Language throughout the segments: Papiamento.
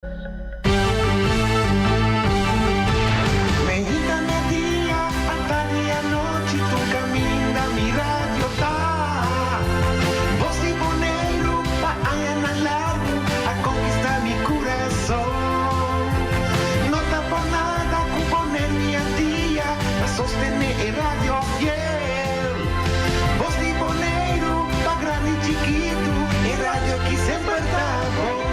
Meinta media, atardi anochi, tur caminda mi radio ta. Bos di Boneiru pa añanan largu a conquista mi curason. No ta por nada cu Boneiru y Antia ta sostene e radio fiel. Bos di Boneiru pa grandi y chikitu, e radio ki semper ta bon.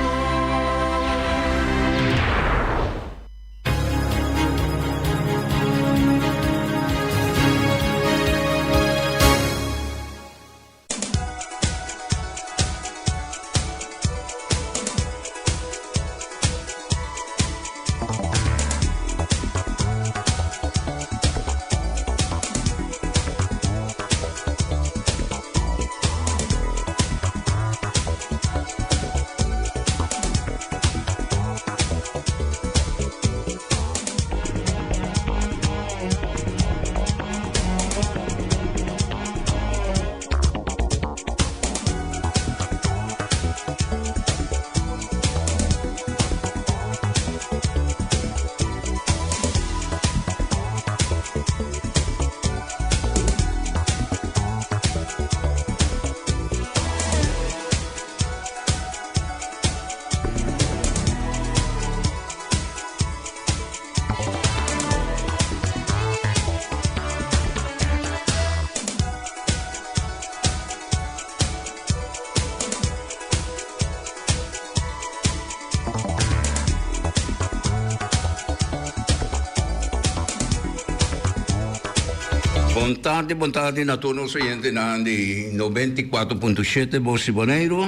Bon tardi, bon tardi na tur nos oyentenan di 94.7 Bos di Boneiru.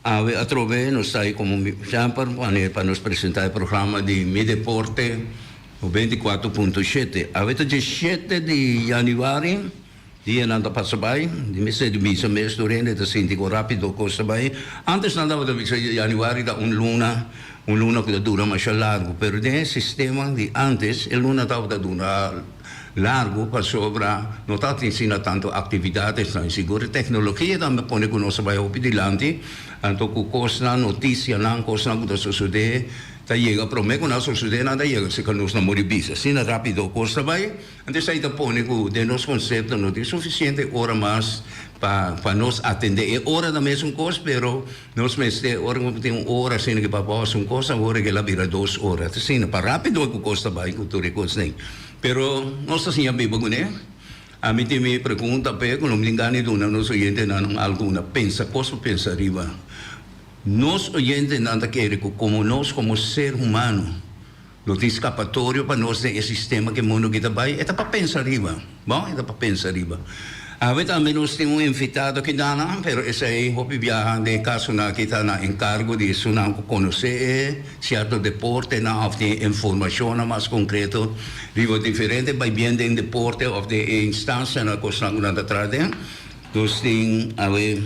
Awe atrobe nos ta ahí como semper pa nos presenta e programa di Mi Deporte 94.7. Awe ta 17 di januari, dianan ta pasa bai, di mester di bisa mes tur hende ta sinti con rapido cos ta bai. Antes nan tabata bisa januari ta un luna, un luna cu ta dura masha largo, pero den e sistema di antes e luna tabata dura Largu pasobra no ta tin asina tantu aktividatesnan. Sigur e teknologia tambe pone ku nos a bai hopi dilanti, anto ku kosnan, notisianan, kosnan ku ta sosodé ta yega promé ku nan sosodé nan ta yega serka nos na muri bisa. Asina rápido kos ta bai, anto esei ta pone ku den nos konsepto no tin sufisiente ora mas pa pa nos atendé. E ora ta mesun kos pero nos mester ora ku tin un ora asina ku papá hasi un kos awor e kila bira dos ora. Ta asina pa rápido ku kos ta bai ku tur e kosnan. Pero nos ta siña biba kuné. Ami tin mi pregunta p'e ku no mi tin gana di duna nos oyentenan alguna pensa kos pa pensa riba. Nos oyentenan ta kere ku komo nos komo ser humano no tin skapatorio pa nos den e sistema ku e mundu aki ta bai, e ta pa pensa riba. Bon, e ta pa pensa riba. Awe tambe nos tin un invitado aki dana, pero esei hopi biaha den e kasonan aki ta na enkargo di esunnan ku konosé e sierto deportenan òf tin informashonnan mas konkreto riba diferente baibien den deporte òf den e instansianan kosnan ku nan ta traha den. Nos tin awe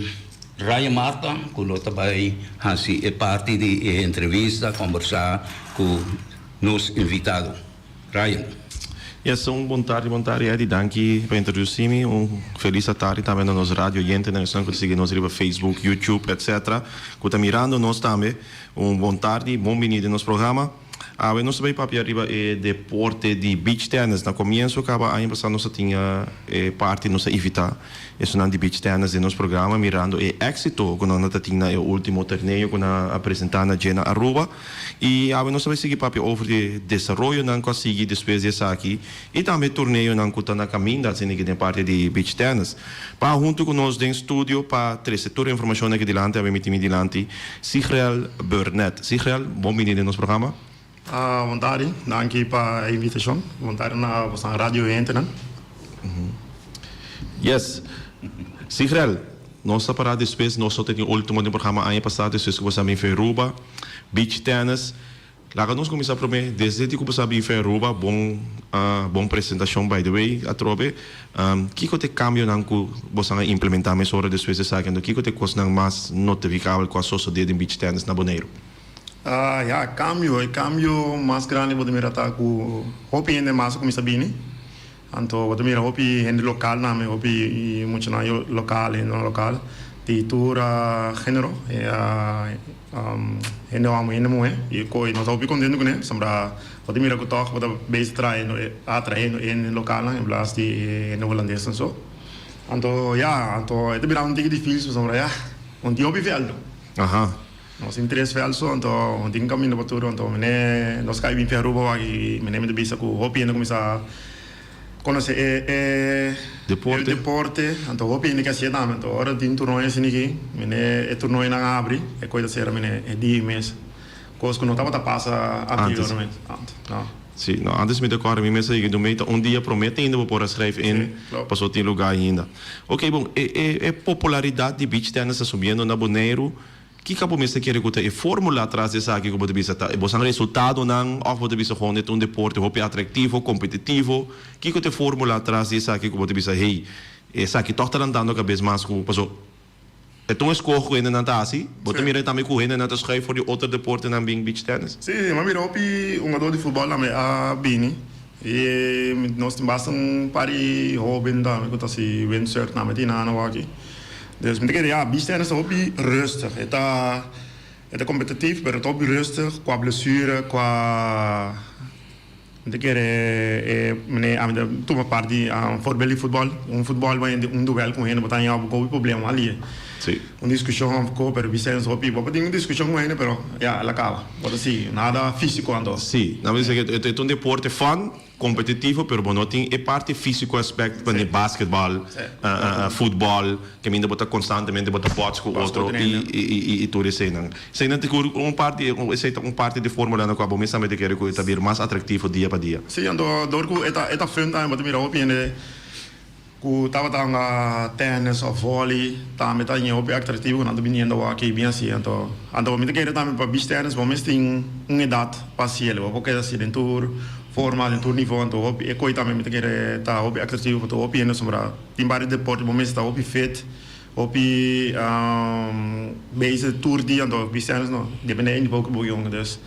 Ryan Marta ku lo ta bai hasi e parti di e entrevista, kòmbersá ku nos invitado. Ryan. Yes, un bon tardi, bon tardi Eddy, danki pa introduci mi, un felis atardi tambe na nos radio oyentenan, esnan cu ta sigui nos riba Facebook, YouTube, etc. Cu ta mirando nos tambe, un bon tardi, bon bini den nos programa. Awe nos ta bay papia riba e deporte di beach tennis, na comienzo caba aña pasa nos a tin e parti nos a invita esunnan di beach tennis den nos programa mirando e exito cu nan ta tin na e ultimo torneo cu nan a presenta na dje na Aruba. I awe nos ta bai sigui papia over di desaroyonan ku a sigui despues di esaki i tambe torneonan ku ta na kaminda asina aki den parti di beach tennis. Pa huntu ku nos den studio pa trese tur e informashonnan aki dilanti awe mi tin mi dilanti Sigrel Burnett. Sigrel, bon bini den nos programa. Bon tardi, danki pa e invitashon. Bon tardi na boso radio oyentenan. Yes. Sigrel, nos ta para despues, nos no ta tin ultimo den programa aña pasa despues ku bo sa bin for Aruba, beach tennis. Laga nos kuminsá promé, desde di ku bo sa bin for Aruba, bon bon presentashon by the way atrobe, kiko ta e kambionan ku bosan a implementá mesora despues di esaki? Anto kiko ta e kosnan mas notifikabel ku a sosodé den beach tennis na Boneiru? Ya, kambio, e kambio mas grandi bo ta mira ta ku hopi hende mas a kuminsá bini. Anto bo ta mira hopi hende lokal tambe, hopi muchanan lokal, hendenan lokal. Di tur genero, hende homber y hende muhe, y koe nos ta hopi contento cune, pasobra bo ta mira cu toch bo ta bezig trayendo, atrayendo e hende localnan en plaas di e hende holandesnan so. Anto ya, anto e ta bira un tiki dificil pasobra ya, no tin hopi veld. Nos tin tres veld so, anto no tin caminda pa tur, anto mene nos cay bin fi Aruba wak y mene mi ta bisa cu hopi hende cuminsa Conoce e e Deporte. e deporte, anto hopi hende ke hacié tambe, anto ora tin toernooi asina aki, mene e toernooinan abri, e koe ta cera mene e dia mes, cos cu no tabata pasa anteriormente, antes, no. Si, no, antes mi ta corda mi mes a yega dumei ta un dia prome te ainda bo por a schrijf in, Si, klopt. paso tin lugar ainda. Ok, bon, e e e popularidad di beach tennis ta subiendo na Boneiru, Kiko bo mester kere ku ta e formula tras di esaki ku bo ta bisa ta e bosan resultadonan òf bo ta bisa gewoon e ta un deporte hopi atraktivo, kompetitivo? Kiko ta e formula tras di esaki ku bo ta bisa hey, esaki tòg ta lantando kabes mas ku paso e ta un eskoho ku hendenan ta hasi? Bo ta mira tambe ku hendenan ta schuif for di otro deportenan bin beach tennis? Sí, mi a mira hopi hungadó di futbòl tambe a bini i nos tin basta un par di hóben tambe ku ta hasi windsurf tambe tin nan awor aki. Dus mi ta kere ya, beach tennis ta hopi rustig. E ta e ta competitief pero e ta hopi rustig qua blessure, qua mi ta kere e mane ami ta tuma part di voorbeeld di futbol. Un futbol bo hende un duel cu hende bo ta haña bo hopi problema alie. Si. Un discusion of ko pero beach tennis hopi bo por tin un discusion cu hende pero ya el a caba. Bo ta sigui nada fisico anto. Si, nan bisa e ta un deporte fun. Competitivo pero bo no tin e parti fisico aspect pa ni basketbal, futbol, caminda bo ta constantemente bo ta bots cu otro y y tur eseynan. Eseynan ta cu un parti esey ta un parti di formula na cua bo mes tambe ta kere cu e ta bira mas atractivo dia pa dia. Si, anto door cu e ta e ta fun tambe bo ta mira hopi hende Ku tabata hunga tennis of volley tambe ta ñe hopi atractivo ku nan ta biniendo awor aki bien asi. Anto anto mi ta kere tambe pa beach tennis bo mes tin un edad pa hasiel. Bo por keda hasi den tur forma, den tur nivo. Anto hopi e koi tambe mi ta kere ta hopi atractivo pa tur hopi hende pasobra tin varios deporte bo mes ta hopi fit, hopi bezig tur dia. Anto beach tennis no depende e nivo ku bo yonga dus.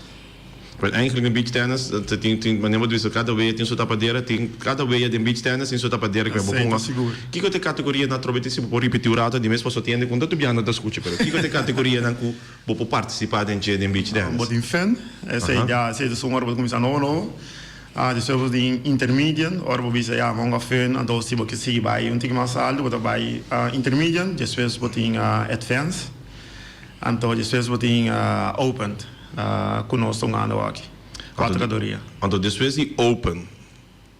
Wel eigenlijk den beach tennis ta tin tin manera bo ta bisa kada wea tin su tapadera tin kada wea den beach tennis tin su tapadera ku bo Esei ponga ta sigur. Kiko ta e kategorianan atrobe tin si bo por ripiti un rato di mes pasobra tin hende ku no ta tubiando ta skucha pero kiko ta e kategorianan ku bo por partisipa den dje den beach tennis? Bo tin fun esei ya esei ta esun ora bo ta kuminsá nobo nobo despues bo tin intermediate ora bo bisa ya bo hunga fun anto si bo ke sigui bai un tiki mas alto bo ta bai intermediate despues bo tin advance anto despues bo tin open. Ku nos ta un ando aki. Kuater kategoria. Anto despues di open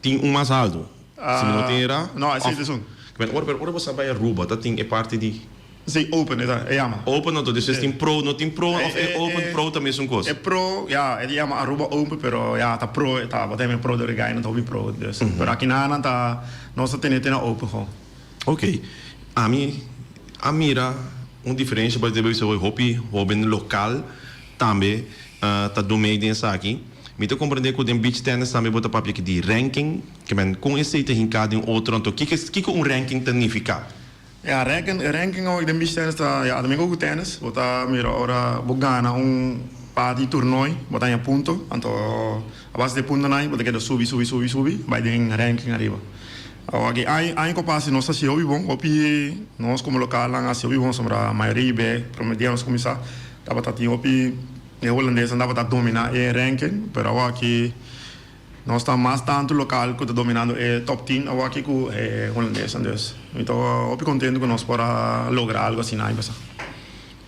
tin un mas alto? Si mi no tin era. No, esei ta esun. Pero ora pero ora bo sa bai Aruba ta tin e parti di. Si, open e ta, e yama. Open anto despues tin pro, no tin pro of e open pro ta mesun kos? E pro, ya, e ta yama Aruba open pero ya ta pro e ta, bo ta yama e pro dor e gainan ta hopi pro dus. Pero aki nan ta, nos ta tene te na open gewoon. Ok, ami a mira un diferencia bo debe bisa hopi hoben local tambe ta dun mee den esaki. Mi ta comprende cu den beach tennis tambe bo ta papia aki di ranking, ke men con esey ta hinca den otro anto kiko kiko un ranking ta nifica? Ya, ranking ranking awor den beach tennis ta ya tambe cu tennis bo ta mira ora bo gana un par di toernooi bo ta haña punto anto a base di e puntonan bo ta keda subi subi subi subi bay den ranking ariba. Awor aki aña aña ku pasa nos hasi hopi bon, hopi nos komo lokalnan hasi hopi bon sombra mayoria be prome dia nos kuminsá tabata tin hopi e holandesnan tabata dominá e ranking pero awor aki nos ta mas tantu lokal ku ta dominando e top tin awor aki ku e holandesnan dus mi ta hopi kontento ku nos por a logra algu asina aña pasá.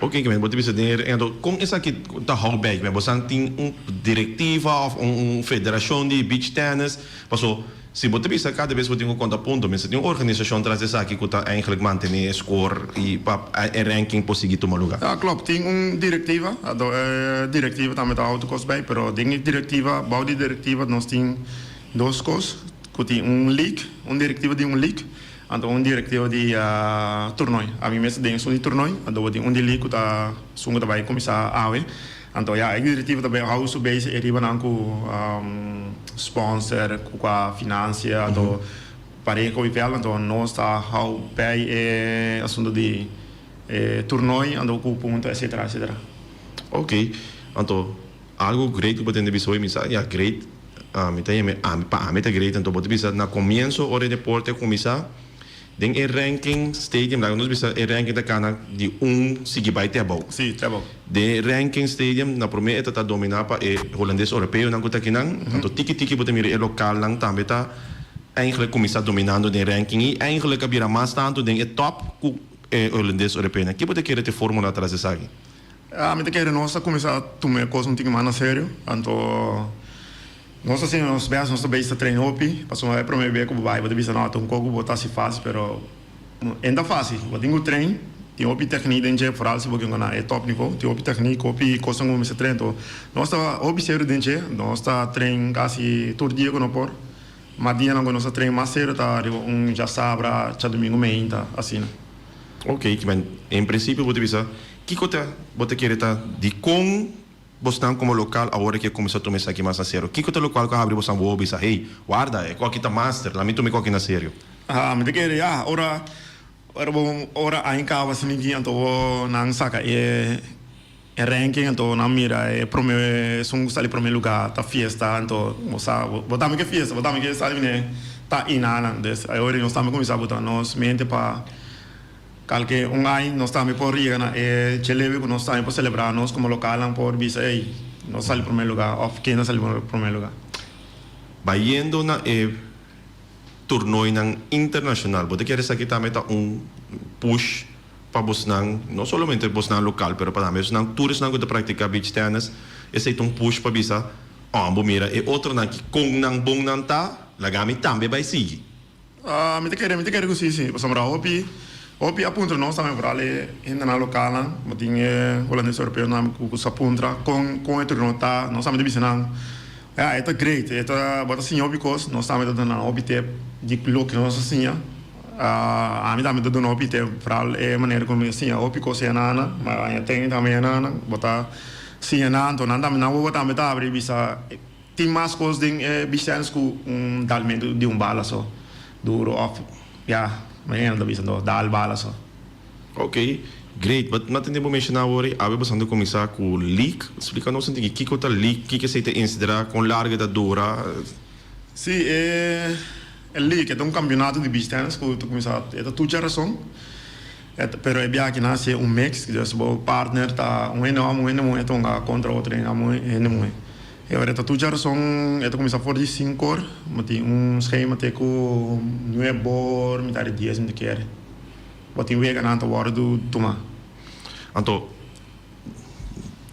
Oke bo ta bisa den e anto kon esaki ta hou bij? Bosan tin un direktiva òf un federashon di beach tennis? Paso si bo ta bisa kada bes bo tin ku konta punto, mester tin un organisashon tras di esaki ku ta eigenlijk mantené e skor i pa e ranking por sigui tuma lugá. Ja, klopt. Tin un direktiva. Anto e direktiva tambe ta hou tur kos bij, pero den e direktiva, bou di direktiva nos tin dos kos, ku tin un league, un direktiva di un league, anto un direktiva di toernooi. Ami mes ta den esun di toernooi, anto bo tin un di league ku ta esun ku ta bai kuminsá awe. Anto ya, e direktiva ta bay hou su bezig e riba nan ku sponsor, ku kua financia, anto pareho ku vel, anto nos ta hou bay e asunto di e toernooi, anto ku punto etcetera etcetera. Ok, anto algo great ku bo tende bisa hoy mi sa ya great mi ta yama ami pa ami ta great anto bo ta bisa na comienso ora e deporte a cuminsa. Den e ranking stadium, laga nos bisa e ranking ta kana di un sigui bai te abou. Sí, te abou. Den e ranking stadium na promé e ta ta dominá pa e holandes oropeonan ku ta akinan. Anto tiki tiki bo ta mira e lokalnan tambe ta eigenlijk kuminsá dominando den ranking i eigenlijk a bira mas tantu den e top ku e holandes oropeonan. Ki bo ta kere ta e fórmula tras esaki? Mi ta kere nos a kuminsá tuma e kos un tiki mas na serio. Anto Nos ta haciendo nos best, nos ta bezig ta train hopi, pasobra e prome bes cu bo bay bo ta bisa no ta un coco bo ta haci facil pero en ta facil, bo tin cu train, tin hopi techniek den dje vooral si bo ken na e top nivo, tin hopi techniek, hopi cosnan cu bo mester train, enton nos ta hopi serio den dje, nos ta train casi tur dia cu no por, mas dianan cu nos ta train mas serio ta riba un djasabra, djadomingo meinta, asina. Ok, en principio bo ta bisa kico ta bo ta kere ta dicon Bosnan komo lokal awor ke kuminsá tuma esaki mas na serio? Kiko ta lokual ku a habri bosnan wowo bisa, Hey, warda, e koki ta master, laat mi tuma e koki na serio? Ha, mi ta kere, ya, ora, ora bo, ora aña kaba asina aki, anto bo nan saka e, e ranking, anto nan mira e prome, esun ku sali prome lugá ta fiesta, anto bo sa, bo tambe ke fiesta, bo tambe ke sali mine ta inanan. Dus, awor nos tambe kuminsá buta nos mente pa. Kalke un aña nos tambe por yega na e djelewe ku nos tambe por selebrá nos komo lokalnan por bisa ey nos sali promé lugá òf ken a sali promé lugá. Bayendo na e tornoinan internashonal bo ta kere esaki tambe ta un push pa bosnan no solamente bosnan lokal pero pa tambe esnan tur esnan ku ta praktiká beach tennis esei ta un push pa bisa oh bo mira e otronan ki kon nan bon nan ta laga mi tambe bai sigui. Mi ta kere, mi ta kere ku si, si. Pasobra hopi, hopi a puntra nos tambe, foral e hendenan lokalnan, bo tin e holandes europeonan ku sa puntra kon, kon e turno ta. Nos tambe ta bisa nan, ya, e ta great, e ta, bo ta siña hopi kos. Nos tambe ta duna nan hopi tip di loke nos a siña. Ami tambe ta duna hopi tip, foral e manera ku mi a siña hopi kos e nana, ma aña ten tambe e nana. Bo ta siña nan, anto nan tambe, nan wowo tambe ta abri bisa. Tin mas kos den e beach tennis ku un dalmentu di un bala so duro of ya manera nan ta bisa anto dal bala so. Ok, great. But no tende bo menshoná awor ei, awe boso a kuminsá ku league. Splika nos un tiki kiko ta league, kiko esei ta ensidrá, kon largu e ta dura. Sí, e league e ta un kampionato di beach tennis ku ta kuminsá, e ta tur djarason. Pero e biaha aki nan hasié un mix, dus bo partner ta un hende hòmber, un hende muhé ta hunga kontra otro hende hòmber, un hende muhé. E ora ta tur djarason e ta kuminsá for di sinku or, bo tin un schema te ku nuebe or, mitar di dies mi ta kere. Bo tin weganan ta wòrdu tumá. Anto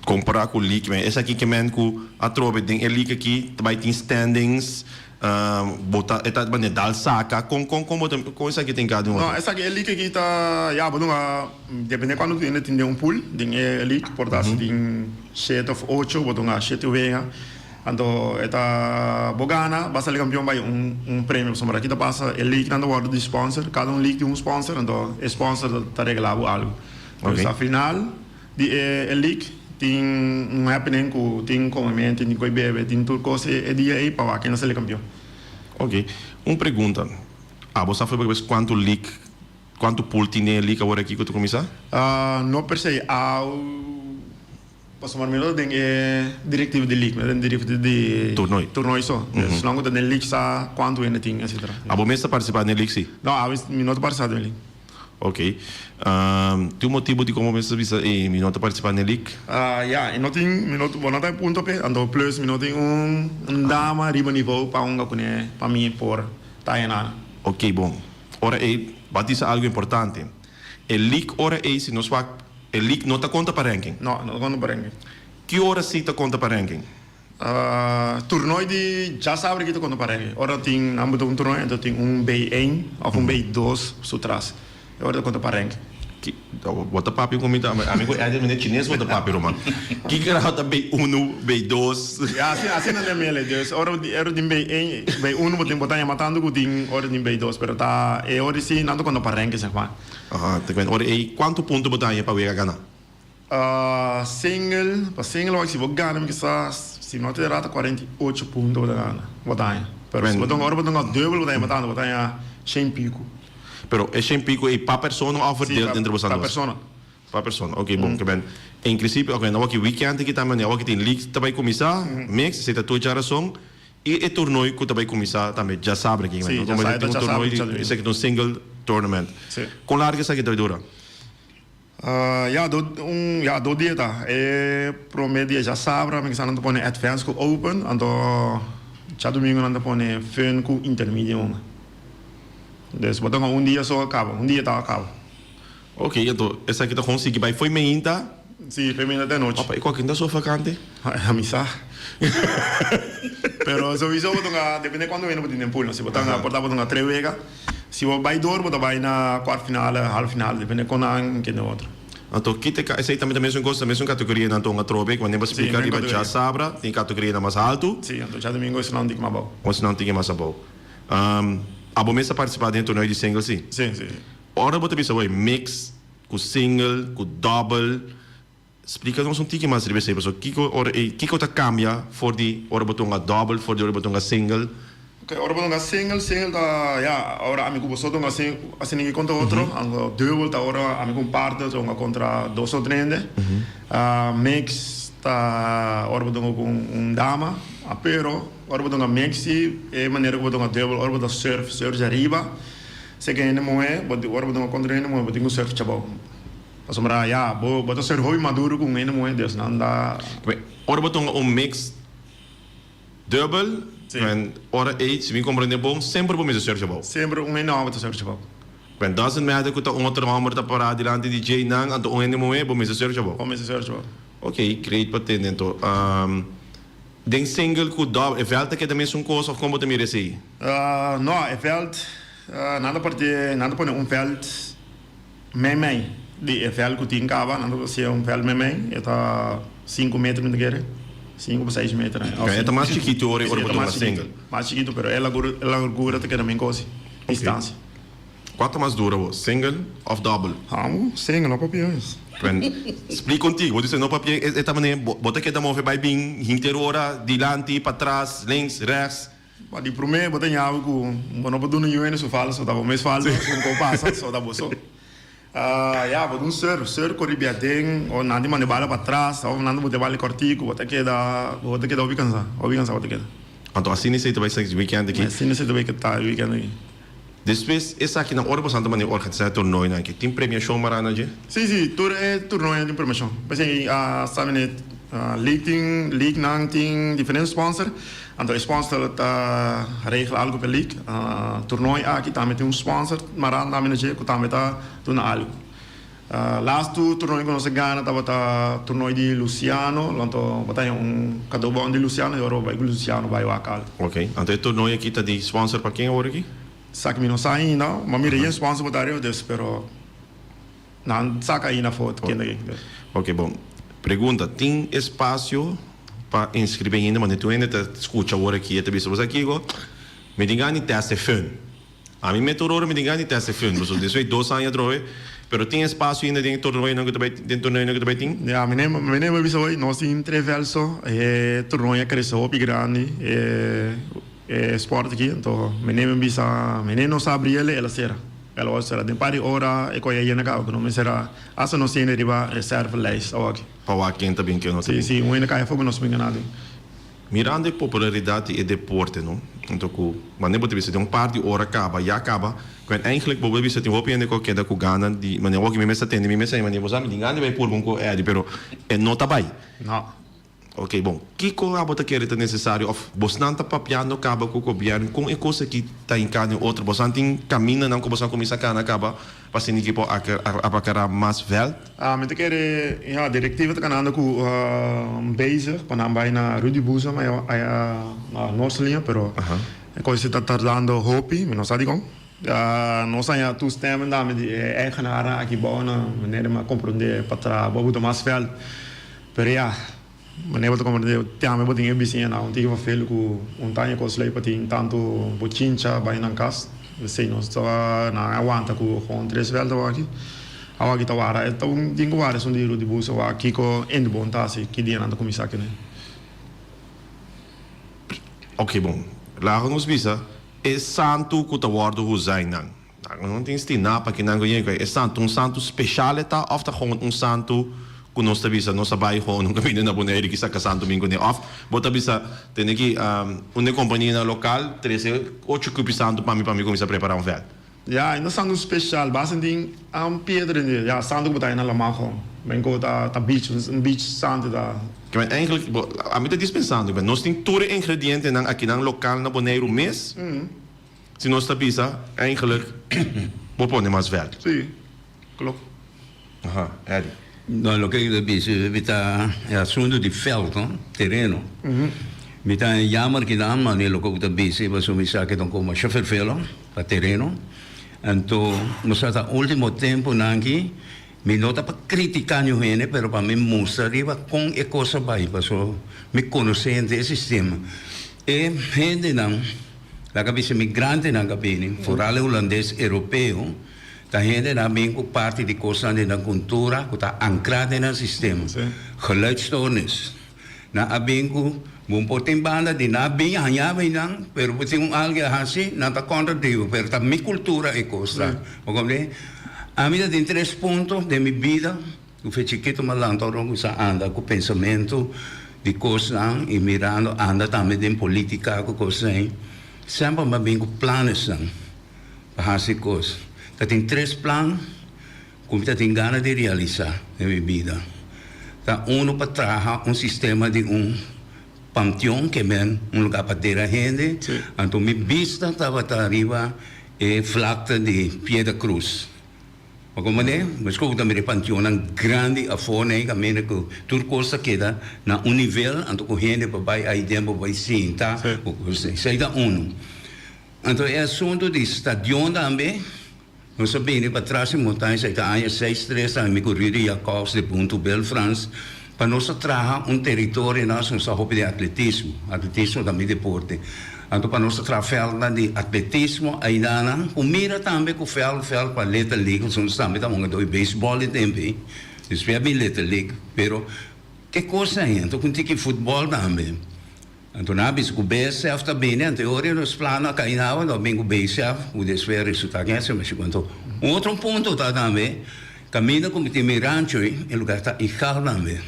kompará ku league men esaki ke men ku atrobe den e league aki ta bai tin standings bo ta e ta manera dal saka kon kon kon bo ta kon esaki ta hinká den otro? No esaki e league aki ta ya bo dunga depende kuantu hende tin den un pool den e league por ta si tin shete of ocho bo dunga shete wega anto e ta bo gana bo a sali kampion bai un un premio pasobra aki ta pasa e league nan ta wòrdu di sponsor kada un league tin un sponsor anto e sponsor ta regla bo algu dus a final Di e league tin un happening ku tin komementu, tin koi bebe, tin tur kos e dia ei pa wak ken a sali kampion. Ok, un pregunta, abo sa for bes kuantu league, kuantu pool tin den e league awor aki ku ta kuminsá? No per se, au pasobra mi no ta den e direktiva di league, mi ta den direktiva di Tornooi. tornooi so. Dus esnan ku ta den league sa kuantu hende tin etcetera. Abo mes ta partisipá den e league si? No, ami mi no ta partisipá den e league. Ok. Tin un motibu di komo mester bisa ey mi no ta participa den league? Ya, e no tin, mi no, bo no ta e punto p'e, anto plus mi no tin un un dama riba nivo pa hunga kuné pa mi por ta henana. Ok, bon. Ora ey, bo a bisa algo importante. E league ora ey si nos wak, e league no ta konta pa ranking? No, no ta konta pa ranking. Ki ora si ta konta pa ranking? Toernooi di djasabra ki ta konta pa rei. Ora tin nan buta un toernooi enton tin un B een of un B dos su tras. E ora ta konta pa renk. Ki bo ta papia ku mi ta ami ku Edwin mende chines bo ta papia ruman. Ki grado ta B unu B dos. Ya asina asina den mele dus ora ora tin B een B unu bo tin bo ta yama tantu ku tin ora tin B dos pero ta e ora si nan ta konta pa renk zeg maar. Aha ta ora ei kuantu punto bo ta haña pa wega gana? Single, pa single wak si bo gana mi kisa si no ta erá ta 48 punto bo ta gana, bo ta haña. Pero si bo ta ora bo ta hunga dubbel bo ta haña bastante, bo ta haña shen pico. Pero e shen pico ei pa persona of verdeeld entre boso Pa dos? persona. Pa persona, ok bon ke ben. En principio ok nan wak weekend aki tambe nan wak tin league ta bai cuminsa, mix, esei ta tur djarason. I e tornooi ku ta bai kuminsá tambe djasabra aki. Sí, djasabra, Tin un djasabra, tornooi, djasabra. esaki ta un single. Tournament. Sí. Kon largu esaki ta dura? Ya, do un ya do dia ta. E prome dia djasabra mi kisa nan ta pone advance ku open, anto djadumingu nan ta pone fun ku intermedia hunga. Dus bo ta hunga un dia so a kaba, un dia ta a kaba. Ok, anto esaki ta kon sigui bai fo'i meinta? Si, fo'i meinta te anochi. Papa, i kua kin ta so vakante? Ami sa. Pero souiso bo ta hunga, depende kuantu hende bo tin den pool no. Si bo ta hunga, por ta bo ta hunga tres wega. Si bo bai door bo ta bai na kwart finale, half finale, depende kon nan kende otro. Anto kite ka esei tambe ta mesun kos, ta mesun kategoria nan ta hunga atrobe, wanneer bo splika riba djasabra tin kategorianan mas haltu. Si, anto djadomingo esnan tin mas abou. Esnan tin mas abou. Abo mes a partisipa den e torneo di single si? Si, si. Ora bo ta bisa wey mix ku single ku double, splika nos un tiki mas riba esei pasobra kiko ora ei kiko ta kambia for di ora bo ta hunga double for di ora bo ta hunga single? Ok, ora bo ta hunga single, single ta ya ora ami ku bo so ta hunga asina aki kontra otro, anto dubbel ta ora ami ku un partner ta hunga kontra dos otro hende, mix ta ora bo ta hunga ku un dama, pero ora bo ta hunga mix si e manera ku bo ta hunga dubbel ora bo ta surf, surf djariba. Si ke hende muhé, bo ora bo tuma kontra un hende muhé, bo tin ku sèrf chabou. Pasobra, ya, bo bo ta ser hopi maduro ku un hende muhé, dus nan ta. Ora bo tuma un mix dubbel, en ora ei, si mi komprendé bon, semper bo mester sèrf chabou. Semper un hende hòmber ta sèrf chabou. Wen doesn't matter ku ta un otro hòmber ta pará dilanti di djei nan, anto un hende muhé, bo mester sèrf chabou. Bo mester sèrf chabou. Ok, great pa tende anto. Den single ku dòbel, e vèlt ta keda mesun kos òf kon bo ta mira esei? No, e vèlt, nan ta parti, nan ta pone un vèlt meimei di e vèlt ku tin kaba, nan ta hasié un vèlt meimei, e ta sinku meter mi ta kere, sinku pa seis meter. E ta mas chikitu ora bo tuma single. Mas chikitu, pero e largura ta keda men kosi, distansia. Kua ta mas dura bo, single of double? Amo, single, no papia mes. Ben, splika un tiki, bo dice no papia, e ta manera bo ta keda move bai bin hinter ora, dilanti, patras, links, rechts. Ba di prome bo ta ñabi ku bo no por duna yu hende su falta, so ta bo mes falta, si un ko pasa, so ta bo so. Ya, bo dun serve, serve kori bia den, o nan di manda e bala patras, of nan ta bota e bala kortiku, bo ta keda, bo ta keda hopi kansa, hopi kansa bo ta keda. Anto asina esei ta bai sa weekend aki? Asina esei ta bai ta e weekend aki. Despues esakinan ora boso ta manda organisá e tornoinan aki, tin premiashon mará na dje? Sí, sí, tur e tornoinan tin premiashon. P'esei sa mene league tin, leaguenan tin diferente sponsor, anto e sponsor ta regla algu p'e league. Tornoi aki tambe tin un sponsor mará tambe na dje ku tambe ta duna algu. Lastu tornoi ku nos a gana tabata tornoi di Luciano, anto bo ta haña un kadobòn di Luciano i ora bo bai ku Luciano bai wak algu. Ok, anto e tornoi aki ta di sponsor pa ken awor aki? Sa ki mi no sa ainda, ma mira yen sponsor bo ta ariba dus, pero nan saka ainda afo ken ta ken. Ok, bon. Pregunta, tin espasio pa inscribi ainda? Mane tur hende ta scucha awor aki e ta bisa, bo sa kico? Mi tin gana di test e fun. Ami me tur ora mi tin gana di test e fun, pasobra despues di dos aña atrobe, pero tin espasio ainda den e tornoenan ku ta bai, den torneonan ku ta bai tin? Ya, mi ne, mi ne bisa hoy, nos tin tres vèlt so, e torneo a krese hopi grandi, e e sport aki, anto mi ne mi bisa, mi ne no sa abri el, el a sera, el a wòrdu sera. Den par di ora e koe a yena kaba, ku no mester a, asta nos tene riba reserve lijst awaki. Pa wak ken ta bin ken no ta bin. Si, si, un hende kai afó ku nos bin gana den. Mirando e popularidad di e deporte no, anto cu wanneer bo ta bisa den un par di ora caba, ya caba, cu en eigenlijk bo por bisa tin hopi hende cu a keda cu gana di manera oki mi mes ta tende mi mes a manera bo sa mi tin gana di bay purba un cu Eddy pero e no ta bay. No. Ok bon, kico abo ta kere ta necesario of bosnan ta papiando caba cu gobierno con e cos aki ta hinca den otro? Bosnan tin camindanan cu bosnan cuminsa cana caba Pa asina ekipo abacará mas veld. Mi ta kere, ya, directiva ta canando cu bezig pa nan bay na Rudy Boezem aya aya na Noordslinge, pero e cos ta tardando hopi, mi no sa dicon. Nos haña toestemming tambe di e eigenaarnan aki bao na manera mi a comprende pa traha bo buta mas veld, pero ya. Manera bo ta komprendé, tambe bo tin e bisiñanan un tiki vervel ku un taña kos lei pa tin tantu bochincha bai nan kas. Esei nos ta nan a wanta ku gewoon tres vèlt awaki. Awaki ta wara e ta un tin ku wara esun di Rudy Bus awak kiko Indebon ta hasi ki dia nan ta kuminsá kine. Ok bon, laga nos bisa e santu ku ta wòrdu huzá einan. Nan no tin stina pa kinan ku yega. E santu un santu speshal e ta òf ta gewoon un santu ku nos ta bisa nos a bai gewoon un kaminda na Bonaire ki saka santu bin kuné? Òf bo ta bisa tene ki un e kompanianan lokal trese ocho kupi santu pa mi pa mi kuminsá prepará un vèlt? Ya, e no santu special. Basta tin un piedra den dje. Ya, santu ku bo ta haña na laman gewoon. Ben ku ta ta beach, un beach santu ta. Ke men eigenlijk, bo, ami ta dispensando, ke men nos tin tur e ingredientenan akinan lokal na Boneiru mes. Si nos ta bisa, eigenlijk bo pone mas vèld. Sí, klopt. Aha, Eddy. No, loke mi ta bisa, mi ta e asuntu di vèld, no, tereno. Mi ta jammer kinan, mane loke bo ta bisa, pasobra mi sa ke ta un kos masha fervelo pa tereno. Anto, mi sa ta ultimo temponan aki, mi no ta pa kritika niun hende, pero pa mi mustra riba kon e kos a bai, pasobra mi konosé henter e sistema. E hendenan, laga bisa migrantenan ku a bini, foral e hulandes europeo, Ta hendenan a bin ku parti di kosnan di nan kultura ku ta ankrá den nan sistema. Geluidstoornis. Nan a bin ku bo por tin banda di nan a bin haña bay nan, pero bo tin un algu a hasi, nan ta kontra di bo, pero ta mi kultura e kos ta. Bo komprende? Ami ta tin tres punto den mi bida ku fe chikito mi a lanta ora ku sa anda ku pensamentu di kosnan i mirando anda tambe den politika ku kosnan ei. Semper mi a bin ku planesnan. Pa hasi kos. Ta tin tres plan ku mi ta tin gana di realisá den mi bida. Ta unu pa traha un sistema di un panteon ke men un lugá pa dera hende. Anto mi bista tabata riba e vlakte di Piedra Cruz. Bo komprendé? Meskos ku ta mira e panteonnan grandi afó nei kaminda ku tur kos ta keda na un nivel anto ku hende por bai aiden por bai sinta. Esei ta unu. Anto e asuntu di stadion tambe, nos a bini pa tras di montaña esei ta aña seis tres tambe mi ku Rudy Jacobs di Buntu Bel Frans pa nos a traha un teritorio nos nos a hopi den atletismo, atletismo ta mi deporte, anto pa nos a traha veldnan di atletismo aydanan ku mira tambe ku veld veld pa Little League nos nos tambe ta hunga dor beisbòl e tempo ei, despues a bin Little League pero ke kosnan ei anto ku un tiki futbòl tambe. Anto nan a bisa ku BSF ta bini, anto e ora nos plano a kai na awa, no a bin ku BSF, ku despues a resulta ken esei mester ku. Anto un otro punto ta tambe, kaminda ku mi tin mi rancho ei, e lugar ta igal tambe.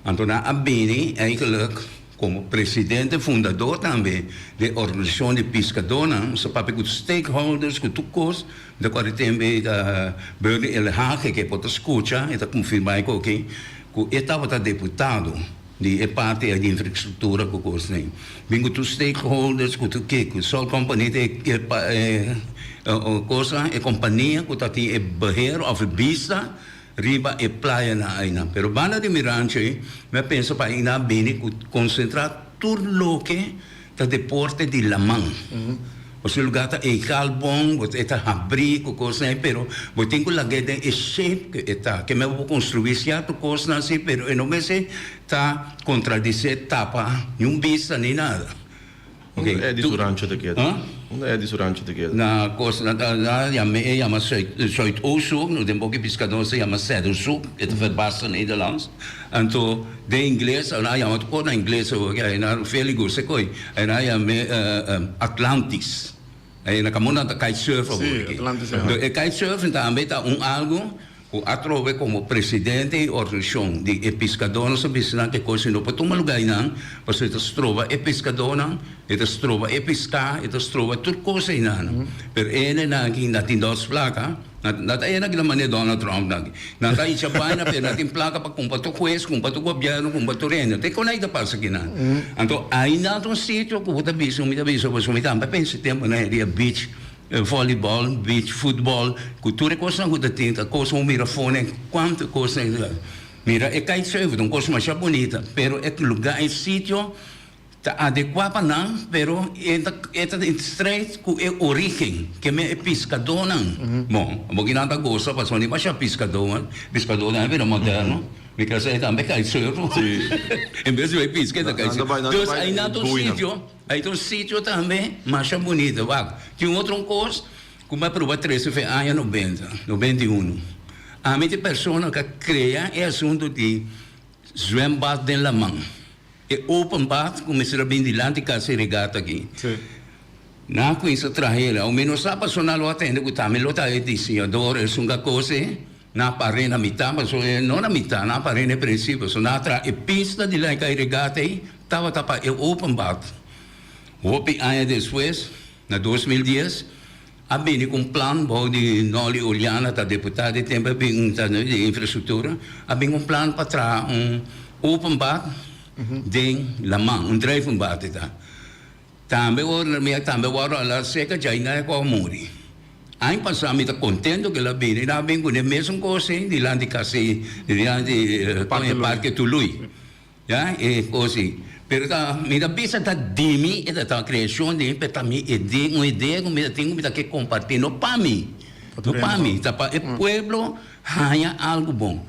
Anto nan a bini eigenlijk komo presidente fundador tambe di e organisashon di piskadónan, nos a papia ku stakeholders, ku tur kos, mi ta kòrda tempu ei ta Bernie Elhage ke por ta skucha, e ta konfirmá e koki, ku e tabata deputado. Di e parti di infrastruktura ku kos den. Bin ku tur stakeholders ku tur ke ku Salt Company ta e kosa e kompania ku ta tin e beheer òf e bista riba e playanan einan. Pero banda di mi rancho ei mi a pensa pa einan a bini ku konsentrá tur loke ta deporte di laman. Pasobra e lugar ta egal bon, bo e ta habrí ku kosnan ei, pero bo tin ku lag'é den e shape ku e ta. Ke men bo por konstruí sierto kosnan si, pero e no mester ta kontradisé, tapa niun bista ni nada. Unda Eddie su rancho ta keda? Unda Eddie su rancho ta keda? Na kos, na na yama e yama Zuid Zuidoosthoek, no den boki piskadó se yama Zuiderzoek, e ta verbasta Nederlands. Anto den ingles nan a yama tur kos na ingles awor ke nan feli gusta e koi nan a yam'e Atlantis na kaminda nan ta kitesurf awor Sí, Atlantis e kitesurfing tambe ta un algu ku atrobe komo presidente di organisashon di e piskadónan sa bisa nan ke kos si no por tuma lugá einan pasobra e ta stroba e piskadónan e ta stroba e piská e ta stroba tur kos einan pero e hendenan aki nan tin dos plaka. Nan ta ena kila manera Donald Trump nan. Nan ta icha baina pero nan tin plaka pa kumpra tur hues, kumpra tur gobierno, kumpra tur hende. Te kon ai ta pasa kinan. Anto ainda ta un sitio ku bo ta bisa, mi ta bisa boso, mi tambe a pensa tempo nan e dia beach volleyball, beach football, ku tur e kosnan ku ta tin ta kos ku mira fone kuantu kosnan. Mira e kitesurf ta un kos masha bunita pero e luga e sitio Ta adekuá pa nan, pero e ta e ta in strijd ku e orígen, ke men e piskadónan. Bon, bo ki nan ta gosa pasobra ni masha piskadó, piskadónan a bira moderno, mi kere sa e tambe kitesurf. En bes di bai piska e ta kitesurf. Dus ainan ta un sitio, ai ta un sitio tambe masha bunito. Wak, tin un otro kos ku mi a proba trese fe aña nobenta, 91. Ami ta e persona ku a krea e asuntu di zwembad den laman. E open bad ku mester a bin dilanti kas e regata aki. Nan a kuminsa traha el. Au menos sa pasobra nan lo a tende ku tambe lo ta e diseñador esun ka kos e. Nan a par'é na mitá pasobra e no na mitá, nan a par'é na e prinsipio. So nan a traha e pista dilanti kas e regata ei tabata pa e open bad. Hopi aña despues, na 2010. A bini ku un plan bou di Nolly Oleana ta deputado e tempu a bin ta di infrastruktura, a bin ku un plan pa traha un open bad den laman, un drijvend bad e ta. Tambe ora mi a tambe wòrdu ala seka djai nan e kò muri. Aña pasá mi ta kontento ku el a bini, el a bin ku e mesun kos ei dilanti kasi dilanti Parke Tului. Ya, e kos ei. Pero ta, mi ta bisa ta di mi, e ta ta kreashon di mi, pero ta mi ide, un idea ku mi ta tin ku mi ta ke kompartí, no pa mi, no pa mi, ta pa e pueblo haña algu bon.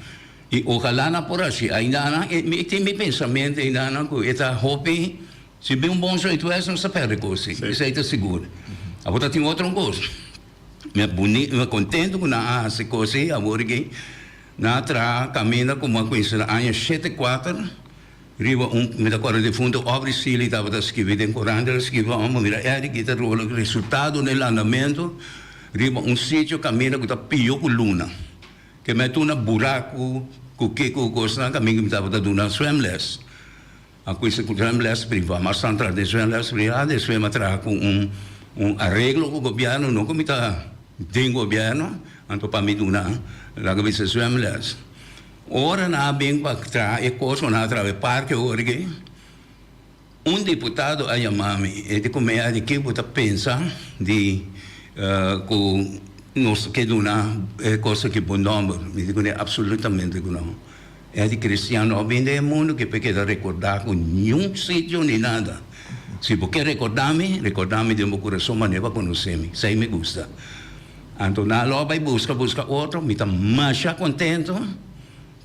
I ojalá nan por hasi. Ainda nan, e, mi tin mi pensamentu ainda nan ku e ta hopi, si bin un bon Zuidwest nos ta pèrdè kos ei, esei ta sigur. Awor ta tin otro kos, mi a buni, mi a kontentu ku nan a hasi kos ei, awor aki Nan a traha kaminda ku a kuminsá na aña shete kuater riba un, mi ta kòrda difunto Aubrey Sealy tabata skibi den korant, el a skibi amo mira Eric i ta rola resultado den landamentu riba un sitio kaminda ku ta pio ku luna. Ke mi a tuna buraku ku kiko ku kosnan kaminda ku mi tabata duna swemles. A kuminsá ku zwemles privá, mas nan traha den zwemles privá, despues mi a traha ku un un areglo ku gobièrnu, no ku mi ta den gobièrnu, anto pa mi duna laga bisa zwemles. Ora nan a bin pa traha e kos ku nan a traha e parke ora aki, un diputado a yama mi, e di ku mi, Adi, ke bo ta pensa di ku nos ke duna e kos aki bo nòmber? Mi di kuné, Apsolutamente ku no. E di cristian no a bin den e mundu ke pa e keda rekordá ku niun sitio ni nada. Si bo ke rekordá mi, rekordá mi den bo kurason manera bo a konosé mi. Esei mi gusta. Anto nan lo a bai buska, buska otro. Mi ta masha kontento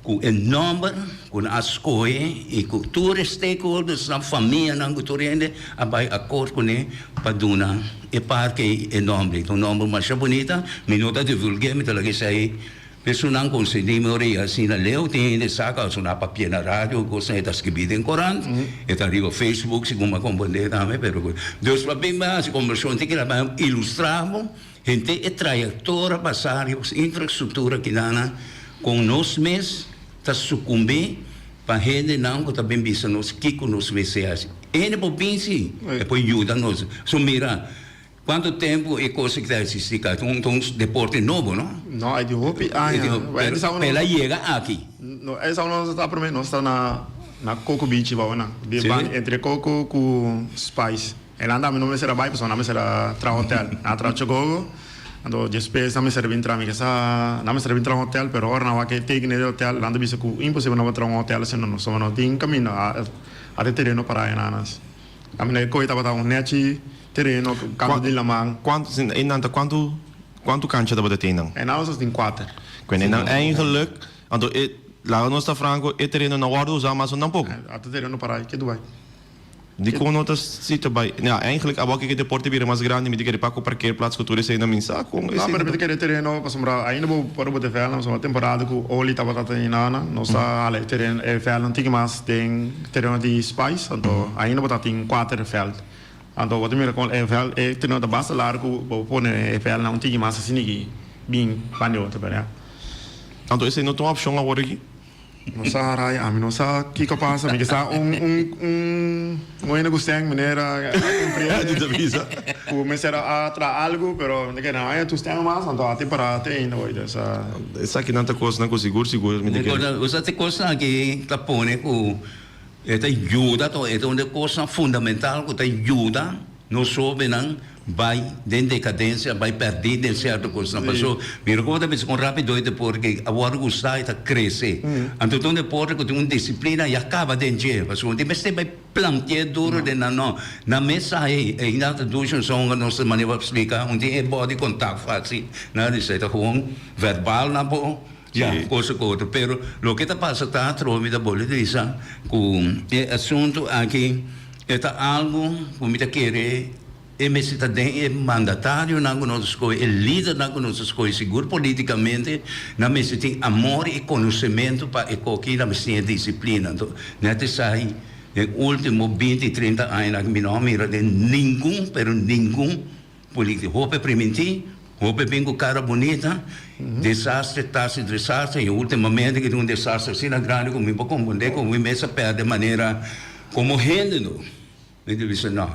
ku e nòmber ku nan a skohe i ku tur e stakeholders nan, famianan ku tur hende a bai akort kuné pa duna e parke ei e nòmber. Ta un nòmber masha bunita. Mi no ta divulg'é, mi ta laga esei. Esunnan konsedí mi orea asina leu tin hende sa ku a sona papia na radio kosnan e ta skibí den korant, e ta riba Facebook segun mi a komprendé tambe pero ku dus pa bin bai hasi kombershon tin kila bai ilustrá bo henter e trayektoria pasá riba infrastruktura kinan kon nos mes ta sukumbí pa hendenan ku ta bin bisa nos kiko nos mester hasi. Hende por bin si e por yuda nos so mira. Cuanto tempo e cosa aki ta existi ka? Ta un ta un deporte nobo, no? No, hay di hopi aña. Pero el a yega aki. No, esa uno nos ta prome, nos ta na na Coco Beach bou nan. Di Sí. ban entre Coco cu Spice. El anda mi no mester a bai pasobra nan mester a traha hotel. Nan a traha Chogogo, anto despues nan mester a bin traha mi kesa, nan mester a bin traha un hotel, pero ora nan wak e tekenen di hotel, nan ta bisa cu imposible nan por traha un hotel asina no, pasobra no tin caminda a a tin tereno para enanas. Caminda e koe tabata un nechi tereno kantu di laman. Kuantu, einan ta kuantu, kuantu kancha tabata tin einan? Einan nos tin kuater. Kuen einan eigenlijk, anto e, laga nos ta franko, e tereno no wòrdu usá mas tampoko. Ata tereno para ke Dubai. Dikon no ta sitio bai? Ya, eigenlijk awor ke deporte bira mas grandi mi ta kere pa ku parkeerplaats ku tur esei nan mi sa kon No, esei pero ta. mi ta kere tereno pasobra ainda bo por bo te vèlnan pasobra temporada ku oli tabata ta einan nos a hala e tereno e vèlnan tiki mas den tereno di Spice anto ainda bo ta tin kuater vèlt. Anto bo ta mira kon e vèlt e tereno ta basta largu bo por pone e vèltnan un tiki mas asina ki bin pan di otro pero ya. Anto esei no ta un opshon awor aki? No sa Ray, ami no sa kiko pasa, mi ke sa un un un un hende ku stèn manera a komprende ku mester a traha algu pero mi ta kere haña tur stèn mas anto a tin para te ainda hoy dus. Esakinan ta kosnan ku sigur sigur mi ta kere. Bo sa te kosnan aki ta pone ku E ta yuda to, e ta un di e kosnan fundamental ku ta yuda nos hóbennan bai den dekadensia, bai pèrdí den sierto kosnan. Pasobra mira komo ta bisa kon rápido e deporte ke a wòrdu gustá i ta krese. Anto ta un deporte ku tin un disiplina ya kaba den dje. Pasobra un tin mester bai planti'é duro den nan. No, nan mes sa ei, ei nan ta dushi un songa nos ta manera pa splika, un tin e body contact fásil. Nan a bisa e ta gewoon verbal nan por. Ya, cosa cu otro. Pero loke ta pasa ta, atrobe mi ta bolbe bisa cu e asunto aki e ta algo cu mi ta kere e mester ta den e mandatarionan cu nos a scoge, e lidernan cu nos a scoge, sigur politicamente nan mester tin amor y conocemento pa e coki, nan mester tin e disciplina. Anto, net esai den ultimo binti, trinta añanan aki mi no a mira den ningun, pero ningun Político hopi primintí, hopi bin ku kara bunita, desastre tras di desastre i ultimamente ki tin un desastre asina grandi ku mi por komprendé ku mi mes a pèrdè manera komo hende no. Mi ta bisa no.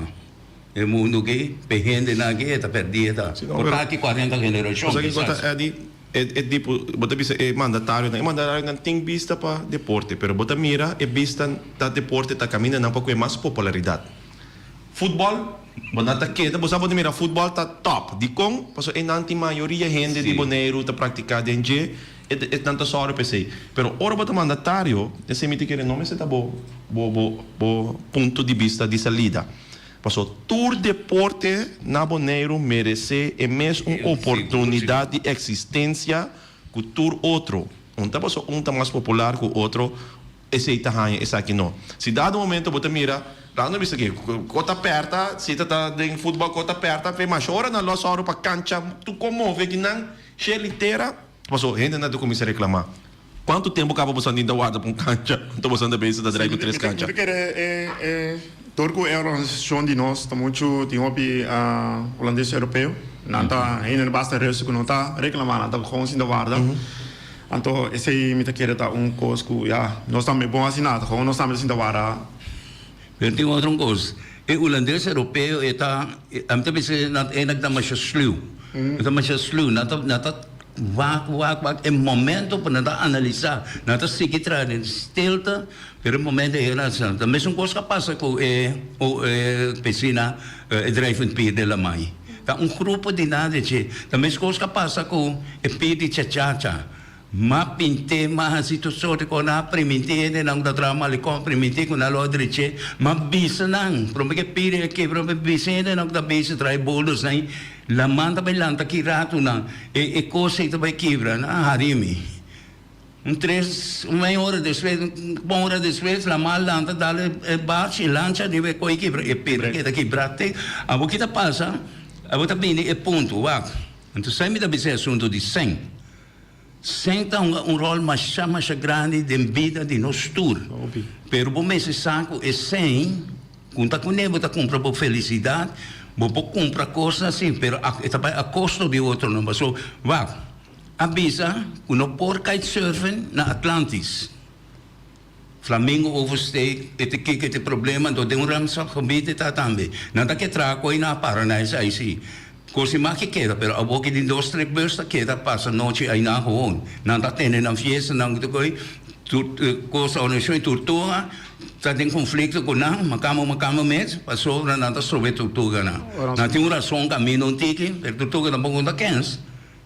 E mundu aki, p'e hendenan aki e ta pèrdí e ta. Si no, Por pero ta aki cuarenta generashon Bo sa kiko ta kisas. Eddy, e e tipo, bo ta bisa e mandatarionan, e mandatarionan tin bista pa deporte, pero bo ta mira e bista ta deporte ta kamindanan pa kue mas popularidat. Futbòl, bo nan ta keda, bo sa bo ta mira futbòl ta tòp. Dikon? Pasobra einan tin mayoria hende di Si. Boneiru ta praktiká den dje, e e nan ta sòru pa esei. Pero ora bo ta mandatario, esei mi ta kere no mester ta bo bo bo bo punto di bista di salida. Paso tur deporte na Boneiru meresé e mes un oportunidat di eksistensia ku tur otro. Un ta paso un ta mas popular ku otro, esei ta haña, esaki no. Si dado momento bo ta mira, laga nos bisa ke ko ta pèrta, si ta ta den futbòl ko ta pèrta, fe masha ora nan lo a sòru pa kancha tur kon move kinan, sheli tera, paso hendenan ta kuminsá reklamá. Cuanto tempo caba boso a ta warda pa un cancha? Anto boso ta bezig ta draai cu tres cancha. Mi ta kere e e dor cu e organisacion di nos ta mucho tin hopi Holandes Europeo nan ta hende basta rustig cu no ta reclama nan ta gewoon sinta warda anto esey mi ta kere ta un cos cu ya nos tambe bon haci nada gewoon nos tambe ta sinta warda. Pero tin otro un cos e Holandes Europeo e ta ami ta bisa e nan ta masha sluw e ta masha sluw nan ta nan ta Wak, wak, wak, e momento ku nan ta analisá, nan ta sigui traha den stilte, pero e momento ei nan ta ta mesun kos ku a pasa ku e e pisina e drijvend pier de Lamai. Ta un grupo di nan de dje. Ta mes kos ku a pasa ku e pier di Chachacha. M'a pint'é, m'a hasi tur sorti kos, nan a primintí hende nan ku ta traha malikon, a primintí ku nan lo a drech'é. M'a bisa nan, promé ku e pier ei a kebra, m'a bisa hende nan ku ta bisa traha e boldos nan. Laman ta bai lanta ki ratunan e e kos ei ta bai kibra, nan a hari mi. Un tres, un mei ora despues, un bon ora despues, laman a lanta dal e barch, e lancha riba e kos ei kibra, e pedra keda kibra te. Abo ki ta pasa? Abo ta bini e punto, wak. Anto esei mi ta bisa e asuntu di sèn. Sèn ta hunga un ròl masha masha grandi den bida di nos tur. Pero bo mester sa ku e sèn ku ta kuné bo ta kumpra bo felisidat, bo por kumpra kosnan si, pero e ta bai a kosto di otronan. Pasobra wak, a bisa ku no por kitesurfen na Atlantis. Flamingo oversteek, e te kiko e te problema, anto den un ramsargebied e ta tambe. Nan ta ke traha koe na para na esai si. Kos di mas ke keda, pero awor ke tin dos trek bus ta keda pasa nochi ainan gewoon. Nan ta tene nan fiesta nan ta koe tur kos organisashon di turtuga ta den konflikto ku nan, makamba makamba mes, pasobra nan ta strobe turtuganan. Nan tin un rason kaminda un tiki, pero turtuga tampoko no ta kens.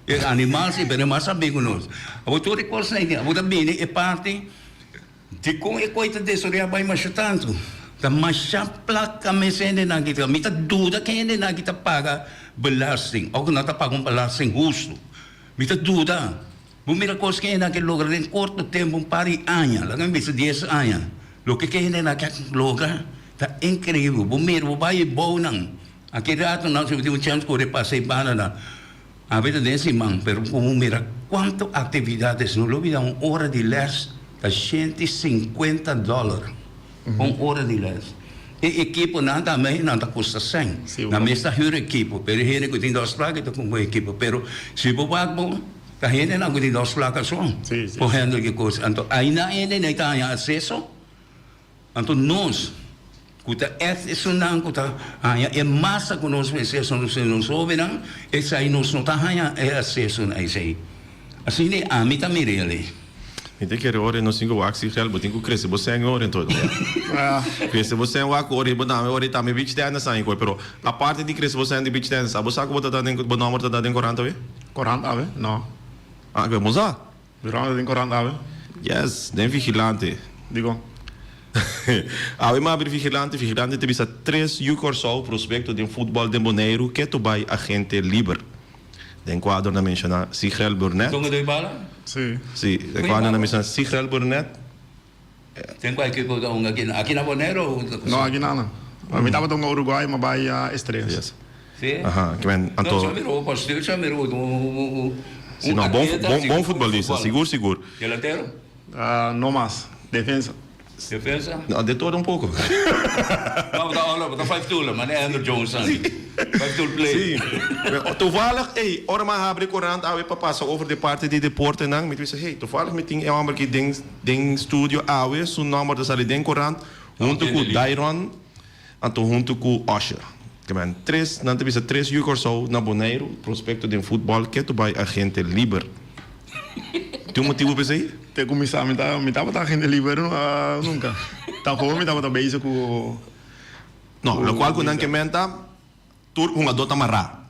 E animal si, pero e mas sabí ku nos. Awor tur e kosnan ei, awor ta bini e parti dikon e koi ta desoreá bai masha tantu. Ta masha plaka mes hendenan aki ta. Mi ta duda ku hendenan aki ta paga belasting òf ku nan ta paga un belasting hustu. Mi ta duda. Bo mira kos ku hendenan aki logra den korto tempu, un par di aña, laga mi bisa dies aña. Loke ku hendenan aki a logra ta inkreibel. Bo mira, bo bai e bounan. Aki ratu nan si bo tin un chèns kore pasa e bandanan. Awe ta den siman, pero como mira cuanto actividades, no lo bida un ora di les ta 150 dollar, un ora di les. E equiponan tambe nan ta custa cen, nan mes ta huur equipo, pero e hende cu tin dos placa ta cumpra equipo, pero si bo wak bo, ta hendenan cu tin dos placa so por handle ki cos, anto ayina hende nan ta haña acceso. Anto nos, ku ta ègt esunnan ku ta haña e masa ku nos mester son nos hóbennan, esei nos no ta haña e aseso na esei. Asina e ami ta mira elei. Mi ta kere ora nos tin ku wak si gel bo tin ku krese bo sèn ora enton. Krese bo sèn wak ora bo dame ora tambe beach tennis aña koe pero aparte di krese bo sèn di beach tennis abo sa ku bo ta da den bo nòmber ta da den korant awe? Korant awe? No. Ah ke bo sa? Durante den korant awe? Yes, den Vigilante. Dikon? Awe mi abri Vigilante, Vigilante ta bisa tres yu Kòrsou prospekto den futbòl den Boneiru ke to bai agente liber. Den kuadro nan menshoná Sigrel Burnett. Tonga doi bala? Si. Si, den kuadro nan menshoná Sigrel Burnett. Den kua ekipo ta hunga aki? Aki na Boneiru o Kòrsou? No, aki na. Mi tabata hunga Uruguay, mi bai Estrellas. Yes. Si? Aha, ke men anto. No, sa mira un pasteur, sa mira un Si no, bon bon bon futbolista, sigur sigur. Delantero? No mas, defensa. Defensa? No, de todo un poco. No, bo ta hola, bo ta five tool, mane Andrew Jones san. Five tool play. Si. Toevallig, ey, ora mi a habri corant awe pa pasa over de parti di deportenan, mi ta bisa, hey, toevallig mi tin e homber aki den den studio awe, su nomber ta sali den corant hunto cu Dairon, anto hunto cu Usher. Ke men tres, nan ta bisa tres yu Kòrsou na Boneiru, prospekto den futbòl ke tu bai agente liber. Tin un motibu pa esei? Te kuminsá mi ta mi tabata agente liber nunka. Tampoco mi tabata bezig ku. No, lokual ku nan ke men ta tur hungadó ta mará.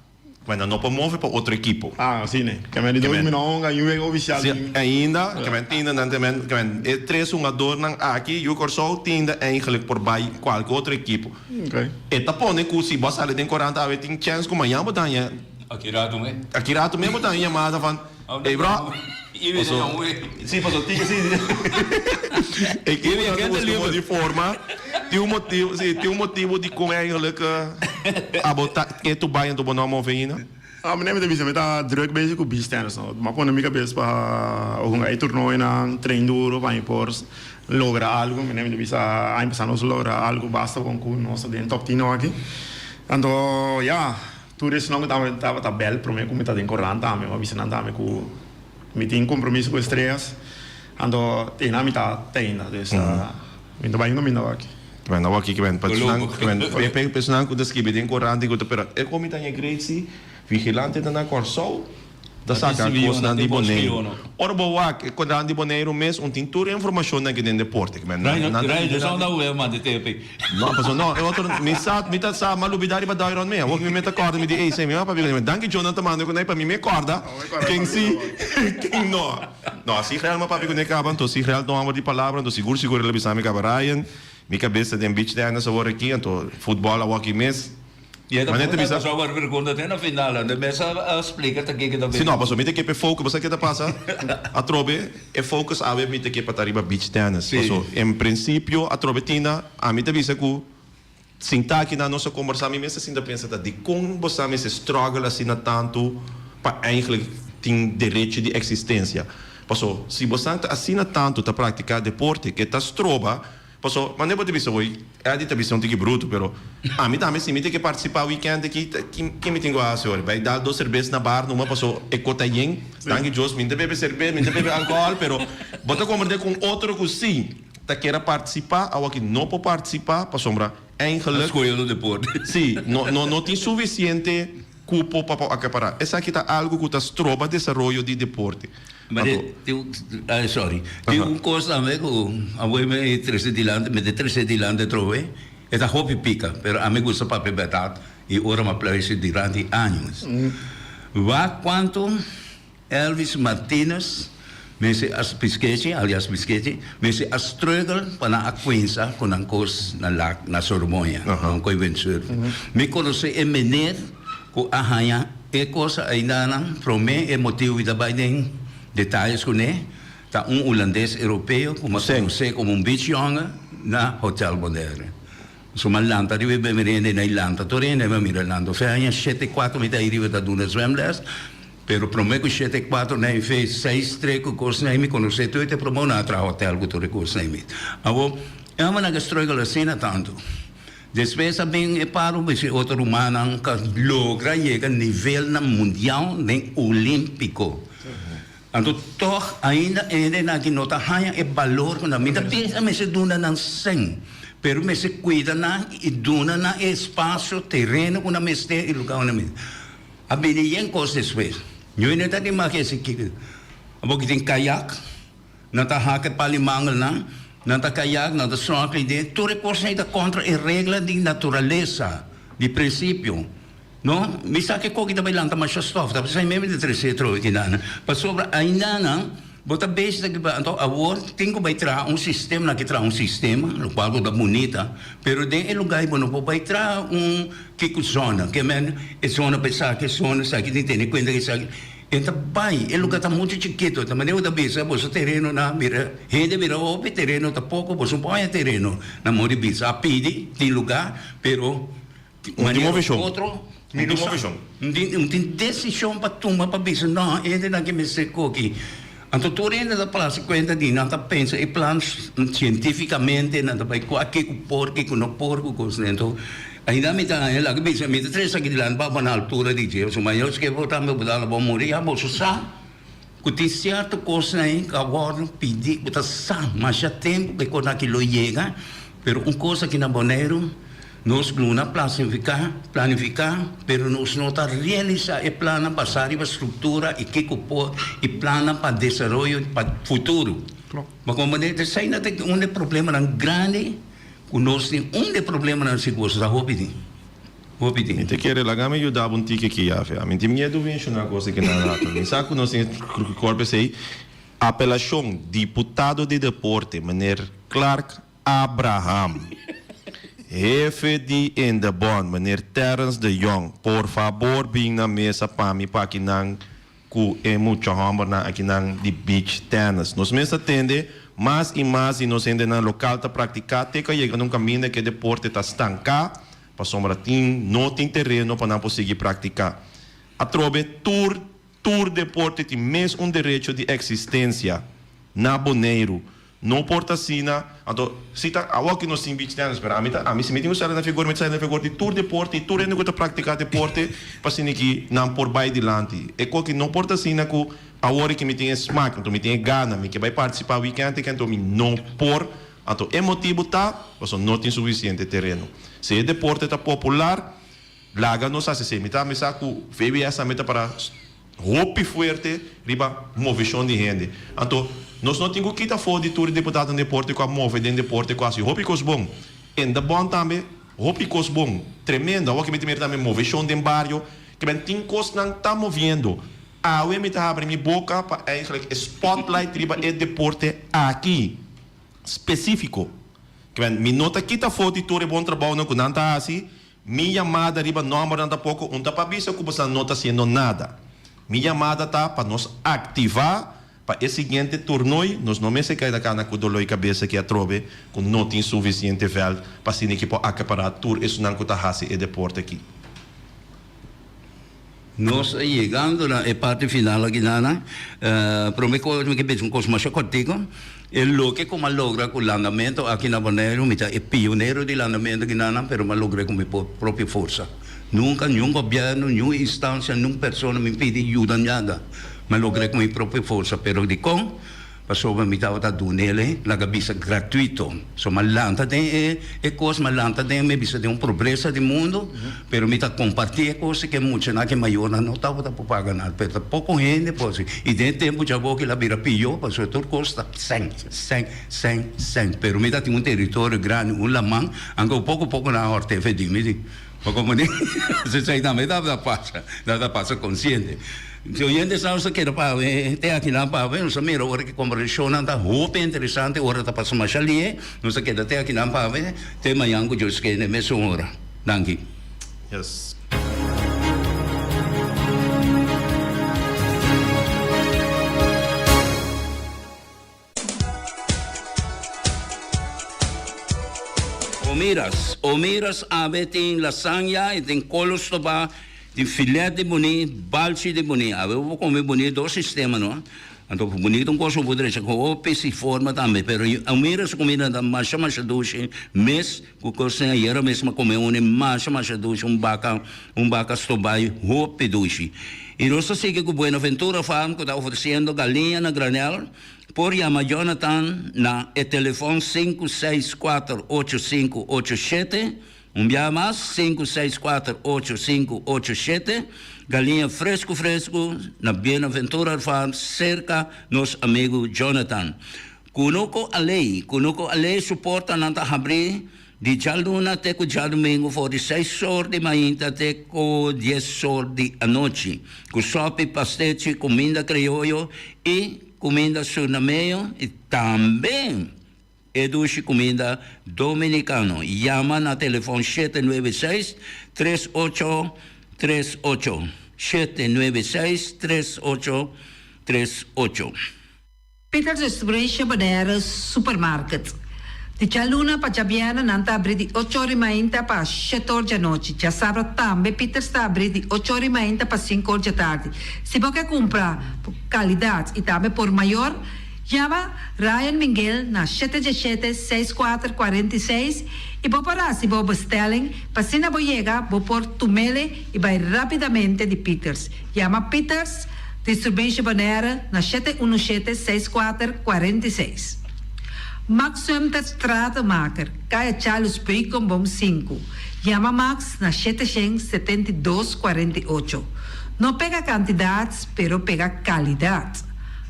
Bueno, no por move pa otro ekipo. Ah, así ne. Ke men di dos mi no hunga un wega oficial. Si, ainda, ke men tinda nan te men, ke men e tres hungadornan aki, Yu Kòrsou tinda eigenlijk por bai kualke otro ekipo. Okay. E ta pone ku si bo a sali den korant awe tin chèns ku mañan bo ta haña. Aki rato me. Aki rato me bo ta haña yamada van, Ey bro. Paso, si, paso tin, si. Ekiponan ta buska un di forma, tin un motibu, si, tin un motibu dikon eigenlijk abo ta ke tu bai anto bo no a move ainda? Ah, mi ta bisa mi ta druk bezig ku beach tennis no. Mi a pone mi kabes pa hunga e torneonan, train duro pa mi por logra algu. Mi ta bisa aña pasa nos logra algu basta bon ku nos ta den top tin aki. Anto ya. Tur esnan ku tabata bèl promé ku mi ta den korant tambe, mi a bisa nan tambe ku mi tin kompromiso ku Estrellas, anto einan mi ta te ainda, dus mi ta bai un kaminda awor aki. Bueno, awor aki kiben pa esnan kiben pa esnan ku ta skibi den korant i ku ta pero e kon mi ta haña great si vigilante ta na Kòrsou ta saka kosnan di Boneiru. Ora bo wak e korant di Boneiru mes un tin tur e informashonnan aki den deporte. Kiben nan nan ta No, pasobra no, e otro, mi sa, mi ta sa, m'a lubida riba Dairon mi. Awor mi mi ta corda, mi di, ey, sey, mi mama papia cu mi, danki Jonah ta manda cu nay pa mi, mi corda ken si, ken no. No, si Israel m'a papia cu ne caba, anto si Israel ta un homber di palabra, anto sigur sigur el a bisa mi caba, Ryan, mi cabes ta den beach tennis awor aki, anto futbol awor aki mes. Y e ta Manera ta bisa. Pasobra awor pregunta te na final, ande mes a splica ta kiko ta Si no, pasobra mi ta ke pa e focus, bo sa ke ta pasa? Atrobe e focus awe mi ta ke pa ta riba beach tennis. Si. Paso en principio atrobe Tina, ami ta bisa ku sinta aki nan nos a kombersa, mi mes ta sinta pensa ta dikon bo sa mester struggle asina tantu pa eigenlijk tin derecho di existencia. Paso si bo sa ta asina tantu ta practica deporte ke ta stroba. Paso, mane bo ta bisa hoy, Eddie ta bisa un tiki bruto, pero ami tambe si mi tin ke participa weekend aki, ke mi tin ku hasi ora? Bai dal dos cerbes na bar numa paso e kota yen, danki Dios mi no ta bebe cerbes, mi no ta bebe alcohol, pero bo ta comprende ku un otro ku si ta kier a participa, awaki no por participa pasobra eigenlijk. A scoge otro deporte. Si, no no no tin suficiente cupo pa por acapara. Esaki ta algo ku ta stroba desaroyo di deporte. Ma Anto. tin un, ay sorry, tin un kos tambe ku awor mi trese dilanti, mi ta trese dilanti atrobe, e ta hopi pika, pero ami gusta papia bèrdat i ora mi a plèisi durante años. Wak kuantu Elvis Martinez mester a Piskechi, alias Piskechi, mester a struggle pa nan a kuinsa ku nan kos na lak na Sormoña, nan koi windsurf. Mi konosé e meneer ku a haña e kos aindanan promé e motibu mi ta bai den detayes kuné ta un hulandes europeo ku mi a konosé komo un beach yònge na Hotel Bonaire. So mi a lanta riba e bemerienda i nan lanta tur hende mi a mira lanta. Ofé haña shete i kuater mi ta ei riba ta duna zwemles pero promé ku shete i kuater nan e fe seis tres ku kosnan ei mi konosé tur e te promé nan a traha hotel ku tur e kosnan ei. Awor e hòmbernan ke struggle asina tantu. Despues a bin e paro mester otro rumannan ka logra yega nivelnan mundial den Olimpico. Anto tog ainda hendenan aki no ta haña e balor ku nan. Mi ta pensa mester duna nan sèn, pero mester kuida nan i duna nan e espasio, tereno ku nan mester i lugar ku nan mester. A bini yen kos despues. Ñoe no ta di maki esaki. Abo ki tin kayak. Nan ta haka e pali mangelnan, nan ta kayak, nan ta snorkel den, tur e kosnan ei ta kontra e regla di naturalesa, di prinsipio. No, mi sa ke koki ta bai lanta masha stof, ta p'esei mi ta trese atrobe kinan, pasobra aindanan bo ta bezig ta kiba, anto awor tin ku bai traha un sistema, nan ke traha un sistema, lokual ku ta bunita, pero den e lugar ei bo no por bai traha un kiko zona, ke men e zona pa esaki, e zona esaki tin tene kuenta ku esaki. E ta bai, e lugar ta muchu chikito, ta manera bo ta bisa boso tereno na bira, hende bira hopi, tereno ta poko, boso no por haña tereno na modo di bisa. A pidi, tin lugar, pero manera otro mi no sa. No tin desishon pa tuma pa bisa no, hendenan ke mester koki. Anto tur hende ta plasa kuenta di nan ta pensa e plan sientifikamente, nan ta bai kua ke ku por, ke ku no por ku kosnan. Anto ainda mi ta haña laga bisa mi ta trese aki dilanti pa na altura di dje pasobra mayor ske bo tambe bo ta bo muri ya boso sa ku tin sierto kosnan ei ku a wòrdu pidi ku ta sa masha tempu ku e kosnan aki lo yega pero un kos aki na Boneiru. Nos luna plasifiká, planifiká, pero nos no ta realisá e plannan basá riba struktura i kiko por i plannan pa desaroyo pa futuro. Bo komprendé? Esei ta un di e problemanan grandi ku nos tin. Un di e problemanan sigur ta hopi tin. Hopi tin. Mi ta kere laga mi yuda bo un tiki aki, Yafe. Mi tin miedu menshoná kos aki na rato. Mi sa ku nos tin kòrp esei. Apelashon, Diputado di Deporte, meneer Clark Abraham. Hefe di Indebon, meneer Terrence de Jong, por fabor bin na mesa pa mi pa akinan ku e mucha hòmbernan akinan di beach tennis. Nos mes ta tende mas i mas di nos hendenan lokal ta praktiká te ku a yega na un kaminda ku e deporte ta stanká pasobra tin no tin tereno pa nan por sigui praktiká. Atrobe tur Tur deporte tin mes un derecho di eksistensia na Boneiru. No por ta asina, anto si ta awor ki nos tin beach tennis, pero ami ta ami si mi tin ku sali na figura mi ta sali na figura di tur deporte i tur hende ku ta praktiká deporte pa asina ki nan por bai dilanti. E koki no por ta asina ku awor ki mi tin e smak, anto mi tin e gana, mi ke bai partisipá wikènt aki anto mi no por, anto e motibu ta pasobra no tin sufisiente tereno. Si e deporte ta popular, Laga nos hasi esei. Mi ta mesa ku VBS tambe ta para hopi fuerte riba moveshon di hende. Anto, nos no tin ku kita afó di tur e deputadonan di deporte ku a move den deporte ku a hasi hopi kos bon. En de bòn tambe, hopi kos bon. Tremendo. Awor ke mi ta mira tambe moveshon den bario, ke men tin kosnan ta moviendo. Awe mi ta habri mi boka pa eigenlijk e spotlight riba e deporte aki. Spesífiko. Ke men mi no ta kita afó di tur e bon trabounan ku nan ta hasi. Mi yamada riba nòmbernan tampoko un ta pa bisa ku boso no ta hasiendo nada. Mi yamada ta pa nos aktivá pa e siguiente turnoi nos no mester kai na kana ku doloi kabesa ki atrobe ku no tin sufisiente vèlt pa asina ki por akapará tur esunnan ku ta hasi e deporte aki. Nos ta yegando na e parti final aki nana. Prome kos mi ke bisa un kos masha kòrtiku. E loke ku mi a logra ku landamentu aki na Boneiru, mi ta e pionero di landamentu aki nana, pero mi a logr'é ku mi propio forsa. Nunka niun gobièrnu, niun instansia, niun persona mi pidi yuda nada. Mi a logr'é ku mi propio forsa. Pero dikon? Pasobra mi tabata dunele laga bisa gratuito. So mi a lanta den e e kos, mi a lanta den, mi bisa den un pobresa di mundu, pero mi ta kompartí e kos ku e muchanan, ku e mayornan no tabata por paga nada. Pero ta poko hende por hasi. I den e tempu djaboki el a bira pió, pasobra tur kos ta sèn, sèn, sèn, sèn. Pero mi ta tin un teritorio grandi, un laman, anke poko poko nan a hòrt'é fe di mi di. Pa como di esei tambe tabata pasa, tabata pasa consciente. Si oyente sa nos ta keda pa te akinan pa nos ta mira ora ki conversacionnan ta hopi interesante, ora ta pasa masha lie, nos ta keda te akinan pa te mañan cu Dios kende mesun ora. Danki. Yes. Omiras, Omiras awe tin lasagna y tin kolo stobá, tin filet di buni, balchi di buni. Awe bo por come buni dos sistema no. Anto buni ta un cosa bo por drecha cu hopi si forma tambe, pero Omiras su comida ta masha masha dushi mes cu cosnan ayera mes mi a come uni masha masha dushi un baca un baca stobá y hopi dushi. Y nos ta sigui cu Buenaventura Farm cu ta ofreciendo galiña na granel. Por yama Jonathan na e telefon 564 8587, un biaha mas, 564 8587, Galiña fresku fresku na Buenaventura Farm serka nos amigu Jonathan. Kunuku Aley, Kunuku Aley su portanan ta habrí di djaluna te ku djadumingu for di seis or di mainta te ku dies or di anochi, ku sòpi, pastechi, kuminda krioyo i Kuminda surnameño i tambe e dushi kuminda dominikano. Yama na telefòn 796 3838, 796 3838. Peters Distribution Bonaire Supermarket. Di djaluna pa djabièrnè nan ta abrí di ocho or i mainta pa shete or djanochi. Djasabra tambe Peters ta abrí di ocho or i mainta pa sinku or djatardi. Si bo ke kumpra por kalidat i tambe por mayor, yama Ryan Minguel na shete djeshete, seis kuater, 46 i bo por hasi bo bestelling pa asina bo yega bo por tumele i bai rapidamente di Peters. Yama Peters Distribution Bonaire na shete unu shete, seis kuater, 46. Max Sumter Stratenmaker, Kaya Charles Beukenboom 5. Yama Max na 772 48. No pega kantidat, pero pega kalidat.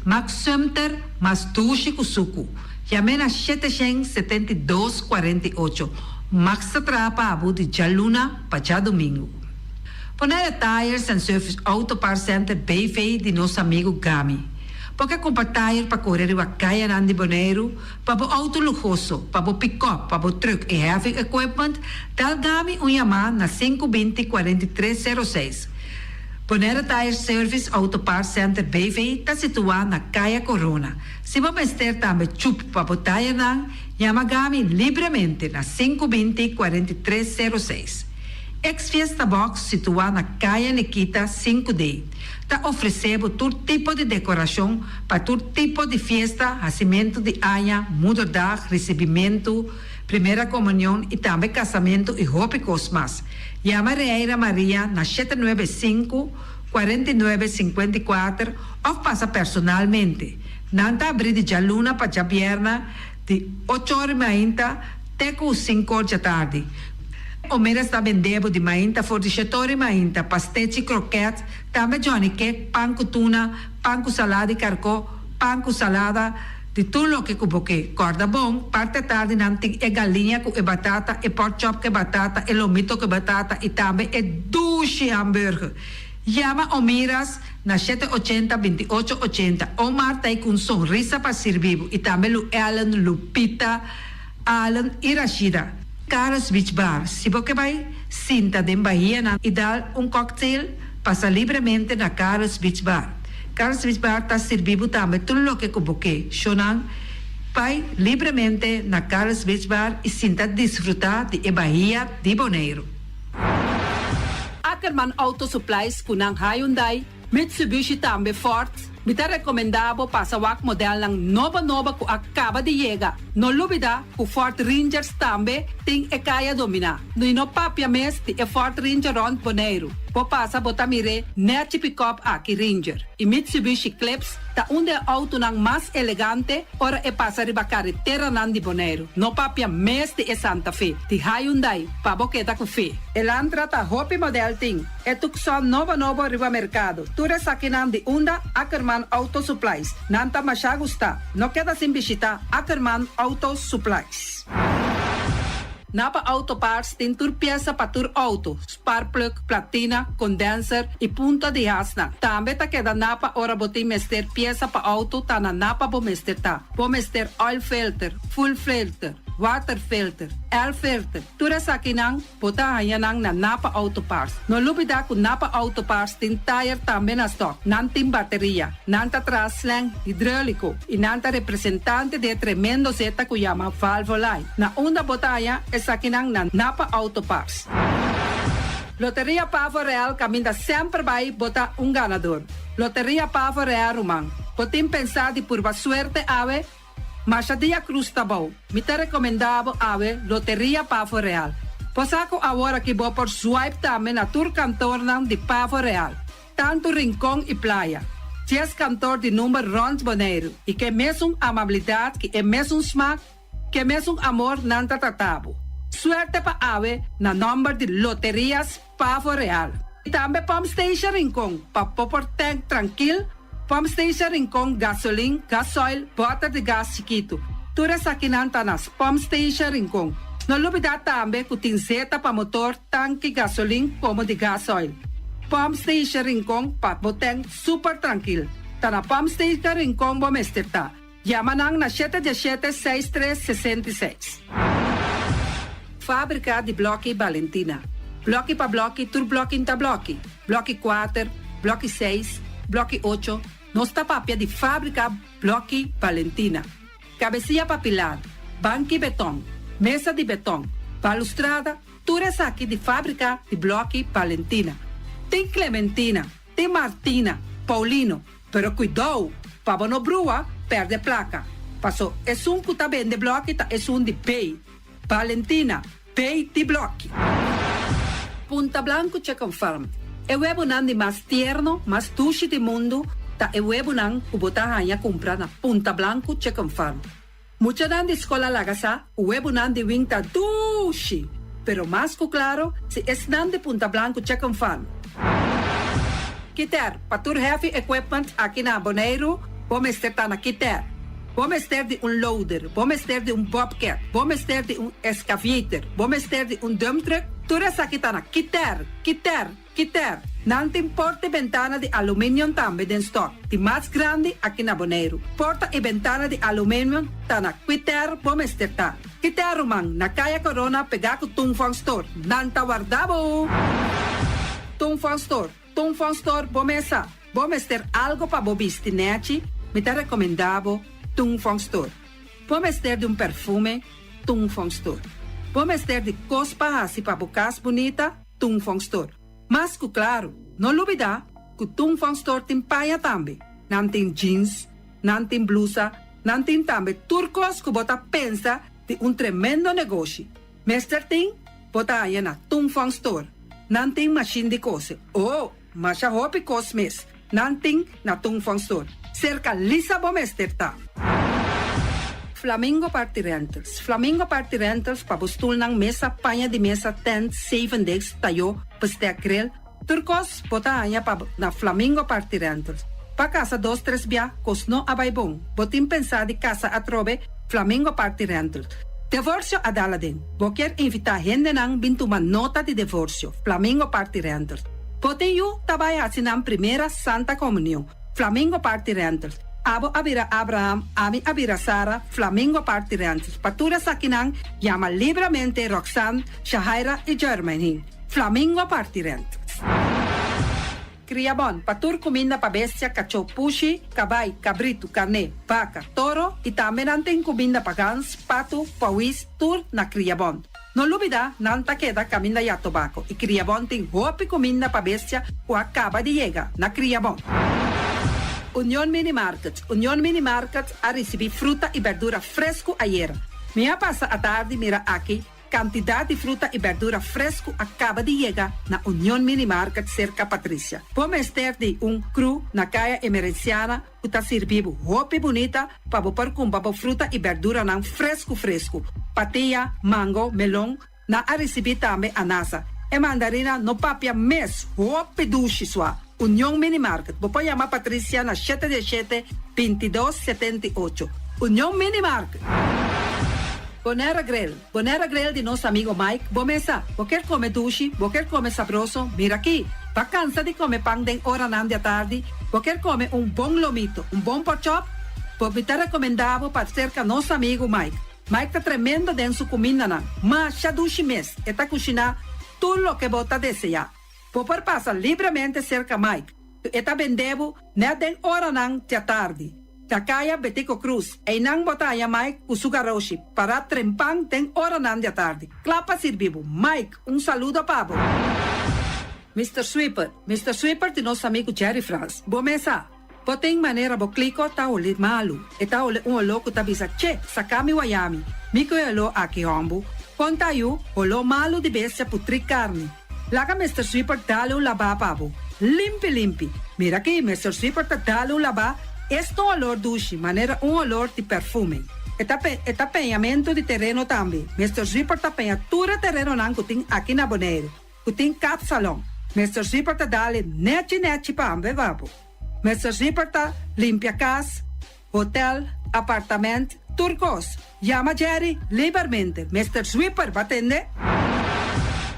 Max Sumter, mas dushi ku suku. Yam'é na 772 48. Max ta traha pa bo di djaluna pa djadumingu. Bonaire Tires and Service Auto Parts Center BV di nos amigu Gami. Bo ke kumpra tayer pa kore riba kayanan di Boneiru, pa bo outo luhoso, pa bo pikòp, pa bo trùk i heavy equipment, dal Gami un yamá na sinku binti 43 06. Bonaire Tires Service Auto Parts Center BV ta situá na Kaya Corona. Si bo mester tambe chup pa bo tayernan, yama Gami libremente na sinku binti 43 06. Ex Fiesta Box situá na Kaya Nikita sinku D ta ofresé bo tur tipo di dekorashon pa tur tipo di fiesta, hasimentu di aña, moederdag, risibimentu, primera komunion i tambe kasamentu i hopi kos mas. Yama Reira Maria na 795 49 54 òf pasa personalmente. Nan ta abrí di djaluna pa djabièrnè di ocho or mainta te ku sinku or djatardi. Omeras ta bende bo di mainta for di shetor i mainta, pastechi, kroket, tambe johnny cake, pan ku tuna, pan ku salada di karkó, pan ku salada, di tur loke ku bo ke. Kòrda bon, parti atardi nan tin e galiña ku e batata, e pork chop ku e batata, e lomito ku e batata i tambe e dushi hamburger. Yama Omiras na shete ochenta 28 80. Omar ta ei ku un sonrisa pa sirbi bo i tambe Lu Ellen, Lupita, Allen i Rashida. Carlos Beach Bar, Si bo ke bai sinta den bahianan i dal un cocktail, pasa libremente na Carlos Beach Bar. Carlos Beach Bar ta sirbi bo tambe tur loke ku bo ke. Shownan, bai libremente na Carlos Beach Bar i sinta disfruta di e bahia di Boneiru. Ackerman Auto Supplies ku nan Hyundai, Mitsubishi tambe Ford. Mi ta rekomendá bo pasa wak modelnan nobo nobo ku a kaba di yega. No lubidá ku Ford Rangers tambe tin e kaya dominá. I no papia mes di e Ford Ranger rònt Boneiru. Bo pasa bo ta mir'é nèchi pikòp aki Ranger. I Mitsubishi Eclipse ta un di e outonan mas elegante ora e pasa riba kareteranan di Boneiru. No papia mes di e Santa Fe di Hyundai pa bo keda ku fe. Elantra ta hopi modèl tin. E Tucson nobo nobo riba merkado. Tur esakinan di unda Ackerman Auto Supplies. Nan ta masha gusta. No keda sin bishita Ackerman Auto Supplies. Napa Auto Parts tin tur piesa pa tur auto, sparkplug, platina, condenser y punta di hasnan. Tambe ta keda Napa ora bo tin mester piesa pa auto ta na Napa bo mester ta. Bo mester oil filter, fuel filter, water filter, air filter, tur esakinan Bo ta haña nan na Napa Auto Parts. No lubidá ku Napa Auto Parts tin tayer tambe na stòk. Nan tin bateria, nan ta traha slang hidróliko i nan ta representante di e tremendo zeta ku yama Valvoline. Na unda bo ta haña esakinan na Napa Auto Parts. Loteria Pavo Real kaminda semper bai bo ta un ganador. Loteria Pavo Real ruman, bo tin pensá di purba suerte awe? Masha dia Cruz ta bou. Mi ta recomenda bo awe Loteria Pavo Real. Bo sa cu awor aki bo por swipe tambe na tur kantornan di Pavo Real, tanto Rincon y Playa. Dies kantor di number rond Boneiru y ke mesun amabilidad ki e mesun smaak, ke mesun amor nan ta trata bo. Suerte pa awe na nomber di Loterias Pavo Real. Y tambe Pump Station Rincon pa bo por tank trankil. Pump Station Rincon, gasolin, gasoil, bòter di gas chikitu. Tur esakinan ta na Pump Station Rincon. No lubidá tambe ku tin zeta pa motor, tanki, gasolin komo di gasoil. Pump Station Rincon pa bo tèn super trankil. Ta na Pump Station Rincon bo mester ta. Yama nan na shete diesshete seis tres 66. Fábrika di blòki Balentina. Blòki pa blòki tur blòki n'ta blòki. Blòki kuater, blòki seis, blòki ocho, nos ta papia di fábrika blòki Balentina. Kabesia pa pilar, banki betòn, mesa di betòn, balustrada, tur esaki di fábrika di blòki Balentina. Tin Clementina, tin Martina, Paulino, Pero kuidou, pa bo no brua, pèrdè plaka. Paso esun ku ta bende blòki ta esun di B. Valentina, B di blòki. Punta Blanco Chicken Farm, E webonan di mas tierno, mas dushi di mundu ta e webonan ku bo ta haña kumpra na Punta Blanco Chicken Farm. Muchanan di skol a laga sa ku webunan di wing ta dushi, pero mas ku klaro si esnan di Punta Blanku Chicken Farm. Kiter, pa tur heavy equipment aki na Boneiru, bo mester ta na Kiter. Bo mester di un loader, bo mester di un bobcat, bo mester di un excavator, bo mester di un dump truck, tur esaki ta na Kiter, Kiter, Kiter. Nan tin porta i bentana di aluminium tambe den stock, di mas grandi aki na Boneiru. Porta i bentana di aluminium ta na Kiter bo mester ta. Kiter ruman, na Kaya Corona pegá ku Tung Fong Store. Nan ta warda bo! Tung Fong Store, Tung Fong Store bo mesa. Bo mester algo pa bo bisti nechi? Mi ta rekomendá bo Tung Fong Store. Bo mester di un perfume? Tung Fong Store. Bo mester di kos pa hasi pa bo kas bunita? Tung Fong Store. Mas ku klaru, no lubidá ku Tung Fong Store tin paña tambe. Nan tin jeans, nan tin blusa, nan tin tambe tur kos ku bo ta pensa di un tremendo negoshi. Mester tin, bo ta haña na Tung Fong Store. Nan tin mashin di kose. Oh, masha hopi kos mes nan tin na Tung Fong Store. Serka Lisa bo mester ta. Flamingo Party Rentals Flamingo Party Rentals pa bo stulnan, mesa, paña di mesa, tent, zeven deks, tayó, bestek, grill, tur kos bo ta haña pa na Flamingo Party Rentals. Pa kasa dos tres bia kos no a bai bon, bo tin pensá di kasa atrobe, Flamingo Party Rentals. Devorsio a dal aden. Bo kier invitá hendenan bin tuma nota di devorsio, Flamingo Party Rentals. Bo tin yu ta bai hasi nan primera Santa Komunion. Flamingo Party Rentals. Abo a bira Abraham, ami a bira Sara, Flamingo Party Rentals. Pa tur esakinan, yama libramente Roxanne, Shahaira y Jermaine. Flamingo Party Rentals. Kriabon, pa tur kuminda pa bestia, kachó, pushi, kabai, kabritu, karné, baka, toro y tambe nan tin kuminda pa gans, patu, pawis, tur na Kriabon. No lubida, nan ta keda kaminda ya tobako i Kriabon tin hopi kuminda pa bestia ku a kaba di yega na Kriabon. Union Mini Market Union Mini Market a risibí fruta i berdura fresku ayera. Mi a pasa atardi mira aki kantidat di fruta i berdura fresku a kaba di yega na Union Mini Market serka Patricia. Bo mester di un kru na Kaya Emerenciana ku ta sirbi bo hopi bunita pa bo por kumpra bo fruta i berduranan fresku fresku. Patia, mango, melon, nan a risibí tambe anasa. E mandarina no papia mes, hopi dushi sua. Union Mini Market, bo por yama Patricia na shete diesshete, bintidos, setenti'ocho. Union Mini Market! Bonera Grill, Bonera Grill di nos amigo Mike, bo mesa, bo kier come dushi, bo kier come sabroso, mira aki! Ba cansa di come pan den oranan di atardi, bo kier come un bon lomito, un bon porkchop? Bo mi ta recomenda bo pa cerca nos amigo Mike. Mike ta tremendo den su cumindanan, masha dushi mes, e ta cushina tur loke bo ta desea. Bo por pasa libremente cerca Mike, cu e ta bende bo net den oranan di atardi. Na Kaya Betico Cruz, einan bo ta haña Mike ku su garoshi pará trempan den oranan di atardi, kla pa sirbi bo. Mike, un saludo pa bo. Mister Sweeper, Mister Sweeper di nos amigu Jerry Frans. Bo mesa, bo tin manera bo kliko ta holi malu. E ta holi un oló ku ta bisa, Che, saka mi wayami. Mi ku e oló aki hòmbu. Kon ta yu, holó malu di bestia putrí karni. Laga Mister Sweeper dale un labá pa bo. Limpi limpi. Mira aki, Mister Sweeper ta dale un labá, es ta un olor dushi, manera un olor di perfume. E ta pe, e ta peñamentu di tereno tambe. Mister Sweeper ta peña tur e terenonan ku tin aki na Boneiru, ku tin kapsalon. Mister Sweeper ta dale nechi nechi pa bo pa bo. Mister Sweeper ta limpia kas, hotel, apartament, tur kos. Yama Jerry libermente. Mister Sweeper ba tende?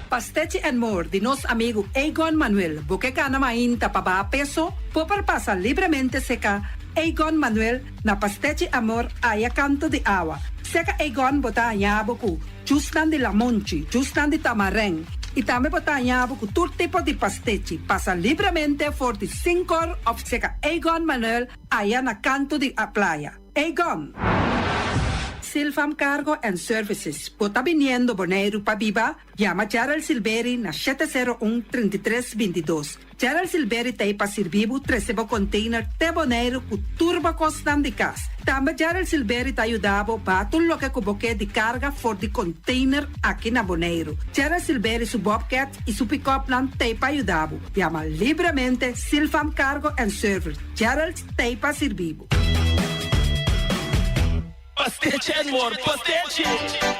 Pastechi and More di nos amigu Egon Manuel. Bo ke gana mainta pa baha peso? Bo por pasa libremente seka Egon Manuel na Pastechi Amor aya kanto di awa. Seka Egon bo ta haña bo ku jusnan di lamonchi, jusnan di tamarèn i tambe bo ta haña bo ku tur tipo di pastechi. Pasa libremente for di sinkor òf seka Egon Manuel Aya na kanto di a playa. Egon! Silfam Cargo and Services, bo ta biniendo Boneiru pa biba? Yama Gerald Silberi na 701 33 22. Gerald Silberi ta ei pa sirbi bo trese bo container te Boneiru ku tur bo kosnan di kas. Tambe Gerald Silberi ta yuda bo baha tur loke ku bo ke di karga for di container aki na Boneiru. Gerald Silberi su bobcat i su pick-upnan ta ei pa yuda bo. Yama libremente Silfam Cargo and Service. Gerald t'ei pa sirbi bo. Pastechi and more, pastechi!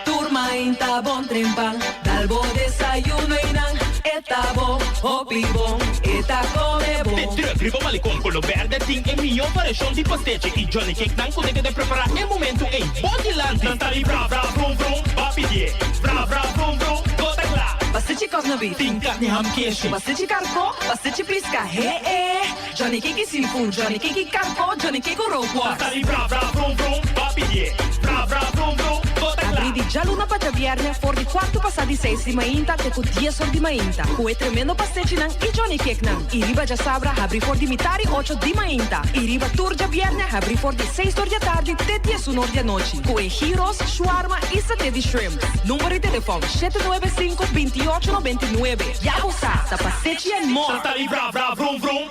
Tur mainta bon trempan, dal bo desayuno einan, e ta bon, hopi bon, e ta come bon. De truck riba Malecon color berde tin e mihó variashon di pastechi y Johnny Cake nan cu ta keda prepara e momento ey bo dilanti. Nan ta di bra bra vrum vrum, ba pidié. Bra bra vrum vrum, bo ta cla. Pastechi cosna beef. Tin carni ham keshi. Pastechi carco, pastechi pisca, he e. Johnny Cake seafood, Johnny Cake karko, Johnny Cake rookworst. Natali bra bra vrum vrum, ba pidié. Bra bra vrum vrum, bo ta kla. Abrí di djaluna pa djabièrnè for di kuartu pasá di seis di mainta te ku dies or di mainta ku e tremendo pastechinan i Johnny Cakenan. I riba djasabra habrí for di mitá di ocho di mainta i riba tur djabièrnè habrí for di seis or di atardi te diesun or di anochi ku e gyros, shwarma i saté di shrimp. Number di telefòn, 795 28 99. Ya bo sa, ta pastechi and more! Natali bra bra vrum vrum.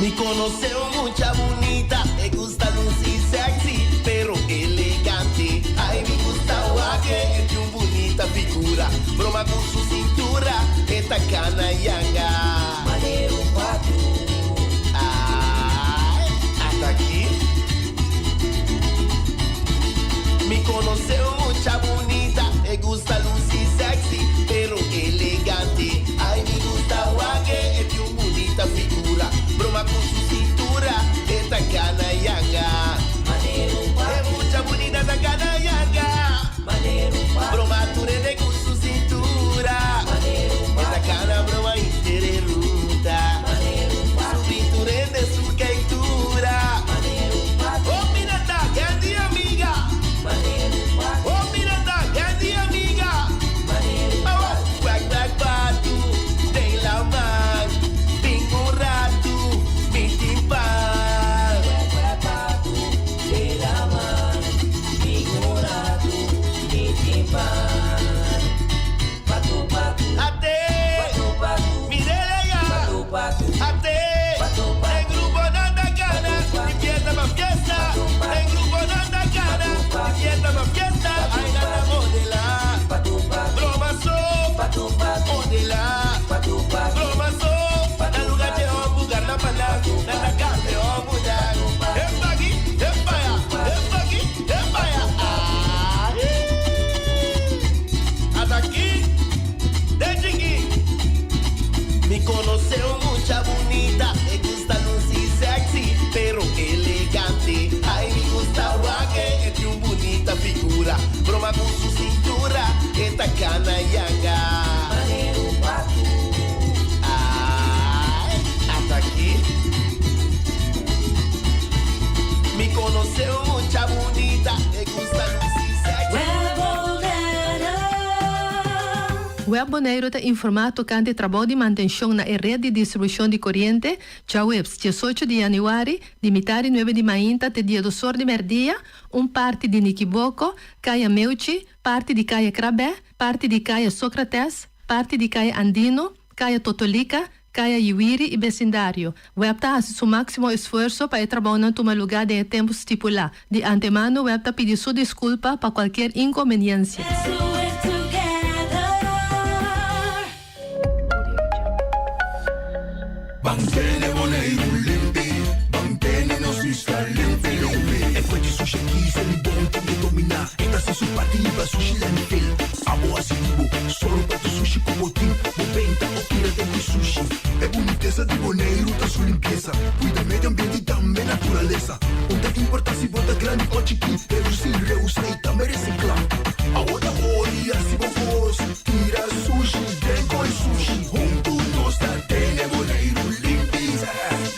Mi conoce un mucha bunita, me gusta luci sexy, pero elegante. Ay, mi gusta wak e, tiene un bunita figura, broma cu su cintura, e ta cana yanga. Manera un patu. Ay, ata aki. Mi conoce un mucha bunita, me gusta luci sexy, pero elegante. Ay, mi gusta wak e, e tiene un bunita figura, broma cu su cintura, e ta cana yanga. E mucha bunita ta cana yanga. Broma tur hende cu su cintura, e ta cana broma henter e ruta. Subi tur hende su keitura. Oh, mira ta, Candy amiga. Oh, mira ta, Candy amiga. Oh, kwak kwak patu, den laman, bin un ratu, mi tin pan. Kwak kwak patu, den laman, bin un ratu, mi tin pan. Patu patu, Ate, patu patu, mirele ya, patu patu, ate, patu patu, den grupo nan ta gana, di fiesta pa fiesta, den grupo nan ta gana, di fiesta pa fiesta, ay nan ta modela, broma so, modela, broma so, na luga dje hombu garna pa nan, nan ta cambia hombu nan, epa aki, epa ya, epa aki, epa ya, ay. Ata aki, den chiki. Mi conoce un mucha bunita, me gusta luci sexy, pero elegante. Ay, mi gusta wak e, e tin un bunita figura, broma cu su cintura, e ta cana yanga. Ay, ata aki. Mi conoce un mucha bunita, me gusta luci sexy. Web Boneiru ta informá tokante trabou di mantenshon na e ret di distribushon di koriente djaweps diesocho di yanüari di mitar di nuebe di mainta te diesdos or di mèrdia, un parti di Nikiboko, Kaya Meuchi, parti di Kaya Krabè, parti di Kaya Socrates, parti di Kaya Andino, Kaya Totolika, Kaya Yiwiri i besindario. Web ta hasi su máksimo esfuerso pa e trabounan tuma lugá den e tempu stipulá. Di antemano web ta pidi su diskulpa pa kualkier inkonbeniensia. Ban tene Boneiru limpi, ban tene nos isla limpi limpi. E kue di sushi aki se mi bon tin ke dominá. E ta hasi su parti riba sushi landfill. Abo hasi di bo, sòru pa tur sushi ku bo tin. Bo benta o tira den di sushi. E bunitesa di Boneiru ta su limpiesa. Kuida medio ambiente i tambe naturalesa. Un ta importá si bo ta grandi o chikí. Redusí, reusá i tambe resiklá. Awo ta ori hasi bo kos. Tira sushi den koi sushi. Huntu nos ta tene Boneiru limpi.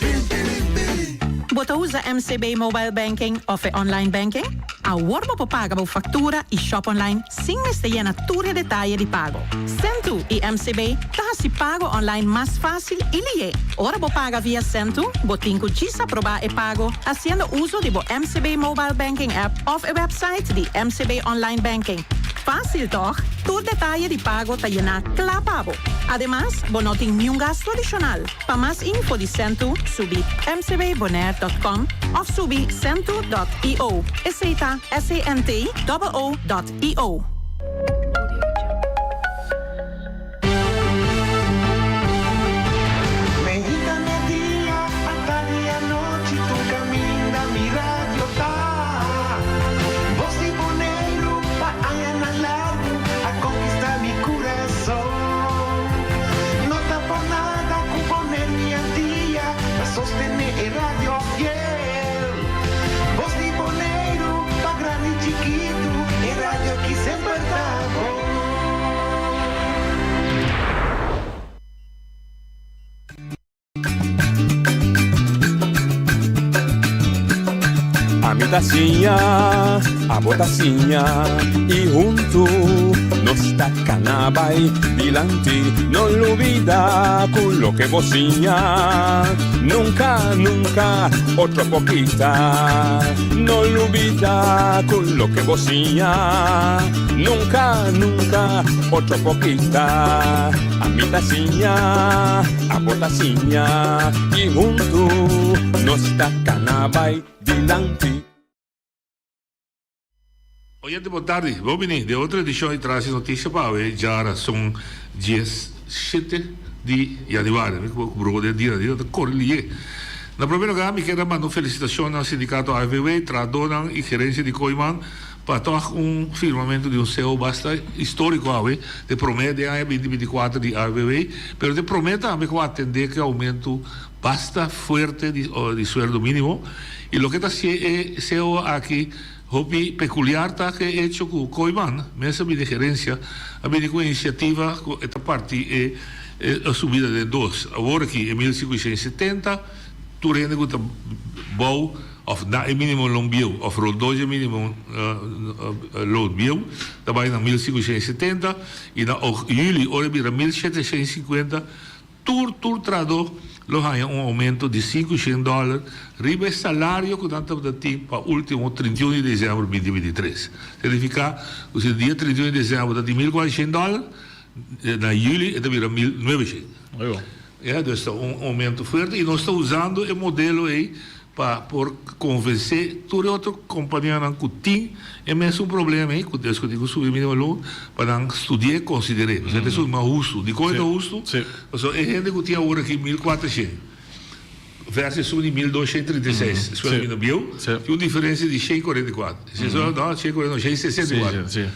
Limpi limpi. Bo ta usa MCB Mobile Banking of e Online Banking? Awor bo por paga bo factura y shop online sin mester yena tur e detaye di pago. Sentoo y MCB ta haci pago online mas facil y lihe. Ora bo paga via Sentoo, bo tin cu djis aproba e pago haciendo uso di bo MCB Mobile Banking app of e website di MCB Online Banking. Facil toch? Tur detaye di pago ta yena cla pa bo. Ademas, bo no tin niun gasto adicional. Pa mas info di Sentoo, subi mcbbonaire.com of subi sentoo.io. Esei ta S-E-N-T-O-O dot I-O. Ami ta siña, abo ta siña i huntu nos ta kana bai dilanti. No lubida ku loke bo siña nunka, nunka otro por kita. No lubida ku loke bo siña nunka, nunka otro por kita. Ami ta siña, abo ta siña i huntu nos ta kana bai dilanti. Oyente bon tardi, bon bini den otro edicion di Trasi Noticia pa awe djarason dies shete di januari. Mi ku brogo den dia, dia ta kore liye. Na prome lugar mi kier a manda un felicitacion na sindicato AFBW, trahadornan y gerencia di Kooiman pa tog un firmamento di un cao basta historico awe, de prome den aña binti 24 di AFBW, pero de prome tambe cu a atende cu e aumento basta fuerte di di sueldo minimo y loke ta hacié e cao aki hopi peculiar ta cu e hecho cu Kooiman mes a bini gerencia a bini cu iniciativa cu e ta parti e e subida den dos awor aki e 1570 tur hende cu ta bou of na e minimo loon bieu of rondó dje minimo loon bieu ta bai na 1570 y na juli ora e bira 1750 Tur tur trahadó lo haña un oumento di 500 dòler riba e salario ku nan tabata tin pa último 31 di desèmber 2023. Signifiká ku si dia 31 di desèmber ta tin 1400 dòler, na yüli e ta bira 1900. Ya, dus ta un oumento fuerte i nos ta usando e modelo ei pa por konvensé tur e otro kompanianan ku tin e mesun problema ei, ku des ku tin ku subi minimo loon, pa nan studi'é, konsider'é. Pasobra e ta esun mas hustu. Dikon e ta hustu? Pasobra e hende ku tin awor aki 1400 versus esun di 1236, eskuela mino bieu, tin un diferensia di 144. Si esei no, 144 no, 164.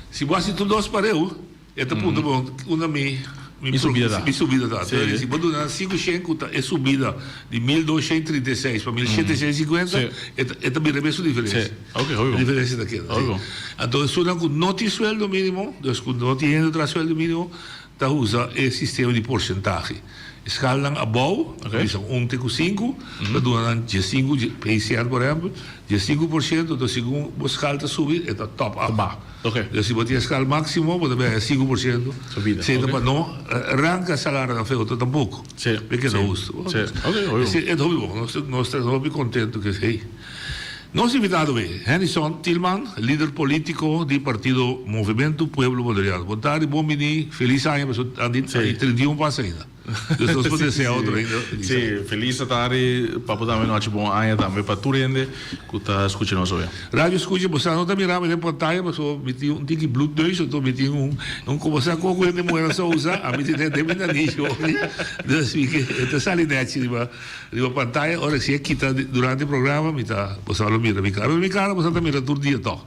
Si bo hasi tur dos pareu, E ta puntra bo unda mi mi subida ta. Mi subida ta. Entonces si bo duna nan 500 cu ta e subida di 1236 pa 1750 e ta e ta bira mesun diferencia. E diferencia ta keda. Anto esunnan cu no tin sueldo minimo, dus cu no tin hende traha sueldo minimo, ta usa e sistema di porcentahe. E scalnan abou, bisa un te cu sinku, ta duna nan diesinku, PCN por ehempel, 15 por ciento, entonces segun bo scal ta subi e ta top up. Dus si bo tin e scal maximo bo ta bira 5%, esey ta pa no ranca salario nan feo tampoco. Bo keda husto. Esey e ta hopi bon, nos ta hopi contento cu esey. Nos invitado be Hennyson Thielman, lider politico di partido Movimento Pueblo Boneriano. Bon tardi, bon bini, feliz aña pasobra a 31 pasa ainda. Dus nos por desea otro hende feliz aña. Sí, feliz tardi pa bo tambe nochi bon aña tambe pa tur hende ku ta skucha nos awe. Radio skucha bo sa no ta mira mi den pantaya pasobra mi tin un tiki bloedneus anto mi tin un un komo sa kon ku hende muher sa usa ami tin den mi nariz hopi dus mi ke e ta sali nechi riba riba pantaya ora si e kita durante e programa mi ta bo sa lo mira mi kara pero mi kara bo sa ta mira tur dia tog.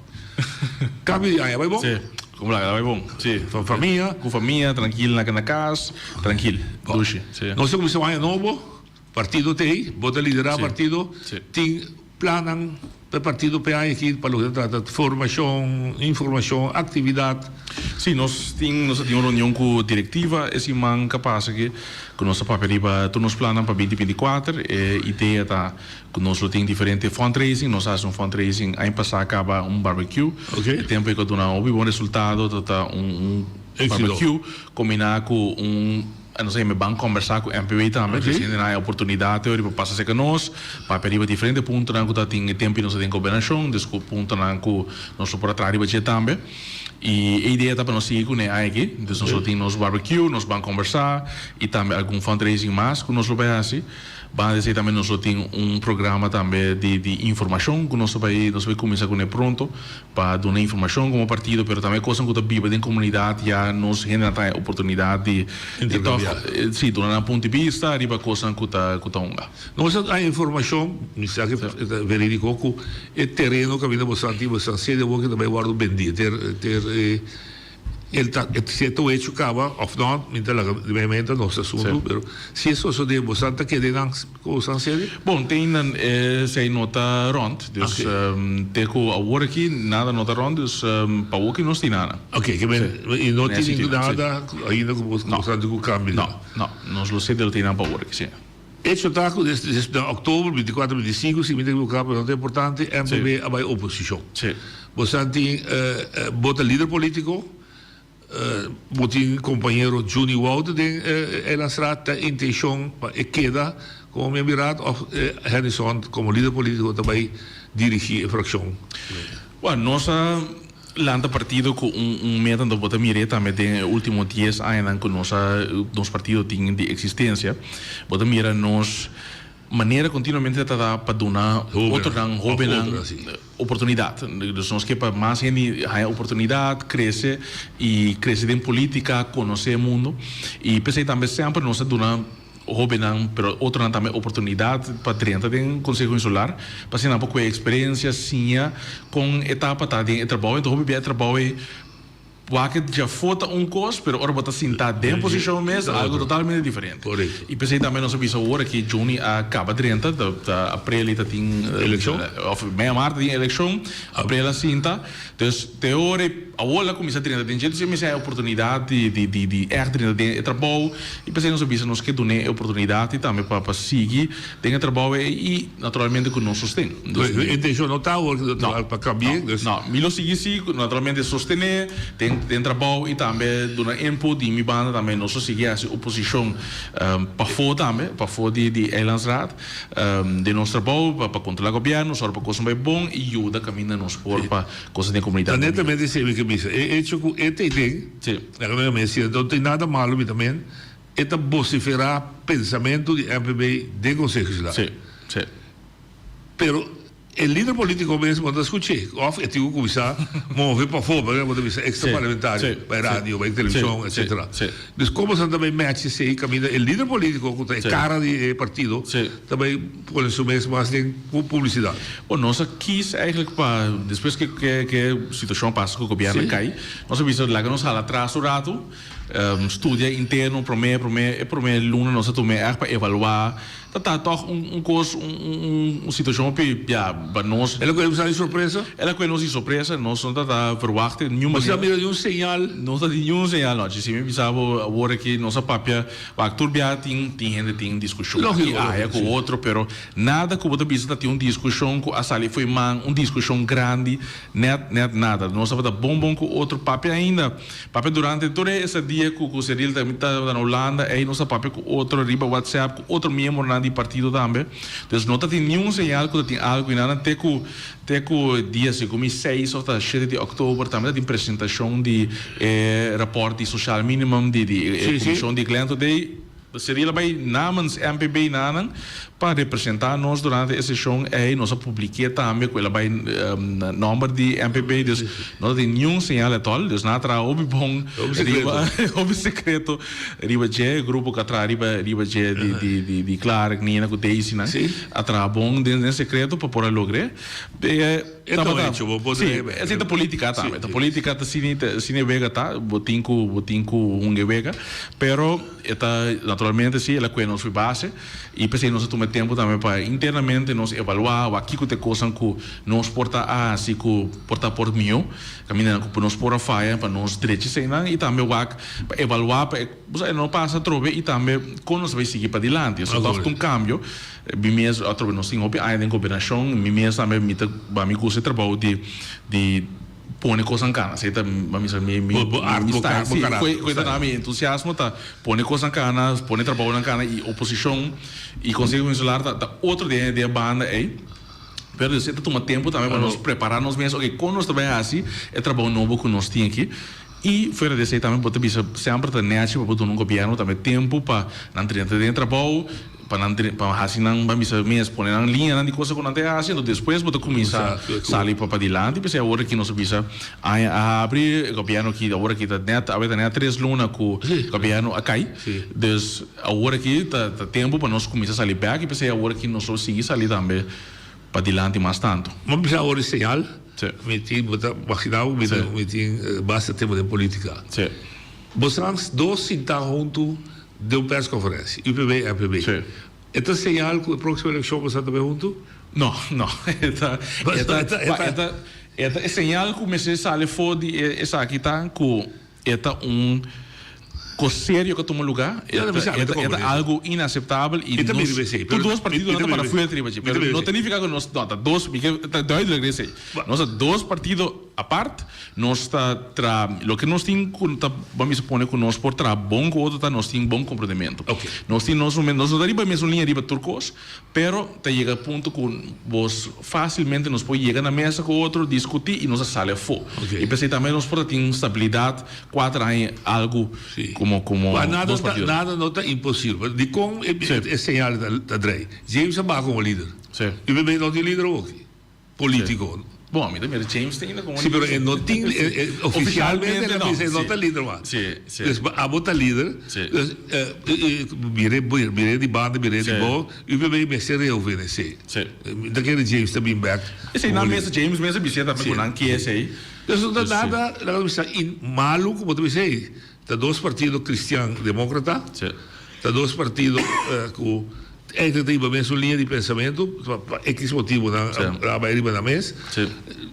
Cambio di aña bai bon? Sí, como la bai bon. Sí. Con famia? Cu famia, trankil na na cas, trankil, dushi. Sí. Nos ta cuminsa un aña nobo, partido t'ey, bo ta lidera partido, tin plannan pa e partido p'e aña aki pa loke ta trata formacion, informacion, actividad? Sí, nos tin, nos a tin un reunion cu directiva e siman ca pasa aki, cu nos a papia riba tur nos plannan pa binti 24. E idea ta Cu nos lo tin diferente fundraising, nos a haci un fundraising aña pasa caba un barbecue, e tempo ey cu a duna hopi bon resultado, ta ta un barbecue combina cu un, nos a yama ban combersa cu MPW tambe, dus hende nan a oportunidad te ora pa pasa cerca nos, papia riba diferente puntonan cu ta tin e tempo ey nos ta den gobernacion, dus cu puntonan cu nos lo por a traha riba dje tambe. Y e idea ta pa nos sigui cu ne aña aki, dus nos lo tin nos barbecue, nos ban combersa y tambe algun fundraising mas cu nos lo bay haci. Banda di esei tambe nos lo tin un programa tambe di di informashon ku nos ta bai nos ta bai kuminsá kuné pronto pa duna informashon komo partido pero tambe kosnan ku ta biba den komunidat ya nos hendenan ta haña oportunidat di di tòg si duna nan punto di bista riba kosnan ku ta ku ta hunga. Nos a haña informashon, mi sa ke ta verídiko, ku e tereno kaminda boso a tin boso a sede awor ke ta bai wòrdu bendí ter ter e. El ta, si e ta un hecho caba of no, mi ta laga di mi menta nos asunto, pero si e sosode, bosan ta kede nan cu bosan sede? Bon, te ainda esey no ta rond, dus te cu awor aki nada no ta rond, dus pa awor aki nos tin nada. Ok, ke men, y no tin nada ainda cu bosan tin cu cambia? No, no, nos lo sede lo tin nan pa awor aki, si. Hecho ta ku des na òktober bintikuater bintisinku si mi ta ekiboká pero no ta importante MPB a bai oposishon. Bosan tin bo ta lider polítiko bo tin kompañero Juni Wouter den Eilandsraad ta intenshon pa e keda komo miembro di raad òf Hennyson komo lider polítiko ta bai dirigí e frakshon? Bueno nos a Lanta partido ku un un meta anto bo ta mir'é tambe den e ultimo dies añanan ku nos a nos partido tin di eksistensia. Bo ta mira nos manera kontinuamente ta trata pa duna otronan hobennan oportunidat. Dus nos ke pa mas hende haña oportunidat, krese i krese den politika, konosé e mundu. I p'esei tambe semper nos a duna. Hóbennan, pero otronan tambe oportunidat pa drenta den Konseho Insular, pa asina nan por kohe eksperensia, siña kon e ta pa ta den e trabou. Enton hopi bia e trabou ei wak djafó ta un kos, pero ora bo ta sintá den posishon mes ta algu totalmente diferente. I p'esei tambe nos a bisa awor aki Juni a kaba drenta, ta aprel ei ta tin Elekshon. Òf mei mart ta tin elekshon, aprel a sinta. Dus te ora e awor a kuminsá drenta den dje, dus mi a oportunidat di di di di ègt drenta den e trabou i p'esei nos a bisa nos ke dun'é e oportunidat i tambe pa pa sigui den e trabou ei i naturalmente ku nos sosten. Dus e intenshon no ta awor pa kambi'é? No, no, mi lo sigui si, naturalmente sostené den den trabou i tambe duna input di mi banda tambe nos lo sigui hasi oposishon pafó tambe, pafó di di Eilandsraad. Den nos trabou pa kontrolá gobièrnu, sòru pa kosnan bai bon i yuda kaminda nos por pa kosnan den komunidat Ta netamente esei mi ke bisa. E echo ku e ta den, laga mi mester siña, no tin nada malu mi ta men, e ta bosiferá pensamentu di MPB den Konseho Insular. Pero E lider politico mes bo ta scuch'e of e tin cu cuminsa move pafó, por ejemplo bo ta bisa extra parlamentario bay radio, bay television etcetera. Dus como esnan ta bay match esey caminda e lider politico cu ta e cara di e partido ta bay pone su mes mas den publicidad. Bueno nos a kies eigenlijk pa despues cu e situacion a pasa cu gobierno a cay nos a bisa laga nos hala atras un rato studia interno prome prome e prome luna nos a tuma e echt pa evalua Ta ta tòg un un kos un un un situashon hopi ya pa nos. El a kohe boso di sorpresa? El a kohe nos di sorpresa, nos no ta ta verwagt di niun manera. Boso a mira niun señal? No ta tin niun señal no. Si mi bisa bo awor aki nos a papia, wak tur bia tin tin hende tin diskushon aki aya ku otro, pero nada ku bo ta bisa ta tin un diskushon ku a sali fo'i man, un diskushon grandi, nèt nèt nada. Nos tabata bon bon ku otro, papia ainda. Papia durante tur e esa dia cu cu Cyril ta tabata na Hulanda ey nos a papia cu otro riba WhatsApp cu otro miembronan di partido tambe. Dus no ta tin niun señal cu ta tin algo y nada te cu te cu dia segun mi seis of ta shete di october tambe ta tin presentacion di e rapport di social minimum di di e comision di Glen Today. Cyril a bai namens MPB nanan pa representá nos durante e seshon ei. Nos a publik'é tambe ku el a bai na nòmber di MPB. Dus no ta tin niun señal etòl. Dus nan a traha hopi bon riba hopi sekreto riba dje. E grupo ku a traha riba riba dje di di di di Clark, Nina ku Daisy nan a traha bon den den sekreto pa por a logr'é. E ta un hecho, bo por Sí, esei ta politica tambe. Ta politica ta sini sini e wega ta, bo tin ku bo tin ku hunga e wega, pero e ta naturalmente si el a kue nos fu base i p'esei nos a tuma e tempu tambe pa internamente nos evaluá wak kiko ta e kosnan ku nos por ta a hasi ku por ta por mihó, kamindanan ku nos por a faya pa nos drecha eseinan i tambe wak pa evaluá pa e bo sa e no pasa atrobe i tambe kon nos ta bai sigui padilanti. Esei tòg ta un kambio. Mi mes atrobe nos tin hopi aña den gobernashon, mi mes tambe mi ta ba mi gusta e trabou di di pone kosnan kana, esei ta ba mi sa mi mi Bo art, mi bo style, bo si, karakter, koe bo koe ta style. na mi entusiasmo ta pone kosnan kana, pone trabounan kana i oposishon i Konseho Insular ta ta otro den den e banda ei, pero esei ta tuma tempu tambe pa nos prepara nos mes, oke kon nos ta bai hasi e trabou nobo ku nos tin aki. I fuera di esei tambe bo ta bisa semper ta nechi pa bo duna un gobièrnu tambe tempu pa nan drenta den e trabou, pa nan pa hasi nan ban bisa mes pone nan liñanan di cosa ku nan ta hasi, anto despues bo ta kuminsá sali pa padilanti. P'esei awor aki nos a bisa aña a habri, e gobièrnu aki awor aki ta nèt awe ta nèt tres luna ku gobièrnu a kai. Dus awor aki ta ta tempu pa nos kuminsá sali bèk i p'esei awor aki nos lo sigui sali tambe padilanti mas tantu. Bo bisa awor e señal. Mi tin, bo ta imagina bo, mi mi tin basta tempo den politica. Bo straks dos sinta huntu den un persconferencia, UPB y MPB. E ta señal cu e proximo eleccion bo sa ta bay huntu? No, no. E ta, e ta, e ta, e ta e señal cu mester sali for di esaki ta cu e ta un. Kos serio ku a tuma lugá, e ta algu inaseptabel i nos tur dos partidonan ta para fuerte riba dje. Pero no ta nifiká ku nos, no, ta dos, mi ke ta duidelijk den esei. Nos ta dos partido apart, nos ta traha, loke nos tin ku ta ban bisa pone ku nos por traha bon ku otro ta nos tin bon komprondementu. Nos tin nos momento, nos no ta riba e mesun liña riba tur kos, Pero ta yega punto cu bos facilmente nos por yega na mesa cu otro, discuti y nos a sali afo. Y p'esey tambe nos por ta tin stabilidad cuater aña algo como como But nada dos ta, partido. nada no ta imposibel. Dicon e e señal ta ta drei? James a baha como lider. Y bebe no tin lider awoki. Politico. Bon, mi ta mira James ta ainda como Sí, pero e no tin, e, e, oficialmente el a bisa e no ta lider mas. Sí, sí. Dus abo ta lider. Sí. Dus, eh, eh, mire, mire di banda, mire di Sí. bo, UPB mester rejuvenesé. Sí. Mi ta kere James ta bin bek. Esei nan mester, James mester bis'é tambe Sí. ku nan ke esei. Dus no ta Dus sí. nada, laga nos bisa, in malu ku bo ta bisa ei. Ta dos partido cristian democrata. Sí. Ta dos partido eh, ku Eigenlijk ta riba mesun liña di pensamentu, pa X motibunan a bai riba nan mes.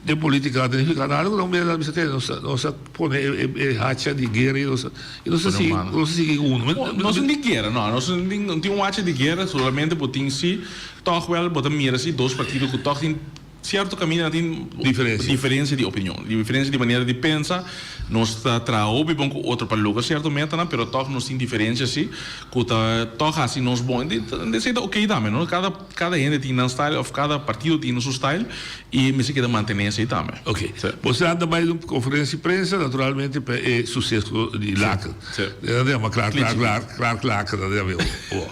Den politica ta nifica nada cu nan mira nan bisa te nos nos a pone e hacha di guera y nos y nos a sigui nos a sigui cu uno. Nos no tin guera no, nos no tin un hacha di guera solamente bo tin si tog wel bo ta mira si dos partido cu tog tin Cierto caminda tin diferencia di opinion, diferencia di manera di pensa. Nos ta traha hopi bon cu otro pa logra cierto metanan, pero toch nos tin diferencia si cu ta toch haci nos bon. Esey ta ok tambe, no? Cada cada hende tin nan style of cada partido tin su style y mester keda mantene esey tambe. Ok. Bo a anda bay un conferencia di prensa naturalmente pa e suceso di Laken. Nan ta yama Clark Clark Clark Clark Laken nan ta yama bo.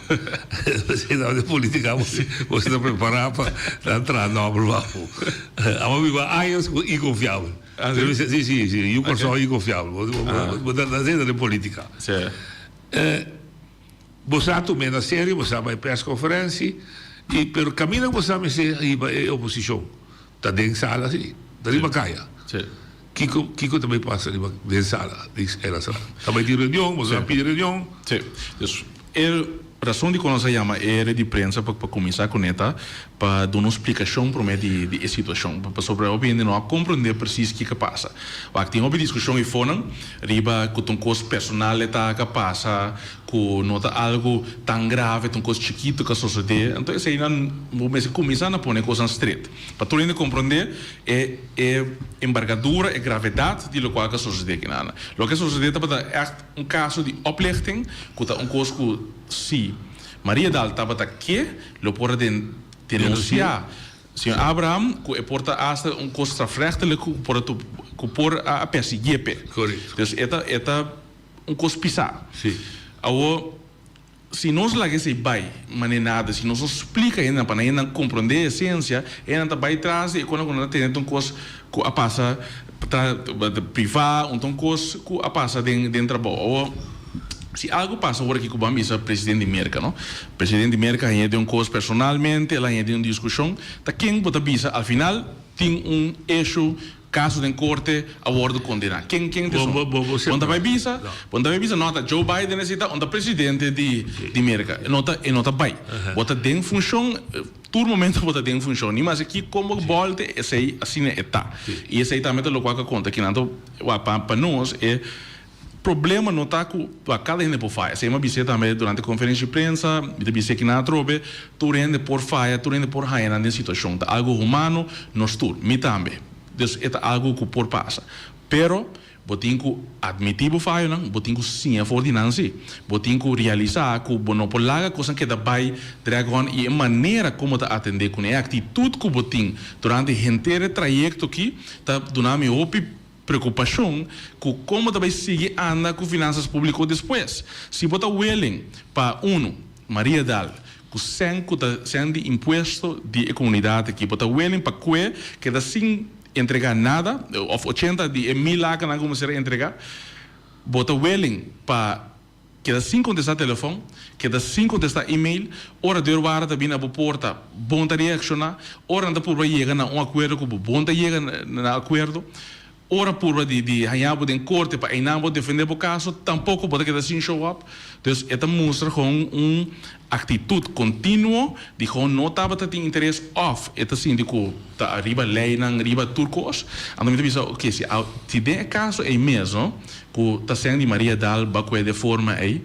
Esei ta de politica bo bo ta prepara pa nan traha nomber pa bo. Amo biba años ku inconfiabel. Si si si yu Kòrsou inconfiabel. Bo ta nan ta den politica. Bo sa tum'é na serio bo sa bai persconferentie y pero caminda ku bo sa mester hiba e oposicion ta den sala si ta riba kaya. Kiko kiko ta bay pasa riba den sala di era sala? Ta bay tin reunion, boso a pidi reunion? Sí. Dus e rason dikon nos a yama e red di prensa pa pa kuminsá kuné ta pa duna un splikashon promé di di e situashon. Pasobra hopi hende no a komprondé presis kiko a pasa. Wak tin hopi diskushon eifonan riba ku ta un kos personal e ta ka pasa, ku no ta algu tan grave, ta un kos chikitu ku a sosodé. Anto eseinan bo mester kuminsá na pone kosnan stret pa tur hende komprondé e E embargadura, e gravedat di lokual ku a sosodé akinan. Loke a sosodé tabata ègt un kaso di oplichting, ku ta un kos ku si Maria Daal tabata ke, lo por a denunsiá señor Abraham, ku e por ta asta un kos strafrechtelijk ku por a ku por a persiguié p'e. Dus e ta e ta un kos pisá. Awor. Si nos laga esei bai manera nada, si nos no splika hendenan pa nan hendenan komprondé e esensia, hendenan ta bai tras di e kosnan ku nan ta tene ta un kos ku a pasa ta privá un ta un kos ku a pasa den den trabou. Awor, si algu pasa ora aki ku bo a bisa presidente di Merka no, presidente di Merka haña den un kos personalmente, el a haña den un diskushon, ta ken bo ta bisa al final tin un issue Caso den corte a wordo condena. Ken ken ta esun? Bo ta bay bisa? Bo ta bay bisa no ta Joe Biden esey ta, ta presidente di di Merca. E no ta e no ta bay. Bo ta den funcion, tur momento bo ta den funcion. Ni mas aki con bo bolte esey asina e ta. Y esey tambe ta locual cu a conta kinan to pa pa nos e Problema no ta cu cada hende por faya. Esey mi a bis'é tambe durante conferencia di prensa, mi ta bis'é kinan atrobe, tur hende por faya, tur hende por haya nan den situacion. Ta algo humano, nos tur, mi tambe. Dus e ta algo cu por pasa. Pero bo tin cu admiti bo fayonan, bo tin cu siña for di nan si. Bo tin cu realisa cu bo no por laga cosnan keda bay drag on y e manera como ta atende cune, e actitud cu bo tin durante henter e trayecto aki ta duna mi hopi Preokupashon ku kon bo ta bai sigui anda ku finansas públiko despues. Si bo ta willing pa unu, Maria Daal, ku sèn ku ta sèn di impuesto di e komunidat aki, bo ta willing pa kue keda sin entregá nada, òf ochenta di e mil lakanan ku mester a entregá, bo ta willing pa Keda sin kontestá telefòn, keda sin kontestá email, ora deurwaarder ta bini na bo porta, bon ta reakshoná, ora nan ta purba yega na un akuerdo ku bo, bon ta yega na akuerdo. Ora purba di di haña bo den korte pa einan bo defende bo kaso, tampoko bo ta keda sin show up. Dus e ta mustra gewoon un aktitut kontinuo di gewoon no tabata tin interes òf e ta sinti ku ta riba leinan, riba tur kos. Anto mi ta bisa, oke, si a si den e kaso ei mes no, ku ta sèn di Maria Daal bakue den forma ei,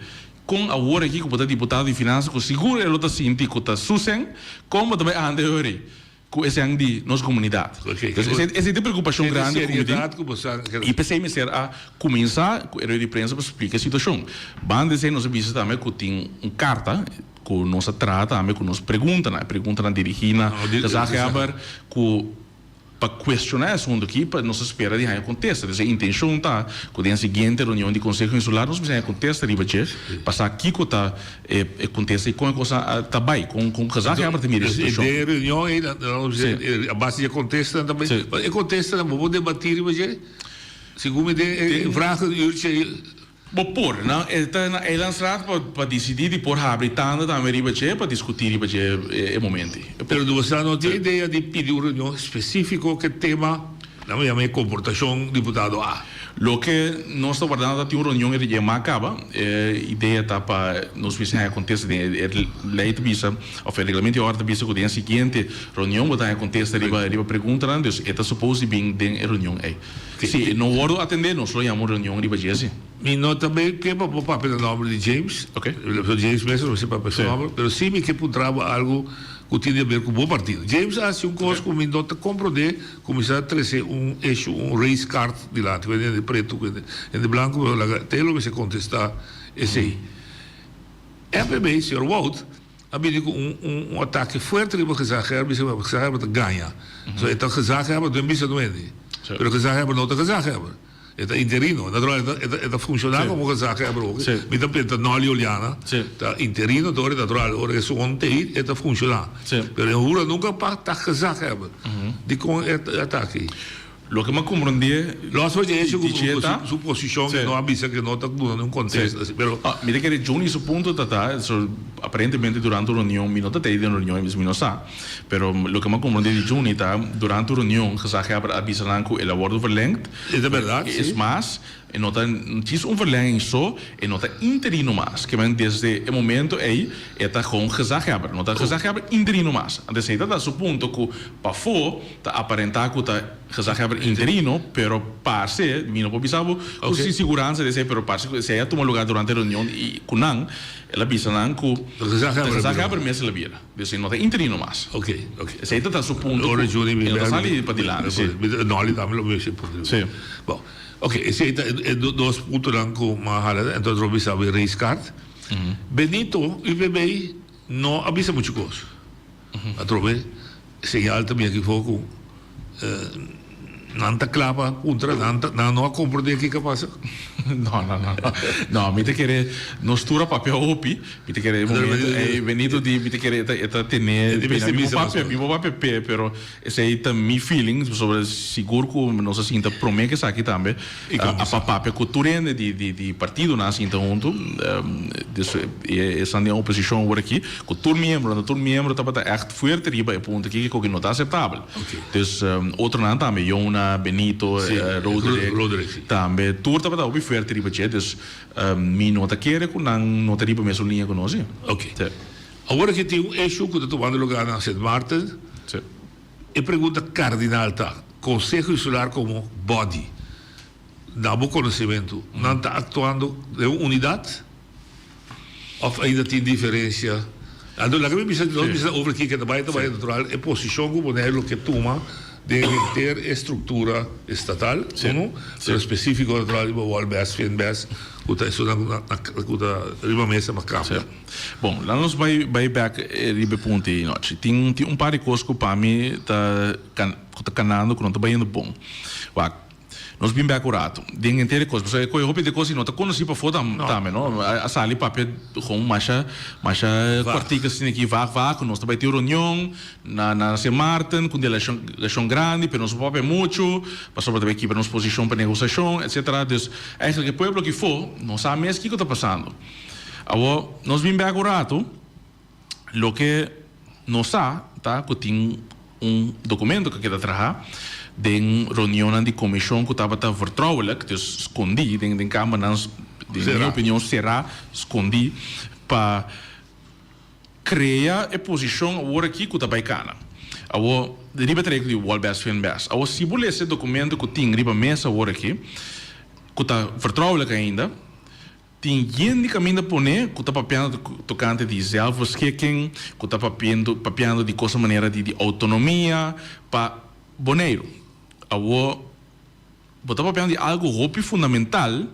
kon awor aki ku bo ta diputado di finansa ku sigur e lo ta sinti ku ta su sèn, kon bo ta bai anda e ora ei? Ku esei di nos komunidat. Entonces esei esei ta e preokupashon grandi ku mi tin i p'esei mester a kuminsá ku e rueda di prensa pa splika e situashon. Banda di esei nos a bisa tambe ku tin un karta ku nos a traha tambe ku nos preguntanan, e preguntanan dirigí na Gezaghebber ku pa kuestioná e asuntu aki pa nos a spera di haña kontesta. Entonces e intenshon ta ku den e siguiente reunion di Konseho Insular nos mester haña kontesta riba dje pa sa kiko ta E kontesta i kon e kos a ta bai, kon kon gezaghebber ta mira e situashon. Den e reunion ei nan nan a base di e kontestanan ta bai, e kontestanan bo por debatí riba dje? Segun mi den e vragenuurtje ei. Bo por. Nan e ta na Eilandsraad pa pa disidí di por habri tanda tambe riba dje pa diskutí riba dje e momento ei. Pero bo no tin idea di pidi un reunion spesífiko ku e tema Nan yama e komportashon diputado A. Loke nos ta wardando ta tin un reunion e dia mas kaba. E idea ta pa nos bisa haña kontesta den e lei ta bisa òf e reglamento di òrde ta bisa ku den e siguiente reunion bo ta haña kontesta riba riba preguntanan. Dus e ta supos di bin den e reunion ei. Si e no wòrdu atendé nos lo yama un reunion riba dje si. Mi no ta bay ke pa bo papia na nomber di James. Pasobra James mes no mester papia su nomber. Pero si mi ke puntra bo algu ku tin di haber ku bo partido. James a hasi un kos ku mi no ta komprondé. Kuminsá trese un issue, un race card dilanti, ku hende pretu, ku hende blanku, pero laga te lo mester kontestá esei. FPB, señor Wout, a bini ku un un atake fuerte riba gezaghebber, bisa ku gezaghebber ta gaña. So e ta gezaghebber, den bisa nuende. Pero gezaghebber no ta gezaghebber. E ta interino. Natural e ta e ta funciona como gezaghebber ook. Mi ta penta Nolly Oleana ta interino dor e natural ora e su tei e ta funciona. Pero e hura nunca pa ta gezaghebber. Dicon e atake ei? Loke mi a comprende Los for dje hecho cu su posicion e no a bisa cu no ta duna un contesta asi pero. Mi ta kere Juni su punto ta ta aparentemente durante un reunion mi no ta tei den reunion mi no sa. Pero loke mi a comprende di Juni ta durante un reunion gezaghebber a bisa nan cu el a wordo verlengd. E ta berdad, si. Es mas, e no ta djis un verlenging so, e no ta interino mas. Ke men desde e momento ey e ta gewoon gezaghebber. No ta gezaghebber interino mas. Antes esey ta ta su punto cu pafo ta aparenta cu ta gezaghebber interino, pero parce, mi no por bisa bo cu sin siguransa di esey, pero parce cu esey a tuma lugar durante e reunion y cu nan, el a bisa nan cu ta gezaghebber mes el a bira. Dus e no ta interino mas. Ok, ok. Esei ta ta su punto ku e no ta sali padilanti, si. Nolly tambe lo mester punto. Si. Bon, ok, esei ta e dos puntonan ku mi a hala, entonces lo bisa bo e race card. Benito, UPB, no a bisa muchu kos. Atrobe señal ta bin aki for ku Nan ta kla pa puntra, nan ta, nan no a komprendé kiko a pasa? No, no, no, no. No, mi ta kere, nos tur a papia hopi, mi ta kere e momento ei Benito di, mi ta kere e ta, e ta tene pena. Mi por papia, mi por papia p'e, pero esei ta mi feeling, pasobra sigur ku nos a sinta promé ku esaki tambe, a pa papia ku tur hende di, di, di partidonan a sinta huntu, dus e esnan den oposishon awor aki, ku tur miembro, tur miembro tabata ègt fuerte riba e punto aki, ku no ta aseptabel. Dus otronan tambe, Jona, Benito, Roderick, tambe tur tabata hopi fuerte riba dje, dus mi no ta kere ku nan no ta riba mesun liña ku nos. Ok. Awor aki tin un issue ku ta tumando lugar na Sint Maarten. E pregunta kardinal ta, Konseho Insular komo body, na bo konosementu, nan ta aktuando den un unidat? Of ainda tin diferencia? Anto laga mi bisa, nos bisa over kiko ta bai, ta bai natural e posicion cu Boneiru lo ke tuma den henter e structura estatal, uno, pero specifico natural riba Wolbes, Finbes, cu ta esunnan cu ta riba mesa pa cambia. Bon, laga nos bai bai bek riba e punto ei nochi. Tin tin un par di cos cu pa mi ta cu ta canando cu no ta bayendo bon. Wak. Nos bin bek un rato den henter e kos pasobra e koe hopi di kos i no ta konosí pafó tambe no. A sali papia gewoon masha masha kòrtik asina aki vag vag ku nos ta bai tin un reunion na na Sint Maarten ku un delegashon grandi pero nos no por papia muchu pasobra ta bai kibra nos posishon pa negosiashon etcetera. Dus eigenlijk e pueblo aki fo no sa mes kiko ta pasando. Awor nos bin bek un rato loke nos sa ta ku tin. Un documento cu a keda traha den reunionnan di comision cu tabata vertrouwelijk, dus scondi den den kamernan, den mi opinion cera, scondi, pa crea e posicion awor aki cu ta bay cana. Awor, riba e trayecto di Walbest Finbest. Awor, si bo lesa e documento cu tin riba mesa awor aki, cu ta vertrouwelijk ainda, Tin yen di kaminda pone ku ta papiando tokante di zelfbeschikking, ku ta papiendo papiando di kosa manera di di outonomia pa Boneiru. Awor bo ta papiando di algu hopi fundamental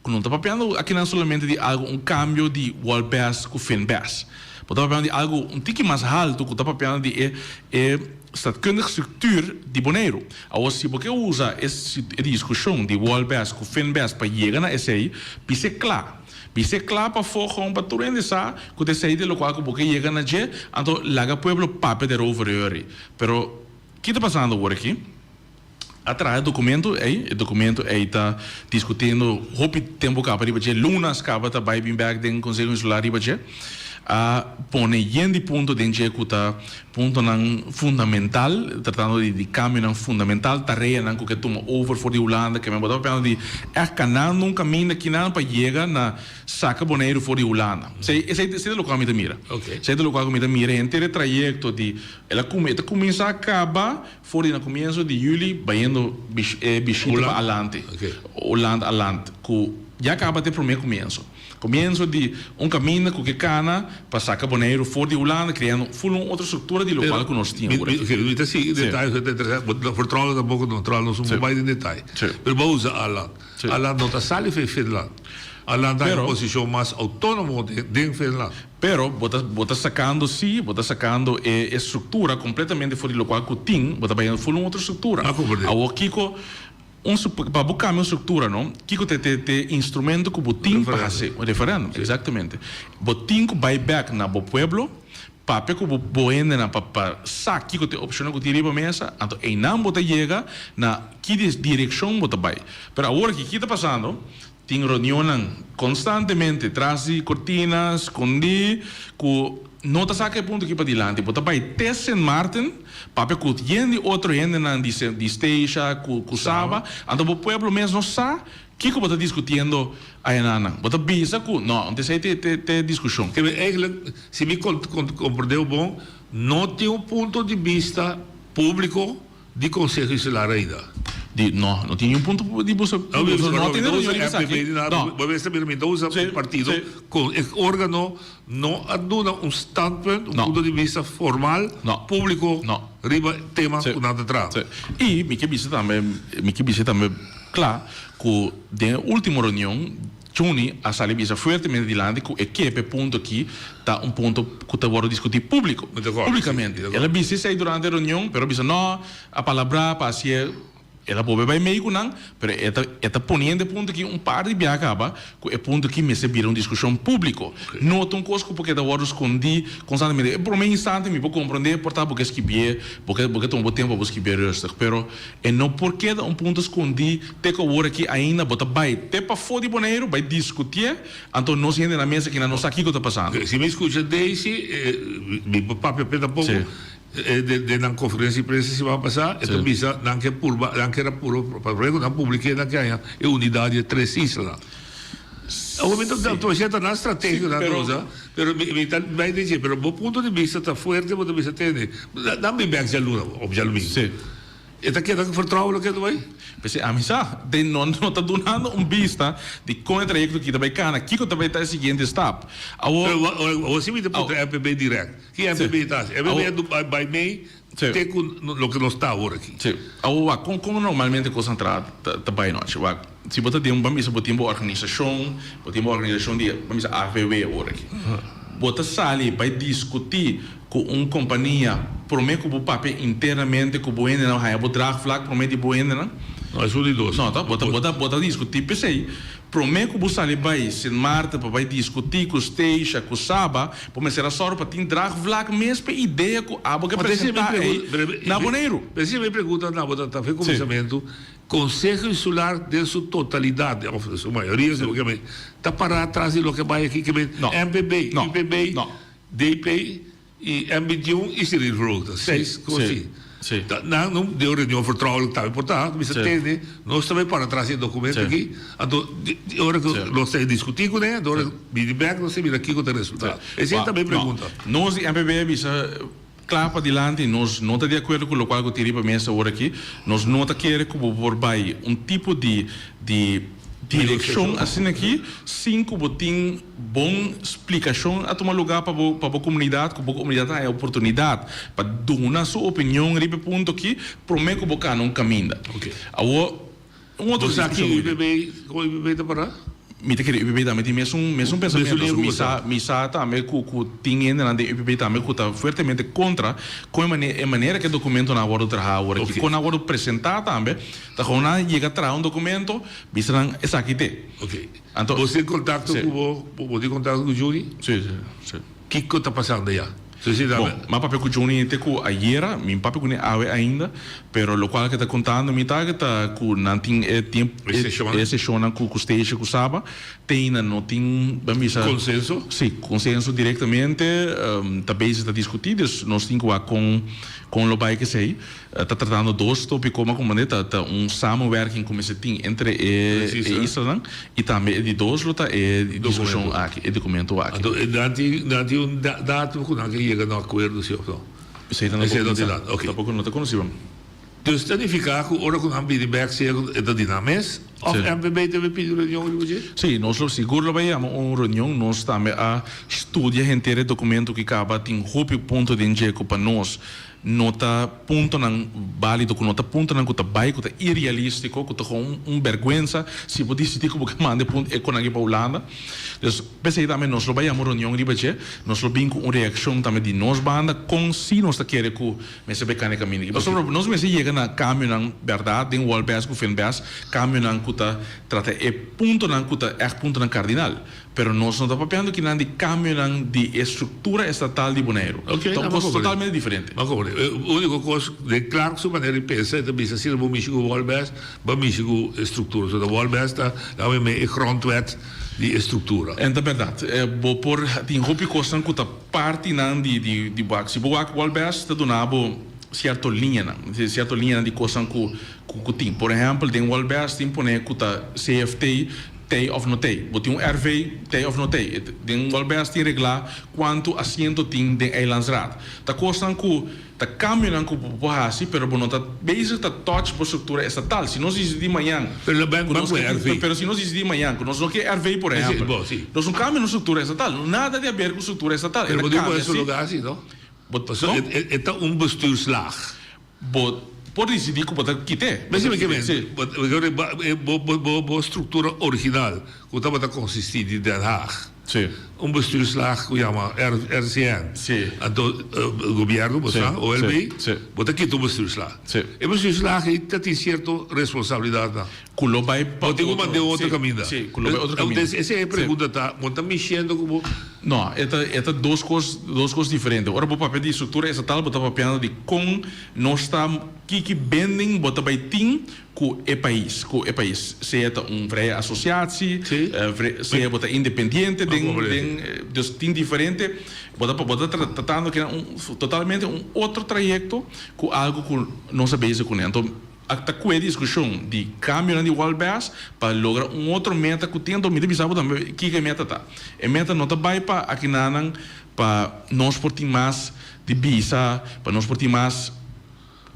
ku no ta papiando akinan solamente di algu un kambio di Walbes ku Finbes. Bo ta papiando di algu un tiki mas haltu ku ta papiando di e e Staatkundig structuur di Boneiru. Awor si bo ke usa e e diskushon di Walbes ku Finbes pa yega na esei, bis'é kla. Bis'é kla pafó gewoon pa tur hende sa ku ta esei ta lokual ku bo ke yega na dje, anto laga pueblo papia derover yori. Pero ki ta pasando awor aki? A traha e documento ey, e documento ey ta discutiendo hopi tempo caba riba dje, lunas caba ta bay bin bek den Conseho Insular riba dje. A pone yen di punto den dje cu ta puntonan fundamental, tratando di di cambionan fundamental, tareanan cu ke tuma over for di Hulanda, ke men bo ta papiando di echt canando un caminda kinan pa yega na saca Boneiru for di Hulanda. Esey esey ta locual mi ta mira. Esey ta locual cu mi ta mira henter e trayecto di el a e ta cuminsa caba For di na comienso di juli bayendo e bishita pa alante, Holanda alant, cu ya caba ta e prome comienso. Comienso di un caminda cu ke cana pa saca Boneiru for di Hulanda, creando ful un otro structura di locual cu nos tin awor aki. Mi ta sigui detaye, ta interesante, bo ta vertrouwen tampoco no, trouwen nos no bay den detaye. Pero bo usa Aland. Aland no ta sali for Finland. Aland ta den un posicion mas autonomo den Finland. Pero bo ta bo ta sacando si, bo ta sacando e e structura completamente for di locual cu tin, bo ta bayendo full un otro structura. Awor kico un pa bo cambia un structura no, kico ta e te instrumento cu bo tin pa haci? Un referendum, exactamente. Bo tin cu bay bek na bo pueblo, papia cu bo bo hendenan pa pa sa kico ta e opcionnan cu tin riba mesa, anto eynan bo ta yega na ki direccion bo ta bay. Pero awor aki ki ta pasando? Tin reunionnan konstantemente tras di kortina, skondí, ku no ta saka e punto aki padilanti. Bo ta bai te Sint Maarten, papia ku yen di otro hendenan di di Statia, ku ku Saba, anto bo pueblo mes no sa kiko bo ta diskutiendo ayanan. Bo ta bisa ku no, anto esei te te te diskushon. Kebe eigenlijk, si mi komprendeu bon, no tin un punto di bista públiko Di Conseho Insular ainda. Di, no, no tin niun punto di boso, No, mi boso no tin reunion usa riba esaki. MPB ni nada, No. bo mester mira mi ta usa Sí, partido sí. con e organo no a duna un standpunt, un No. punto di vista formal, No. publico No. riba tema Sí. cu nan ta traha. Sí. Y mi ke bisa tambe, mi ke bisa tambe cla cu den e ultimo reunion Juni a sali bisa fuertemente dilanti cu e kepe punto aki ta un punto cu ta wordo discuti publico, publicamente. El a bisa esey durante e reunion, pero a bisa no, a palabra pa hacié, el a bolbe bay mey cu nan, pero e ta e ta poniendo e punto aki un par di biaha caba cu e punto aki mester bira un discusion publico. No ta un cos cu por keda wordo scondi constantemente. E prome instante mi por comprende por ta bo ke skibié, bo ke bo ke tuma bo tempo pa bo skibié rustig, pero E no por keda un punto skondí te ku awor aki ainda bo ta bai te pafó di Boneiru bai diskutié, anto nos hende na mesa kinan no sa kiko ta pasando. Si mi skucha Daisy, mi por papia p'e tampoko, den nan konferensia di prensa siman pasá, e ta bisa nan ke purba, nan kier a purba pa promé ku nan publiké nan ke haña e unidat di e tres islanan. Awor mi ta ta ta nan strategia ku nan ta usa, pero mi ta bai den dje, pero bo punto di bista ta fuerte, bo ta bisa tende, nan bin bèk djaluna òf djalumingu. E ta keda vertrouwelijk e bai? P'esei ami sa, den no no ta dunando un bista di kon e trayekto aki ta bai kana, kiko ta bai ta e siguiente stap. Awor. Pero awor si mi ta puntra MPB direct, ki MPB ta hasi? MPB a bai mei te ku loke nos ta awor aki. Si. Awor wak, kon kon normalmente kosnan ta ta bai nochi? Wak, si bo ta den un, ban bisa bo tin bo organisashon, bo tin bo organisashon di, ban bisa AVW awor aki. Bo ta sali bai diskutí Ku un kompania promé ku bo papia internamente ku bo hendenan haña bo draagvlak promé di bo hendenan? No, esun di dos. No, ta bo ta bo ta bo ta diskutí p'esei promé ku bo sali bai Sint Maarten pa bai diskutí ku Statia ku Saba bo mester a sòru pa tin draagvlak mes p'e idea ku abo ke presentá ei na Boneiru. P'esei mi pregunta na bo ta ta fe kuminsamentu, Konseho Insular den su totalidat òf den su mayoria si bo ke men ta pará tras di loke bai aki ke men MPB, UPB, DP y M 21 y Cyril Vroegte. Seis kosi. Ta nan no den un reunion vertrouwelijk tambe por ta, bisa tende nos ta bay para tras e documento aki, anto di ora cu nos ta discuti cune, anto ora bini bek nos ta mira kico ta e resultado. Esey ta mi pregunta. Nos di MPB a bisa cla padilanti nos no ta di acuerdo cu locual cu tin riba mesa ora aki, nos no ta kere cu bo por bay un tipo di di direccion asina aki sin cu bo tin Bon splikashon a tuma lugá pa bo pa bo komunidat ku bo komunidat a haña oportunidat pa duna su opinion riba e punto aki promé ku bo kana un kaminda. Awor un otro Bo sa diskushon ki UPB kon UPB ta pará? Mi ta kere UPB tambe tin mesun mesun pensamentu. Mesun So mi sa mi sa tambe ku ku tin hendenan den UPB tambe ku ta fuertemente kontra kon e mane e manera ku e dokumentonan a wòrdu trahá awor aki kon nan a wòrdu presentá tambe ta kon nan a yega traha un dokumento bisa nan esaki te. Anto bo tin contacto cu bo, bo tin contacto cu Juni? Si, si, si. Kico ta pasando ya? Si, si, Bon, m'a papia cu Juni te cu ayera, mi papia cune awe ainda, pero locual ke ta contando mi ta ke ta cu nan tin e tiemp, E sesionnan. e sesionnan cu cu Stacia cu Saba, te ainda no tin, ban bisa. Consenso? Si, consenso directamente, ta bezig ta discuti, dus nos tin cu wak con, con lo bay kesey. Ta tratando dos topico ma comprende ta ta un samenwerking cu mester tin entre e e islanan y tambe e di dos lo ta e discusion aki e documento aki. Anto nan tin nan tin un datum cu nan ke yega na un acuerdo si of no? Esey ta no tin nada ok. Tampoco no ta conoci bo. Dus ta nifica cu ora cu nan bini bek sea cu e ta di nan mes of MPB ta bay pidi reunion riba dje? Si, nos lo sigur lo bay yama un reunion. Nos tambe a studia henter e documento ki caba tin hopi punto den dje cu pa nos No ta puntonan bálido, ku no ta puntonan ku ta bai, ku ta irealístiko, ku ta gewoon un bèrgwensa si bo disidí ku bo ke manda e punt e konan aki pa Hulanda. Dus p'esei tambe nos lo bai yama un reunion riba dje, nos lo bin ku un reakshon tambe di nos banda kon si nos ta kere ku mester bai kanda e kaminda aki. Pasobra nos mester yega na kambionan bèrdat den Wolbes ku Finbes, kambionan ku ta trata e puntonan ku ta ègt puntonan kardinal. Pero nos no ta papiando kinan di cambionan di e structura estatal di Boneiru. Ok, Ta un cos totalmente diferente. M'a comprende. E unico cos, den Clark su manera di pensa, e ta bisa si bo mishi cu Wolbes, bo a mishi cu e structura. So ta Wolbes ta laga mi e grondwet di e structura. En ta berdad. Bo por tin hopi cosnan cu ta partinan di di di bo wak. Si bo wak Wolbes ta duna bo cierto liñanan, cierto liñanan di cosnan cu cu tin. Por ehempel, den Wolbes tin pone cu ta CFT Tei of no tei. Bo tin un RV, tei of no tei. Den Wolbes tin reglá kuantu asiento tin den Eilandsraad. Ta kosnan ku ta kambionan ku bo por hasi, pero bo no ta bezig ta touch bo struktura estatal. Si nos disidí mañan Pero lo ku nos ke tin, pero si nos disidí mañan ku nos no ke RV, por ehèmpel, nos no kambia nos struktura estatal. Nada di aber ku struktura estatal. Pero bo tin pone su lugá asi, no? Pasobra e ta un bestuurslaag. Bo por disidí ku bo ta kit'é. Bo sibi ke men, bo struktura original ku tabata konsistí di Den Haag, un bestuurslaag ku yama RCN, anto gobièrnu bo sa, OLB, bo ta kita un bestuurslaag. E bestuurslaag ei ta tin sierto responsabilidatnan. Ku lo bai pa otro. Bo tin ku mand'é un otro kaminda. Sí, ku lo bai otro kaminda. Esei e pregunta ta, bo ta mishiendo ku bo. No, e ta e ta dos kos dos kos diferente. Ora bo papia di struktura estatal bo ta papiando di kon nos ta kiki bending bo ta bai tin ku e pais, ku e pais. Sea ta un vrije asosiatsie, sea bo ta independiente den den dus tin diferente bo ta bo ta tratando kinan un totalmente un otro trayekto ku algu ku nos a bezig kuné. Anto A ta kue diskushon di kambionan di Walbes pa logra un otro meta ku tin. Anto mi ta bisa bo tambe kiko e meta ta. E meta no ta bai pa akinanan pa nos por tin mas di bisa, pa nos por tin mas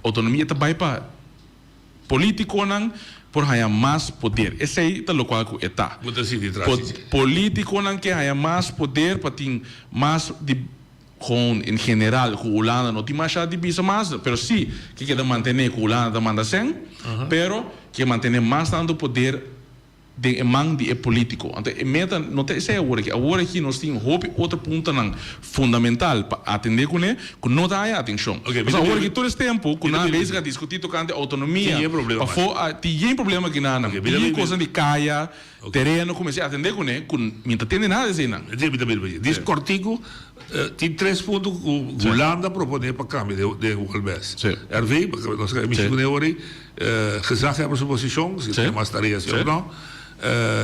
outonomia. E ta bai pa politikonan por haña mas poder. Esei ta lokual ku e ta. Bo ta sinti tras di dje. Politikonan ke haña mas poder pa tin mas di. Gewoon en general ku Hulanda no tin masha di bisa mas, pero si ke keda mantene ku Hulanda ta manda sèn, pero ke mantene mas tantu poder den e man di e politiko. Anto e meta no ta esei awor aki. Awor aki nos tin hopi otro puntonan fundamental pa atende kuné ku no ta haya atenshon. Pasobra awor aki tur es tempu ku nan a bezig a diskutí tokante outonomia pafó a tin yen problema akinan, tin yen kosnan di kaya, Tereno ku mester atendé kuné ku mi ta tende nada di eseinan. Esei mi ta bira pa Dis kòrtiku tin tres punto ku Hulanda proponé pa kambia den Wolbes. RV, nos a mishi kuné awor ei, gezaghebber su posishon, si tin mas tarea si òf no,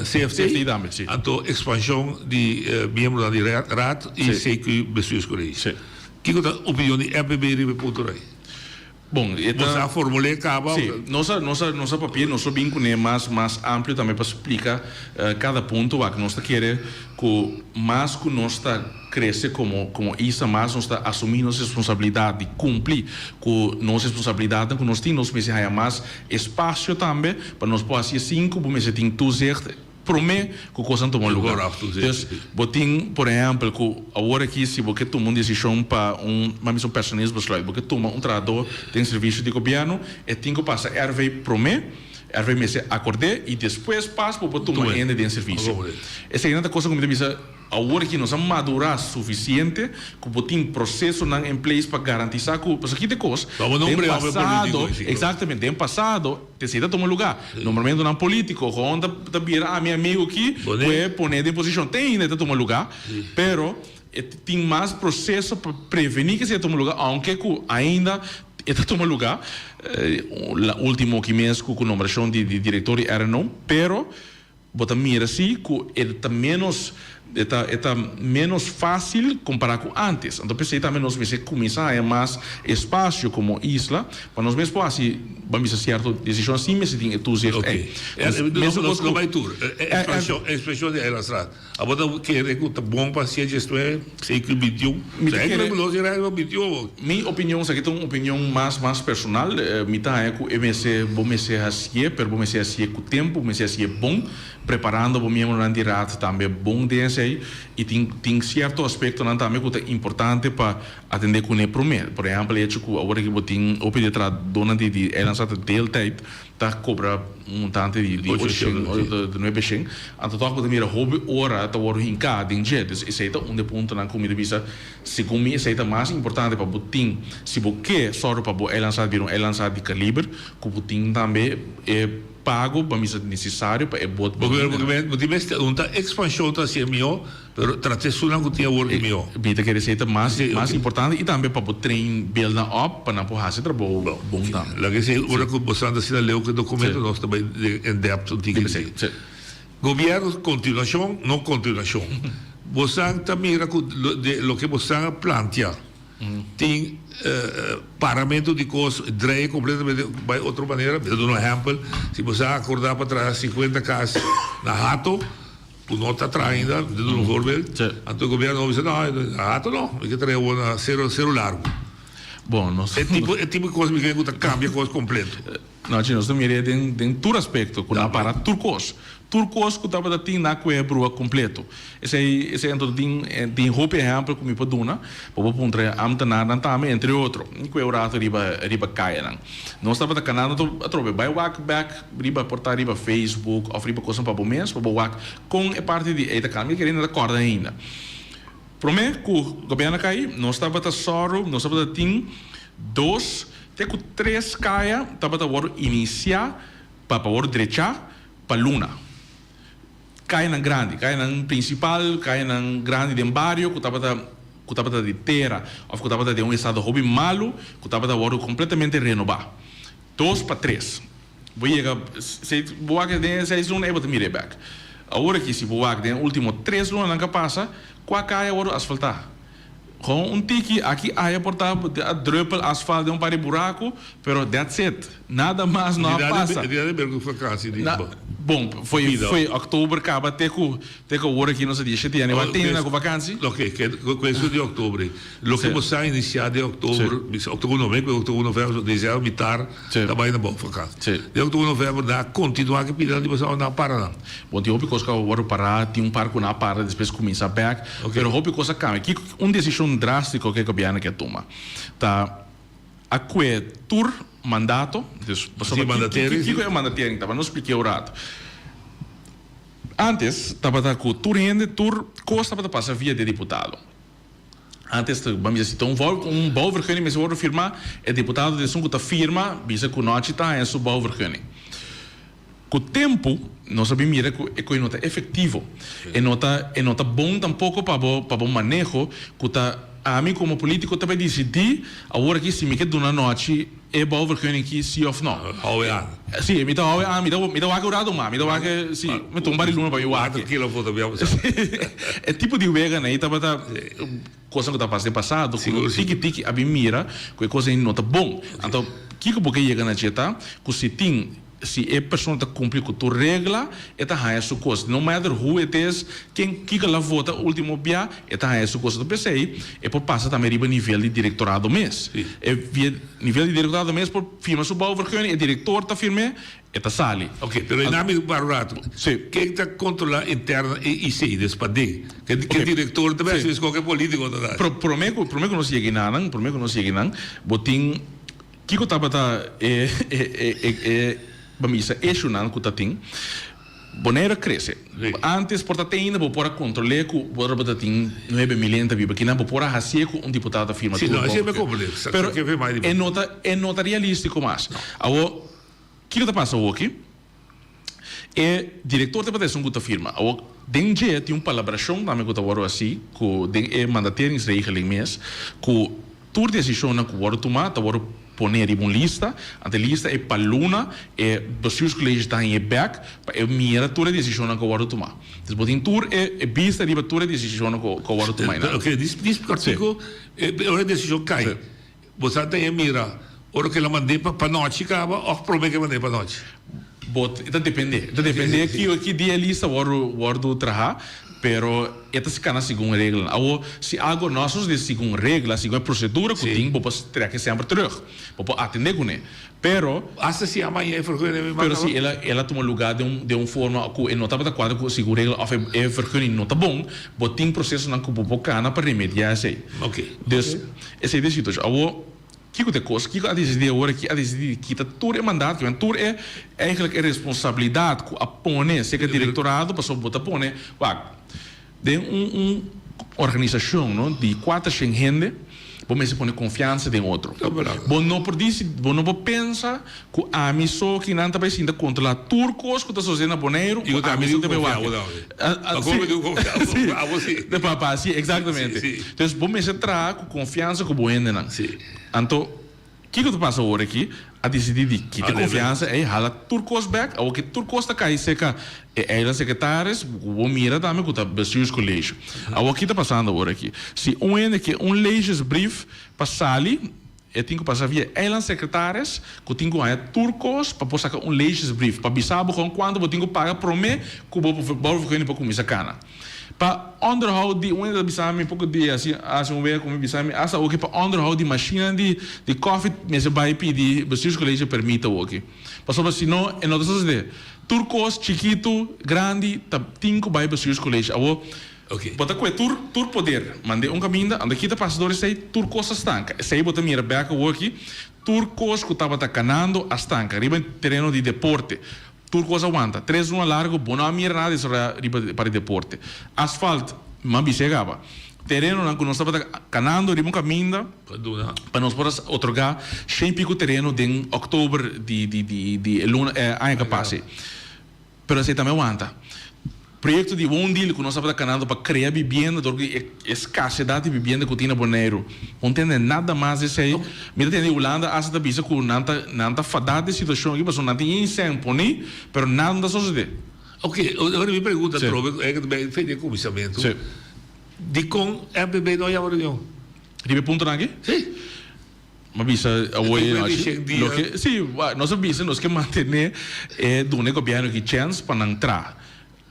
CFT, anto ekspanshon di miembronan di Raad i CQ Bestuurscollege. Kiko ta opinion di MPB riba e puntonan ei? Bon, e ta. Bo sa formul'é kaba? Sí, nos a, nos a, nos a papia, nos lo bin kuné mas, mas amplio tambe pa splika kada punto wak. Nos ta kere ku mas ku nos ta krese komo, komo isla, mas nos ta asumí nos responsabilidat di kumpli ku nos responsabilidatnan ku nos tin, nos mester haña mas espasio tambe pa nos por hasi esei ku bo mester tin toezicht. Promé ku kosnan tuma lugá. Dus, bo tin, por ehèmpel, ku awor aki si bo ke tuma un desishon pa un, mas bisa un personeelsbesluit, bo ke tuma un trahadó den servisio di gobièrnu, e tin ku pasa RV promé, RV mester akord'é i despues pas bo por tuma hende den servisio. Eseinan ta kosnan ku mi ta bisa awor aki nos a madurá sufisiente ku bo tin prosesonan en place pa garantisá ku, pasobra ki ta e kos, den pasado, eksaktamente, den pasado, Esei ta tuma lugá. Nombramentunan polítiko, gewoon ta ta bira a mi amigu aki, pue pon'é den posishon. Te ainda e ta tuma lugá, pero e tin mas proseso pa prevení ku esei ta tuma lugá, ounke ku ainda e ta tuma lugá. La último aki mes ku ku nombrashon di di direktor di RNO, pero Bo ta mira si ku e ta ménos e ta e ta ménos fásil kompará ku ántes. Anto p'esei tambe nos mester kuminsá haña mas espasio komo isla pa nos mes por hasi ban bisa sierto desishon sin mester tin e toezicht ei. Oké. Nos nos lo bai tur. E ekspanshon e ekspanshon di Eilandstraat. Abo ta kere ku ta bon pa hasié diesnuebe, seklo bintiun? Mi ta kere. Nos a riba bintiun awor. Mi opinion, esaki ta un opinion mas mas personal, mi ta haña ku e mester bo mester hasié, pero bo mester hasié ku tempu, bo mester hasié bon, preparando bo miembronan di raad tambe bon den esei, i tin tin sierto aspektonan tambe ku ta importante pa atendé kuné promé. Por ehèmpel e hecho ku awor aki bo tin hopi di e trahadónan di di Eilandstraat ta deeltijd, ta kobra un montante di di ocho shen o di nuebe shen, anto tòg bo ta mira hopi ora ta wòrdu hinká den dje. Dus esei ta un di e puntonan ku mi ta bisa. Segun mi esei ta mas importante pa bo tin si bo ke sòru pa bo eilandsraad bira un eilandsraad di kaliber ku bo tin tambe e pago pa misa nesesario pa e bot Bo bo tin mester un ta ekspanshon ta hasié mihó pero trata esunnan ku tin awor ki mihó. Mi ta kere esei ta mas mas importante i tambe pa bo train buildnan op pa nan por hasi trabou bon tambe. Laga esei ora ku bo sa ta asina leu ku e dokumento nos ta bai in depth un tiki. Gobierno continuacion no continuacion. Bosan ta mira cu de loke bosan a plantia tin paramento di cos draai completamente bay otro manera. Mi ta duna un ehempel, si bosan a acorda pa traha cincuenta cas na Hato cu no ta traha ainda, mi ta duna un voorbeeld, anto e gobierno a bisa no, na Hato no, mi ke traha awor na Cero Cero Largo. E tipo e tipo di cos mi kere cu ta cambia cos completo. No, chi nos ta mir'é den den tur aspekto, ku nan para tur kos. Tur kos ku tabata tin nan kue brua kompleto. Esei esei anto tin tin hopi ehèmpel ku mi por duna. Bo por puntra e ámtenarnan tambe, entre otro. Mi kue un rato riba riba kayanan. Nos tabata kanando anto atrobe bai wak bèk riba por ta riba Facebook òf riba kosnan pa bo mes pa bo wak kon e parti di ei ta kambia. Mi kere nan ta kòrda ainda. Promé ku gobièrnu a kai nos tabata sòru nos tabata tin dos Te ku tres kaya tabata wòrdu inisiá pa pa wòrdu drechá pa luna. Kayanan grandi, kayanan prinsipal, kayanan grandi den bario ku tabata ku tabata di tera òf ku tabata den un estado hopi malu ku tabata wòrdu kompletamente renobá. Dos pa tres. Bo yega si bo wak den e seis luna ei bo ta mira e bèk. Awor aki si bo wak den e último tres lunanan ku a pasa, kua kaya a wòrdu asfaltá? Gewoon un tiki aki aya por ta a druppel asfalt den un par di buraco, pero that's it. Nada mas no a pasa. E dia di ber cu vakantie di Na, bon, foi, foi oktober caba te cu, te cu awor aki nos a dia shete januari. Tin na cu vakantie? Oké, cuestion di oktober. Loke bo sa inicia den oktober, bisa oktober, november, oktober, november, december mitar ta bay na bo vakantie. Den oktober, november nan a continua cu e pidanan di bo sa of nan a para nan? Bon, tin hopi kos ku a wòrdu pará, tin un par ku nan a para despues kuminsá bèk, pero hopi kos a kambia. Kiko un desishon drástiko ku e gobièrnu ke a tuma ta a kue tur mandato, dus pasobra kiko e mandatering ta? Nos splik'é un rato. Ántes tabata ku tur hende, tur kos tabata pasa via di e diputado. Ántes ta ban bisa si ta un un bouwvergunning mester wòrdu firmá, e diputado ta esun ku ta firma bisa ku nochi ta haña su bouwvergunning. Ku tempu nos a bin mira ku e koe no ta efektivo. E no ta e no ta bon tampoko pa bo pa bo maneho ku ta ami komo politiko ta bai disidí awor aki si mi ke duna nochi e bouwvergunning ki si òf no. Hou e aan. Si, mi ta hou e aan. Mi ta mi ta wak un rato mas. Mi ta wak si mi tuma un par di luna pa mi wak. Kilo foto mi a pasa. E tipo di weganan ei tabata. kosnan ku ta pasa den pasado ku tiki tiki a bin mira ku e kos ei no ta bon. Anto kiko bo ke yega na dje ta ku si tin si e persona ta kumpli ku tur regla e ta haña su kos. No matter who it is, ken kiko el a vota ultimo bia e ta haña su kos. Anto p'esei e por pasa tambe riba nivel di direktorado mes. E via nivel di direktorado mes por firma su bouwvergunning, e direktor ta firm'é E ta sali. Ok, pero e nami un par rato. Sí. Ken ta controla interna e IC, des paden? Ke ke director ta besi escoge politico ta dal? Pro prome ku prome ku nos yega enanan, prome ku nos yega enan, bo tin kiko tabata e e e e e ban bisa issuenan ku ta tin. Bonaire a crece. Antes por ta te ainda bo por a controle cu bo tabata tin nuebe mil hende ta biba akinan, bo por a hacié cu un diputado ta firma Sí, tur no, esei me bo. comprende. Pero e no ta e no ta realistico mas. Awor. Kiko ta pasa awoki? E direktor ta esun ku ta firma. Awor, den dje tin un palabrashon tambe ku ta wòrdu hasi ku den e mandateringsregeling mes ku tur desishonnan ku wòrdu tumá ta wòrdu poné riba un lista. Anto e lista ei pa luna e bestuurscollege ta hañ'é bèk pa e mira tur e desishonnan ku a wòrdu tumá. Entonces bo tin tur e bista riba tur e desishonnan ku a wòrdu tumá einan. Oke, dis kòrtiku ora e desishon kai. Bo sa ta e mira ora ku el a mand'é pa panochi kaba òf promé ku e mand'é panochi? Bo e ta dependé. E ta dependé ki ki dia e lista wòrdu wòrdu trahá, pero e ta kana segun e reglanan. Awor, si algo no a sosodé segun regla, segun e prosedura ku tin, bo por trèk e semper terug. Bo por atendé kuné. Pero. Asta si a maña e vergunning mi Pero si el a el a tuma lugá den un den un forma ku e no tabata kuadra ku segun regla òf e e vergunning no ta bon, bo tin prosesonan ku bo por kana pa remediá esei. Oké. Dus, esei ta e situashon. Awor, kiko ta e kos? Kiko a disidí awor aki? A disidí di kita tur e mandat, kimen tur e eigenlijk e responsabilidat ku a pone serka direktorado, pasobra bo ta pone, wak, Den un un organisashon no di kuatershen hende bo mester pone konfiansa den otro. Bo no por disi bo no por pensa ku ami so kinan ta bai sinta kontrolá tur kos ku ta sosodé na Boneiru ku ami so ta bai wak. Si si eksaktamente. Entonces bo mester traha ku konfiansa ku bo hendenan. Anto. Kiko ta pasa awor aki? A disidí di kita e konfiansa ei, hala tur kos bèk. Awor ke tur kos ta kai serka e eilandsecretaris, ku bo mira tambe ku ta bestuurscollege. Awor ki ta pasando awor aki? Si un hende ke un legesbrief pa sali, e tin ku pasa via eilandsecretaris, ku tin ku haña tur kos pa por saka un legesbrief, pa bisa bo kon kuantu bo tin ku paga promé ku bo bouwvergunning por kuminsá kana. Pa onderhoud di un hende ta bisa mi poko dia asi hasi un wega ku mi bisa mi asta awoki pa onderhoud di mashinnan di di kofi mester bai pidi bestuurscollege permit awoki pasobra si no e no ta sosode tur kos chikitu grandi ta tin ku bai bestuurscollege awo bo ta kue tur tur poder mande un kaminda anda kita pasa dor esei tur kos a stanka esei bo ta mira bek awoki tur kos ku tabata kanando a stanka riba tereno di deporte. Tur cos a wanta. Tres luna largo bo no a mira nada desaroya riba pa di deporte. Asfalt, m'a bisa e caba. Terenonan cu nos tabata canando riba un caminda pa nos por a otorga shen pico tereno den october di di di di e luna e aña cu a pasa. Pero esey tambe a wanta. Proyecto di woondeal cu nos tabata canando pa crea bibienda dor cu e escasedad di bibienda cu tin na Boneiru. Bo no tende nada mas di esey. Mi ta tende di Hulanda hasta ta bisa cu nan ta nan ta fada di e situacion aki pasobra nan tin insen poni pero nada no ta sosode. Ok, ora mi pregunta atrobe cu e ta fe di e cuminsamentu, dicon MPB no a yama reunion? Riba e puntonan aki? Si. M'a bisa awor e nochi, loke, si, nos a bisa nos ke mantené e duna e gobièrnu aki chèns pa nan traha.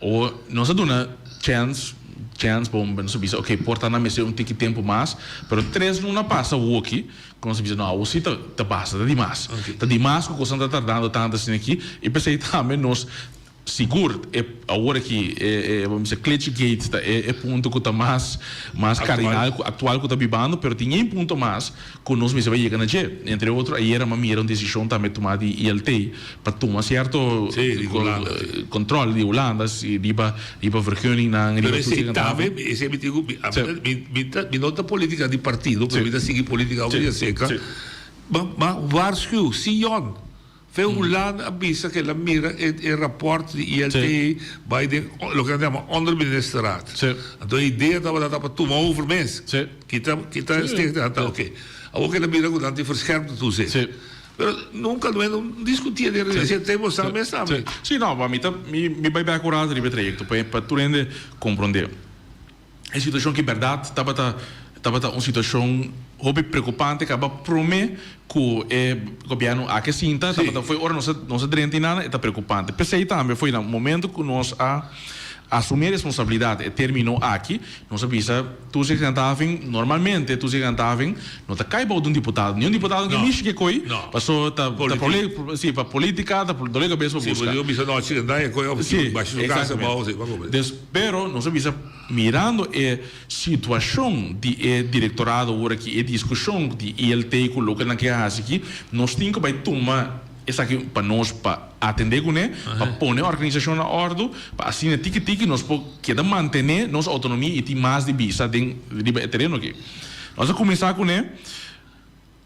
O nos a duna chèns, chèns, bon, nos a bisa oke, por ta nan mester un tiki tempu mas, pero tres luna pasa awoki ku nos a bisa no, awo si ta ta basta, ta dimas. Ta dimas ku kosnan ta tardando tantu asina aki, i p'esei tambe nos Sigur e awor aki e e bo bisa Klitschgate ta e e punto ku ta mas mas kardinal ku aktual ku ta bibando pero tin ein punto mas ku nos mester bai yega na dje. Entre otro ayera m'a mira un desishon tambe tuma di ILT pa tuma sierto kontrol di Hulanda si riba riba vergunningnan riba Pero esei tambe esei mi tin ku mi mi ta mi no ta politica di partido pero mi ta sigui politica hopi di aserka ma ma waarschuw Sion Fe Hulanda a bisa ku el a mira e rapòrt di ILT bai den loke nan ta yama onderministerraad. Anto e idea tabata pa tuma over mes. Kita kita stichting nan ta oke. Awor ku el a mira ku nan tin verscherpt toezicht. Pero nunka no no diskutié den reunion. Esei ta bosa mes tambe. Sí, no, mi ta mi bai bek un rato riba e trayekto pa tur hende komprondé. E situashon ki bèrdat tabata. Tabata un situashon hopi preokupante kaba promé ku e gobièrnu aki a sinta, tabata foi ora nos a nos a drenta einan e ta preokupante. P'esei tambe foi na momento ku nos a asumí e responsabilidat e término aki, nos a bisa toezichthandhaving, normalmente toezichthandhaving no ta kai bou di un diputado, niun diputado no ke mishi ke koi, paso ta ta si pa polítika ta dole kabes pa buska. Si, eksaktamente. Dus, pero nos a bisa mirando e. Situashon di e direktorado ora ki e diskushon di ILT ku loke nan ke hasi aki, nos tin ku bai tuma esaki pa nos pa atendé kuné, pa pone organisashon na òrdu, pa asina tiki tiki nos por keda mantené nos outonomia i tin mas di bisa den riba e tereno aki. Nos a kuminsá kuné.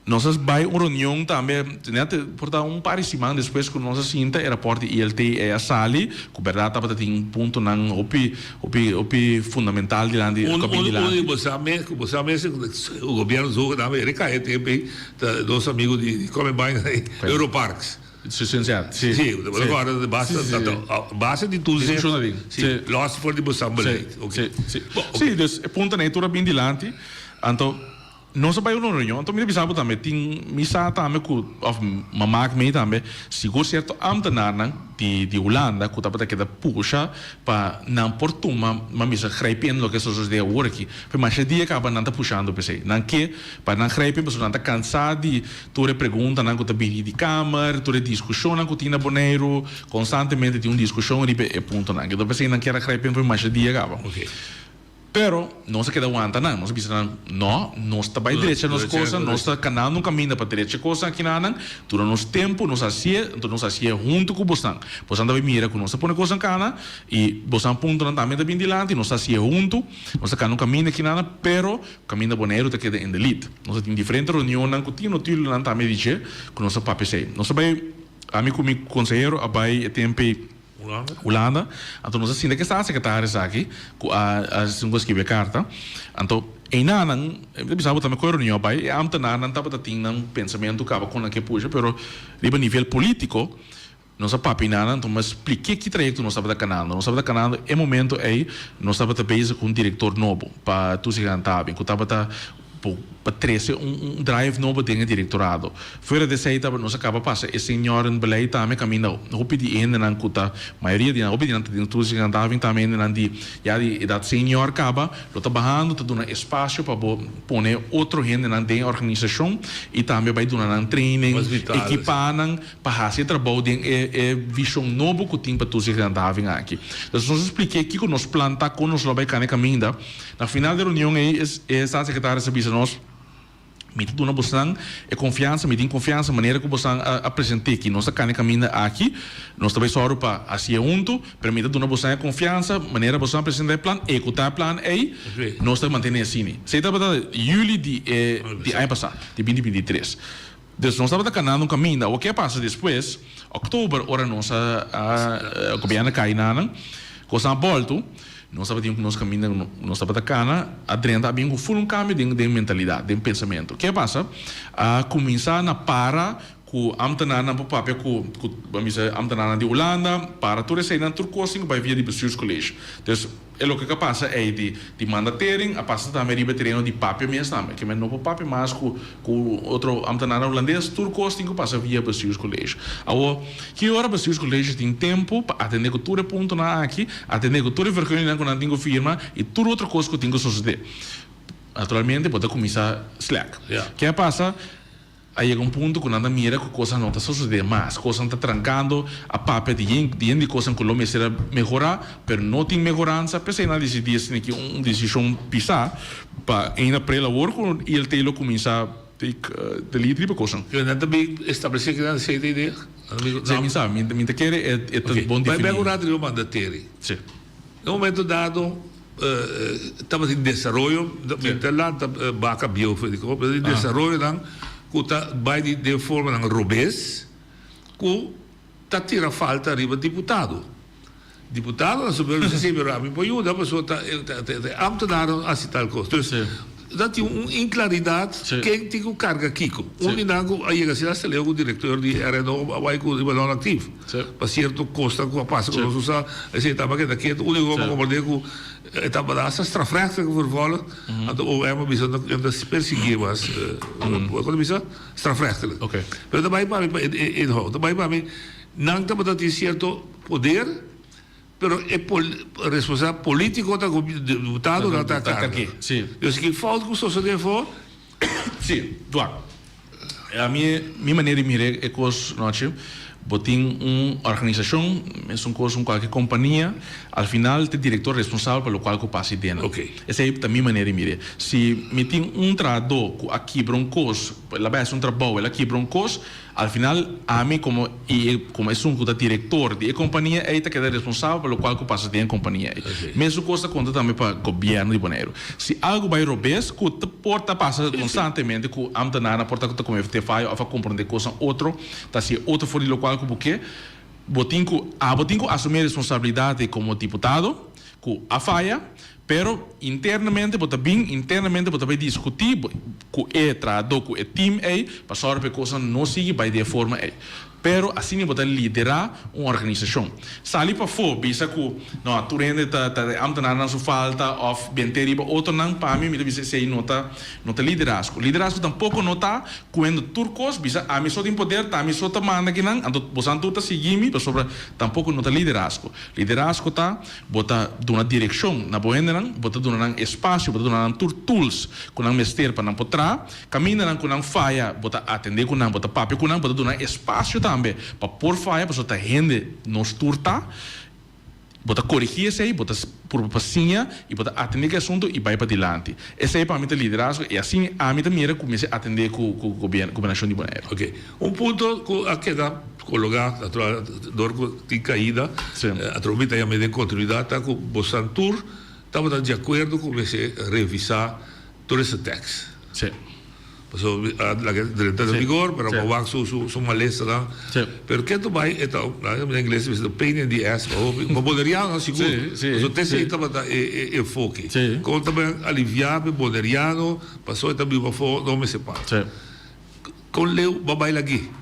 Nos a bai un reunion tambe, net por ta un par di siman despues ku nos a sinta e raport di ILT ei a sali, ku bèrdat tabata tin puntonan hopi, hopi, hopi fundamental dilanti, Un, ku a bin un, un dilanti. di bosa mes, ku bosa mes, ku gobièrnu zogenaamd e rekae tempu ei, ta nos amigu di di kome baina ei, Europarks. Si, si, si. Si, bo ta kòrda di base, Si, si, si. base di toezicht. Diskushon a bin. Si, lòs for di bosa beleid. Si, Oké. si, si. Bon, oké. Si, dus e puntonan ei tur a bin dilanti, anto. Nos a bai un reunion, anto mi ta bisa bo tambe, tin mi sa tambe ku, òf mi mak mei tambe, sigur sierto ámtenarnan di di Hulanda ku tabata keda pusha pa nan por tuma, mi a bisa, grijp in loke ta sosodé awor aki. Pero masha dia kaba nan ta pushando p'esei. Nan ke pa nan grijp in pasobra nan ta kansá di tur e preguntanan ku ta bini di kamer, tur e diskushonnan ku tin na Boneiru, konstantemente tin un diskushon riba e puntonan. Enton p'esei nan kier a grijp in masha dia kaba. Pero nos a keda wanta nan, nos a bisa nan, No, nos ta bai drecha nos kosa, nos ta kanando un kaminda pa drecha kosa akinanan, dura nos tempu, nos hasié, anto nos hasié huntu ku bosnan. Bosnan ta bai mira ku nos ta pone kosnan kana i bosnan puntonan tambe ta bin dilanti, nos ta hasié huntu, nos ta kana un kaminda akinanan, pero kaminda Boneiru ta keda in the lead. Nos a tin diferente reunionnan ku tin notulennan tambe di dje ku nos a papia esei. Nos a bai, ami ku mi konsehero a bai e tempu ei. Hulanda. Anto nos a sinta ke staatssecretaris aki ku a hasi un ku a skibi e karta. Anto einanan, mi ta bisa bo tambe ku e reunion a bai, e ambtenarnan tabata tin nan pensamentu kaba kon nan ke pusha, pero riba nivel politiko nos a papia einanan, anto mi a spliké ki trayekto nos tabata kanando. Nos tabata kanando e momento ei nos tabata bezig ku un direktor nobo pa Toezichthandhaving ku tabata pa trece un un drive nobo den e directorado. Fuera di esey tabata nos a caba pasa e seniorenbeleid tambe caminda hopi di hendenan cu ta mayoria di nan hopi di nan ta den toezichthandhaving tambe hendenan di ya di edad senior caba lo ta bahando ta duna espacio pa bo pone otro hendenan den e organisacion y tambe bay duna nan training equipa nan pa haci e trabou den e e vision nobo cu tin pa toezichthandhaving aki. Entonces nos a spliké kico nos plan ta con nos lo bay cana e caminda. Na final di e reunion ei e staatssecretaris a bisa nos, Mi ta duna bosnan e konfiansa, mi tin konfiansa manera ku bosnan a present'é ki nos ta kana e kaminda aki, nos ta bai sòru pa hasié huntu, pero mi ta duna bosnan e konfiansa manera bosnan a presentá e plan, ehekutá e plan ei, nos ta mantené asina. Esei tabata yüli di e di aña pasá, di binti 23. Dus nos tabata kanando un kaminda. Awor ke a pasa despues, òktober ora nos a a gobièrnu a kai na nan, kosnan a bòltu, nos tabatin ku nos kaminda ku nos tabata kana a drenta a bin ku ful un kambio den den mentalidat, den pensamentu. Ke a pasa? A kuminsá na para ku ámtenarnan por papia ku ku bo a bisa ámtenarnan di Hulanda, para tur eseinan tur kos tin ku bai via di bestuurscollege. Dus E loke ka pasa ei di di mandatering a pasa tambe riba e tereno di papia mes tambe. Ke men no por papia mas ku ku otro ambtenaarnan hulandes, tur kos tin ku pasa via bestuurscollege. Awor, ki ora bestuurscollege tin tempu pa atende ku tur e puntonan aki, atende ku tur e verguningnan ku nan tin ku firma i tur otro kos ku tin ku sosode? Naturalmente bo ta kuminsá slèk. Ke a pasa? A yega un punto ku nan ta mira ku kosnan no ta sosodé mas, kosnan ta trankando, a papia di yen di yen di kosnan ku lo mester a mehorá, pero no tin mehoransa, p'esei nan a disidí asina ki un desishon pisá pa eina aprel awor ku ILT lo kuminsá take the lead riba kosnan. Pero nan ta bin establesé kinan esei ta idea? Sí, mi sa, mi mi ta kere e ta bon Bai definí. bek un rato riba mandateri. Sí. Na un momento dado tabatin desaroyo, mi ta lanta baka bieu for di kopo, pero tin desaroyonan ku ta bai di den formanan robes ku ta tira falta riba diputado. Diputadonan su bisa si, pero ami por yuda pasobra ta e ambtenaarnan a hasi tal kos. Dus. Ta tin un inclaridad ken tin cu carga kico. Un di nan cu a yega asina hasta leu cu director di RNO a bay cu riba non actief. Pa cierto cosnan cu a pasa cu nos no sa, esey tabata keda keto. Unico cu a comprende cu e tabata hasta strafrechtelijk vervolgd, anto OM a bisa no ta persigie mas, con ta bisa? Strafrechtelijk. Pero ta bay pa mi pa e inhoud. Ta bay pa mi nan tabata tin cierto poder. Pero e responsabilidad politico ta cu diputadonan ta carga. Dus ki fout cu sosode afo? Si, Duak. Ami, mi manera di mira e cos nochi, bo tin un organisacion, mesun cos un cualke compania, al final ta e director responsabel pa locual cu pasa aden. Esey ta mi manera di mira. Si mi tin un trahador cu a kibra un cos, el a bay haci un trabou, el a kibra un cos, Al final, ami komo i komo esun ku ta direktor di e kompania ei ta keda responsabel pa lokual ku pasa den e kompania ei. Mesun kos ta konta tambe pa gobièrnu di Boneiru. Si algu bai robes, ku ta por ta pasa konstantemente ku ambtenarnan por ta ta komete fayo òf a komprondé kosnan otro, ta hasi e otro for di lokual ku bo ke, bo tin ku abo tin ku asumí e responsabilidat ei komo diputado ku a faya. Pero internamente bo ta bin, internamente bo ta bai diskutí ku e trahadó, ku e team ei, pa sòru pa e kosnan no sigui bai di e forma ei. Pero asina bo ta liderá un organisashon. Sali pafó bisa ku no, tur hende ta ta e ámtenarnan su falta òf bent'é riba otronan, pa mi mi ta bisa esei no ta no ta liderazgo. Liderazgo tampoko no ta kuendo tur kos bisa ami so tin poder, ta ami so ta manda kinan, anto bosan tur ta sigui mi, pasobra tampoko no ta liderazgo. Liderazgo ta Bo ta duna direkshon na bo hendenan, bo ta duna nan espasio, bo ta duna nan tur tools ku nan mester pa nan por traha. Kamindanan ku nan faya, bo ta atendé ku nan, bo ta papia ku nan, bo ta duna nan espasio tambe pa por faya, pasobra ta hende nos tur ta. Bo ta korigí esei, bo ta purba pa siña i bo ta atendé ku e asuntu i bai padilanti. Esei pa mi ta liderazgo i asina ami ta mira ku mester atendé ku gobernashon di Boneiru. Oke, un punto ku a keda Kologá, natural, dor ku tin kaida, atrobe mi ta yama den kontinuidat ta ku bosan tur tabata di akuerdo ku mester revisá tourist tax. Sí. Pasobra mi a laga drenta den vigor, pero a wak su su malesanan. Sí. Pero ke ta bai e ta, na ingles ta bisa pain in the ass pa hopi, pa bonerianonan sigur. Sí, sí. Pasobra te esei tabata e enfoke. Sí. Kon ta bai aliviá pa e boneriano pasobra e ta biba afó no mester paga. Sí. Kon leu bo a bai lag'é?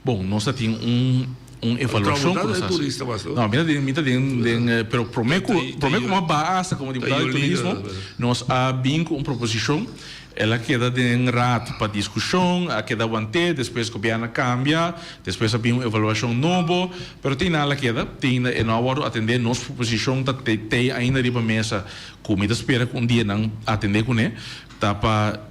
Bon, nos ta tin un un evaluashon ku nos hasi. No, mi ta den, mi ta den den pero promé ku promé ku mi a baha asta komo diputado di turismo, nos a bin ku un proposishon, el a keda den raad pa diskushon, a keda want'é, despues gobièrnu a kambia, despues a bin un evaluashon nobo, pero te ainda a keda, te ainda e no a wòrdu atendé, nos proposishon ta tei ainda riba mesa ku mi ta spera ku un dia nan atendé kuné, ta pa.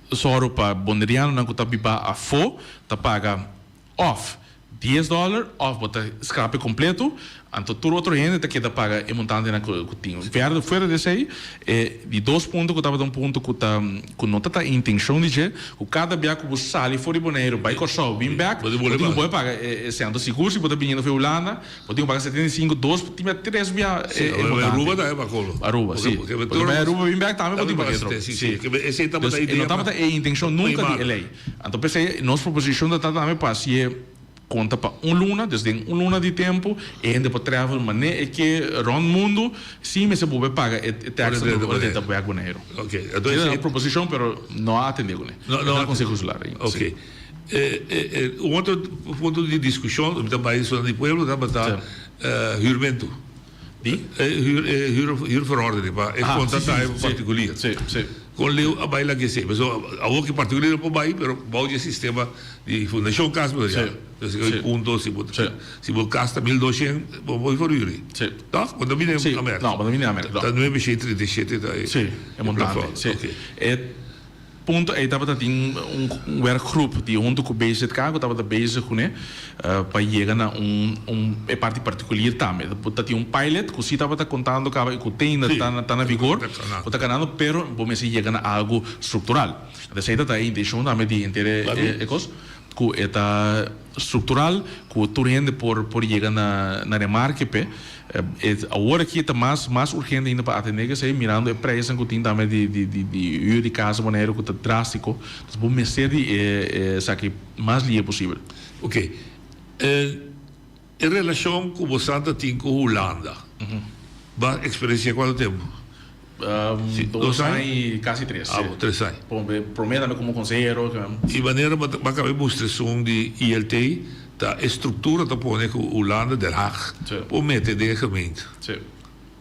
Sòru pa bonerianonan ku ta biba afó ta paga òf dies dòler òf bo ta skrape kompleto, anto tur otro hende ta keda paga e montantenan ku tin. Verder fuera di esei, e di dos punto ku tabata un punto ku ta ku no ta ta intenshon di dje, ku kada bia ku bo sali for di Boneiru bai Kòrsou bin bèk, bo tin ku bolbe paga e sèn. Anto sigur si bo ta biniendo for di Hulanda, Bo tin ku paga 75, dos, tin bia tres bia e Sí, montante. Aruba tambe pa kolo. Aruba, sí. Porque Porque bai Aruba bin bek tambe bo tin paga otro. Sí, sí. Esei tabata Dus, idea e no tabata e intencion nunca di e ley. Anto p'esei nos proposicion ta tambe pa hacié conta pa un luna, dus den un luna di tempo e hende por travel mane e ke rond mundo sin mester bolbe paga e tax ora di ta bek Boneiru. Ok. Esei ta nos proposicion pero no a atende kuné. No, no. E ta Conseho Insular ainda. Ok. Un otro punto di discusion, mi ta bay zona di pueblo, tabata huurmento. Di? Huurverordening, pa e contrata e particulier. Si, si. Con leu a bay laga esey? Pasobra awor ki particulier no por bay, pero bao di e sistema di Fundacion Cas bo ta ya. Si. Entonces e punto, si bo, si bo cas ta 1200, bo por verhuur. Si. Toch? Bo ta bini Si. Amerka. No, bo ta bini Amerka. Ta 937 ta e. Si, e montante. Si. Ok. E Punto ei tabata tin un werkgroep di hunto ku BZK ku tabata bezig kuné pa yega na un un e parti partikulier tambe. Ta tin un pilot ku si tabata kontando kaba i ku te ainda ta ta na vigor ku ta kanando pero bo mester yega na algu struktural. Esei ta ta e intenshon tambe di henter e e kos ku e ta struktural ku tur hende por por yega na na remarke p'e. E awor aki ta mas mas urgente ainda pa atende ku esei mirando e prijsnan ku tin tambe di di di di huur di kas na Boneiru ku ta drástiko. Entonces bo mester di e esaki mas lihe posibel. Ok. E e relashon ku bo Santa tin ku Hulanda, bo a eksperensi'é kuantu tempu? Dos aña i kasi tres. Ah, bo, tres aña. Promé tambe komo konsehero. I manera bo a kaba e mustra esun di ILT ta e struktura ta pone ku Hulanda, Den Haag, por mete den e gemeente. Sí.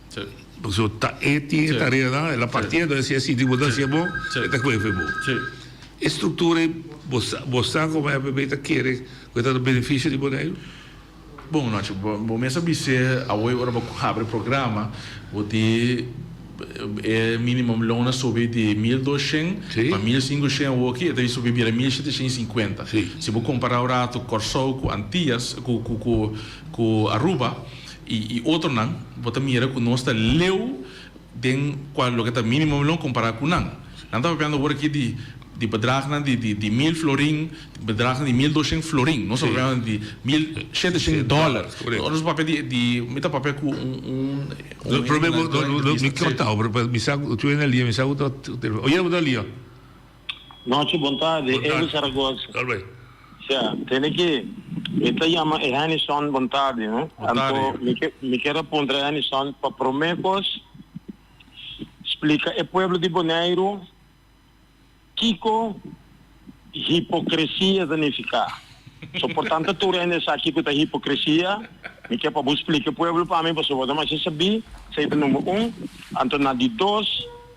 Sí. Pasobra ta e tin e tareanan, el a partiendo, si e sinti bo ta hasié bon, e ta kohe fe bo. Sí. E struktura ei, bo sa, bo sa komo FPB ta kere ku e ta na benefisio di Boneiru? Bon nochi, bo mes a bis'é awor ora bo habri programa, bo di e minimum loan a subi di 1200 pa 1500 awoki e ta subi bira 1750. Si bo kompara un rato Kòrsou ku Antias ku ku ku Aruba i otronan bo ta mira ku nos ta leu den kua loke ta minimum loon kompará ku nan. Nan ta papiando awor aki di di bedragnan di di di mil florin, bedragnan di 1200 florin. Nos ta papiando di 1700 dòler. Ora nos papia di di mi ta papia ku un un un Prome bo no no mi kòrtao pero mi sa ku tu na lia mi sa ku ta oye bo ta lia. Nochi bon tardi, Evo Zaragoza. Sea, tene ki mi ta yama e Hennyson bon tardi, no? Anto mi ke mi kier a puntra Hennyson pa prome kos splika e pueblo di Boneiru kiko hipokresia ta nifiká. So por tanto tur hende sa kiko ta hipokresia, mi ke pa bo splika e pueblo pa mi pasobra bo ta masha sabí, esei ta number un. Anto na di dos.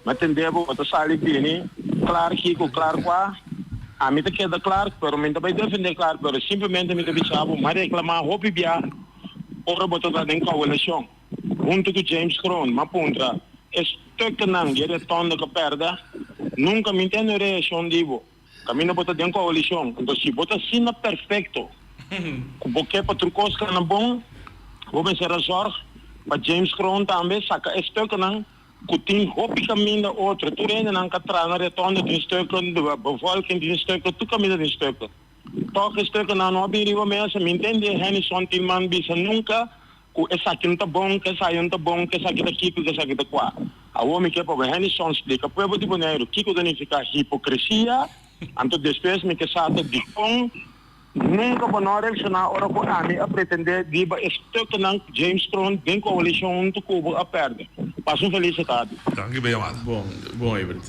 Mi a tende bo, bo ta sali bini Clark kiko, Clark kua. Ami ta keda Clark, pero mi no ta bai defende Clark, pero simplemente mi ta bisa bo, mi a reclama hopi bia ora bo ta ta den coalition hunto cu James Kroon. Mi a puntra e stuknan di e rotonde cu a perde, nunca mi tende un reaccion di bo. Caminda bo ta den coalicion, enton si bo ta asina perfecto cu bo ke pa tur cos cana bon, bo mester a zorg pa James Kroon tambe saca e stuknan Ku tin hopi kaminda otro. Tur hendenan ka traha na retondo tin stukken, bevolking tin stukken, tur kaminda tin stukken. Tòg e stukkennan no a bin riba mesa. Mi ntende Hennyson Tilman bisa nunka ku esaki no ta bon, ku esaya no ta bon, ku esaki ta kiko, ku esaki ta kua. Awor mi ke pa bo Hennyson splika pueblo di Boneiru kiko ta nifiká hipokresia, anto despues mi ke sa ta dikon Nunka bo no a reakshoná ora ku ami a pretendé riba e stuknan ku James Kroon den koalishon huntu ku bo a pèrdè. Pasa un felis tardi. Danki pa yamada. Bon, bon Evert.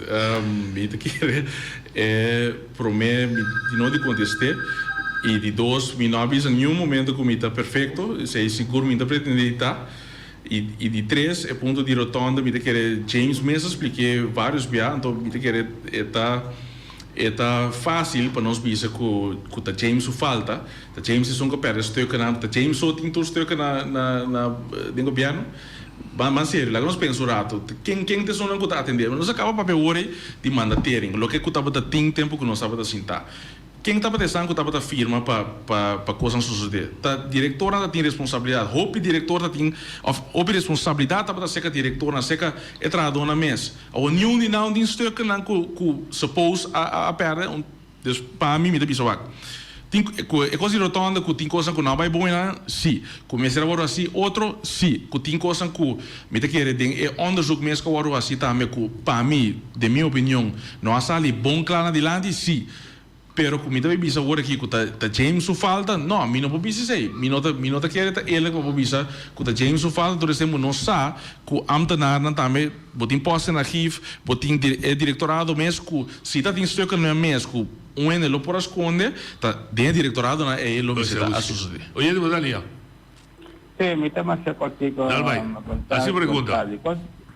Mi ta kere e promé mi no di kontest'é i di dos mi no a bisa niun momento ku mi ta perfekto, esei sigur mi no ta pretendé di ta. I i di tres e punto di rotonda mi ta kere James mes a splik'é vários bia anto mi ta kere e ta. E ta fácil pa nos bisa cu cu ta James su falta, ta James esun cu a perde stukkennan, ta James so tin tur stukken na na na den gobierno. Ban ban serio, laga nos pensa un rato, ken ken ta esunnan cu ta atende? Nos a caba papia awor ei di mandatering, loke cu tabata tin tempo cu nos tabata sinta. Ken tabata esan cu tabata firma pa pa pa cosnan sosode? Ta directornan ta tin responsabilidad, hopi director ta tin of hopi responsabilidad tabata acerca directornan, acerca e trahadornan mes. Awor niun di nan tin stukkennan ku ku suppose a a pèrdè un dus pa mi mi ta bisa wak tin ku e kos di rotonda ku tin kosnan ku no a bai bon einan si ku mester a wòrdu hasi otro si ku tin kosnan ku mi ta kere den e onderzoek mes ku a wòrdu hasi tambe ku pa mi den mi opinion no a sali bon kla na dilanti si Pero ku mi ta bay bisa awor aki ku ta ta James su falta, no, mi no por bisa esei. Mi no ta mi no ta kere ta eerlijk pa por bisa ku ta James su falta tur esei bo no sa ku ambtenaarnan tambe bo tin post in archief, bo tin e directorado mes ku si ta tin stukkennan mes ku un hende lo por a skonde ta den e directoradonan ei lo mester ta a sosode. Oye di bo ta lia. Sí, mi ta masha cortico. Dal bai. Haci pregunta.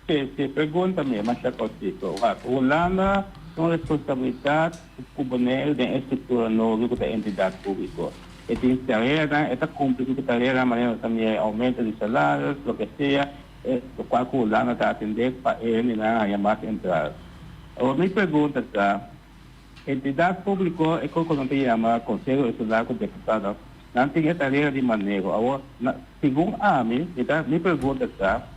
Sí, sí, pregunta mi masha cortico. Wak, Hulanda tin un responsabilidad cu Boneiru den e structura nobo cu ta entidad publico. E tin tareanan, e ta cumpli cu tareanan manera nos ta mira e aumento di salarios, loke sea, e locual cu Hulanda ta atende pa e hendenan haya mas entrada. Awor mi pregunta ta, Entidat públiko, e kos ku nan ta yama Konseho Insular ku deputado, nan tin e tarea di maneho. Awor, na, segun ami, mi ta, mi pregunta ta,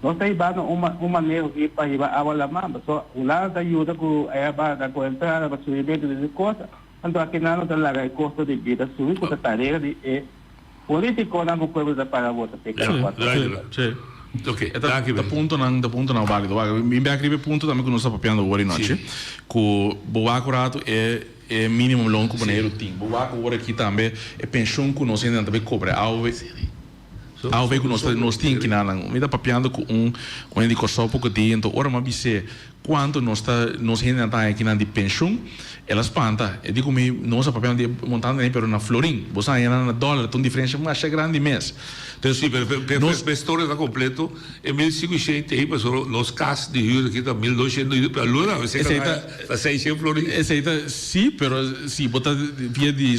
nos ta hibando un un maneho aki pa hiba awa laman, pasobra Hulanda ta yuda ku e abanda ku entrada pa subimentu di e kos, anto akinan no ta laga e kosto di bida subi ku ta tarea di e Politiconan cu pueblo ta paga vota p'e cada cuatro aña. Sí, sí. Ok, e ta, ta puntonan, ta puntonan válido. Wak, mi bek riba e punto tambe cu nos ta papiando awor di nochi, cu bo wak un rato e e minimum loon cu Boneiru tin. Bo wak awor aki tambe e pensioen cu nos hendenan ta bay cobra. Awe. Awe ku nos ta nos tin kinanan. Mi ta papiando ku un un hende di Kòrsou poko dia, enton ora mi a bis'é kuantu nos ta nos hendenan ta haña kinan di penshun, el a spanta. E di ku mi nos a papiando di e montante ei pero na florin. Bo sa haña nan na dòler, ta un diferensha masha grandi mes. Entonces Sí, pero pe nos. pe storia ta kompleto, e 1500 ei pasobra nos kas di hür aki ta 1200 pa luna, esei Esei ta ta ta 600 florin. Esei ta sí, pero si bo ta via di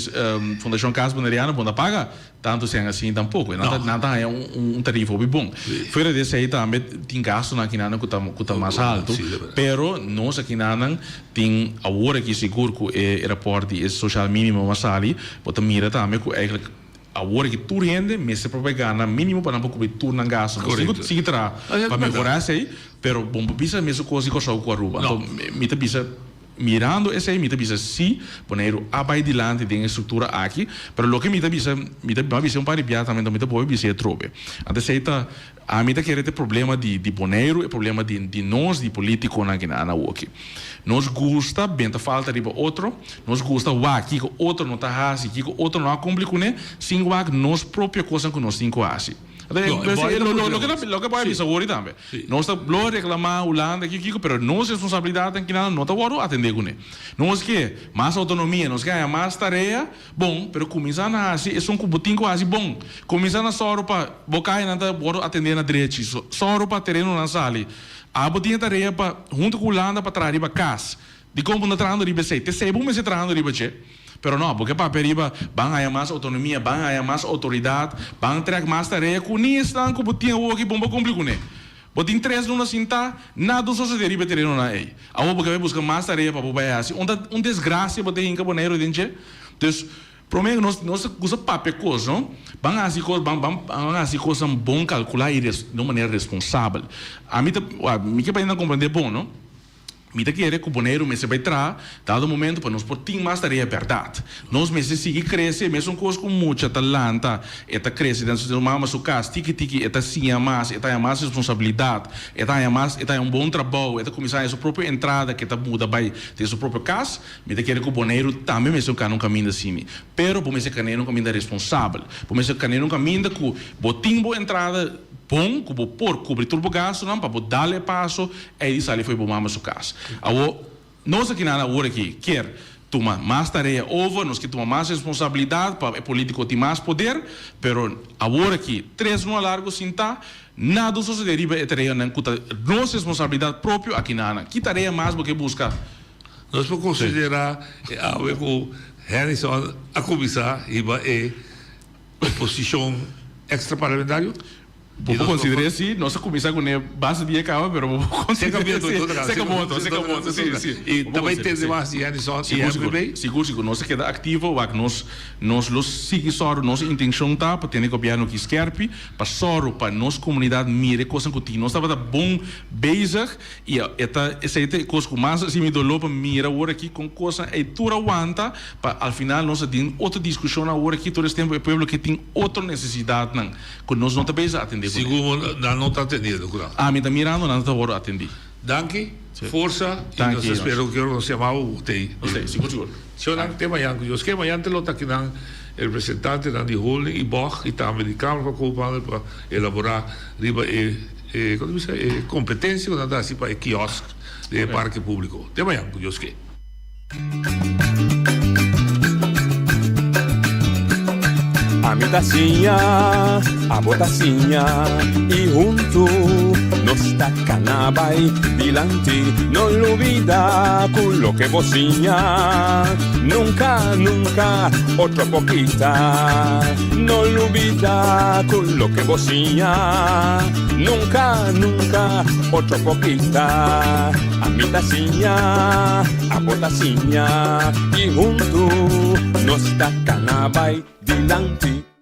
Fundashon Kas Boneriano bo no ta paga Tantu sean asin tampoco. Nan ta, nan ta haña un, un tarifa hopi bon. Fuera di esei tambe tin gastonan akinanan ku ta, ku ta mas haltu. Pero nos akinanan tin awor aki sigur ku e raport di e sociaal minimum a sali, bo ta mira tambe ku eigenlijk awor aki tur hende mester por bai gana minimo pa nan por kubri tur nan gastonan. Nos tin ku sigui traha pa mehora esei, pero bon por bisa mesun kos di Kòrsou ku Aruba. Anto mi ta bisa. Mirando esei mi ta bisa si Boneiru a bai dilanti den e struktura aki, pero loke mi ta bisa, mi ta a bisa un par di bia tambe, mi ta bolbe bisa e atrobe. Anto esei ta, ami ta kere ta e problema di di Boneiru, e problema di di nos, di politikonan aki na awoki. Nos gusta benta falta riba otro, nos gusta wak kiko otro no ta hasi, kiko otro no a kumpli kuné, sin wak nos propio kosnan ku nos tin ku hasi. Loke bo a bisa awor tambe. Nos ta lo reclama Hulanda kiko kiko pero nos responsabilidadnan kinan no ta wordo atende cune. Nos ke mas autonomia, nos ke haya mas tarea, bon, pero cuminsa na haci esun cu bo tin cu haci bon. Cuminsa na soro pa bo cayanan ta wordo atende na drechi, soro pa terenonan sali. Abo tin e tarea pa hunto cu Hulanda pa traha riba cas. Dikon bo no trahando riba esei? T'esei bo mester trahando riba dje. Pero no, bo ke papia riba ban haña mas outonomia, ban haña mas outoridat, ban trèk mas tarea ku ni esnan ku bo tin awor aki bon bo kumpli kuné. Bo tin tres luna sintá, nada un sosodé riba e terenonan ei. Awor bo ke bai buska mas tarea pa bo bai hasi. Un ta un desgrasia bo ta hinka Boneiru den dje. Dus, promé nos nos ta gusta papia kos, no? Ban hasi kos, ban ban ban hasi kosnan bon kalkulá i di un manera responsabel. Ami ta, mi ke pa hende nan komprendé bon, no? Mi ta kere ku Boneiru mester bai traha dado momento pa nos por tin mas tarea bèrdat. Nos mester sigui krese mesun kos ku mucha ta lanta e ta krese den su mama su kas tiki tiki e ta siña mas e ta haña mas responsabilidat e ta haña mas e ta haña un bon trabou e ta kuminsá haña su propio entrada ke ta muda bai den su propio kas. Mi ta kere ku Boneiru tambe mester kana un kaminda asini pero bo mester kan'é un kaminda responsabel bo mester kan'é un kaminda ku bo tin bo entrada bon ku bo por kubri tur bo gastunan pa bo dal e paso Ei di sali fo'i bo mama su kas. Awor, nos aki nan awor aki kier tuma mas tarea over, nos kier tuma mas responsabilidat pa e politico tin mas poder, pero awor aki tres luna largo sintá, nada un sosode riba e tareanan ku ta nos responsabilidat propio aki nan. Ki tarea mas bo ke buska? Nos por konsiderá e awe ku Harrison a kuminsá hiba e oposishon extraparlamentario? Bo por consider'é si, nos a cuminsa cune basta dia caba, pero bo por consider'é si. Seca moto, seca moto, si, si. Y ta bay tende mas di Edison y MPB? Sigur, sigur, nos a keda activo, wak nos, nos lo sigui sòru, nos intencion ta pa tene gobierno aki skerpi, pa sòru pa nos comunidad mira e cosnan cu tin. Nos tabata bon bezig y e ta, esey ta e cos cu mas haci mi dolor pa mira awor aki con cosnan ey tur a wanta pa al final nos a tin otro discusion awor aki tur es tempo e pueblo ke tin otro necesidadnan. Ku nos no ta bezig atendé kuné. Sigur nan no ta atendiendo ku nan. Ami ta mirando nan ta wòrdu atendí. Danki, forsa i nos ta spera ku ora nos yama bo, bo ta ei. Nos ta ei, sigur sigur. Señornan, te mañan ku Dios ke. Mañan te lo ta akinan e representantenan di holding i bog i tambe di Kamer van Koophandel pa elaborá riba e, e, kon ta bisa, e kompetensia ku nan ta hasi pa e kiosk den e parke públiko. Te mañan ku Dios ke. Ami ta siña, abo ta siña y huntu nos ta cana bay dilanti. No lubida cu loke bo siña nunca, nunca otro por kita. No lubida cu loke bo siña nunca, nunca otro por kita. Ami ta siña, abo ta siña y huntu nos ta cana bay dilanti.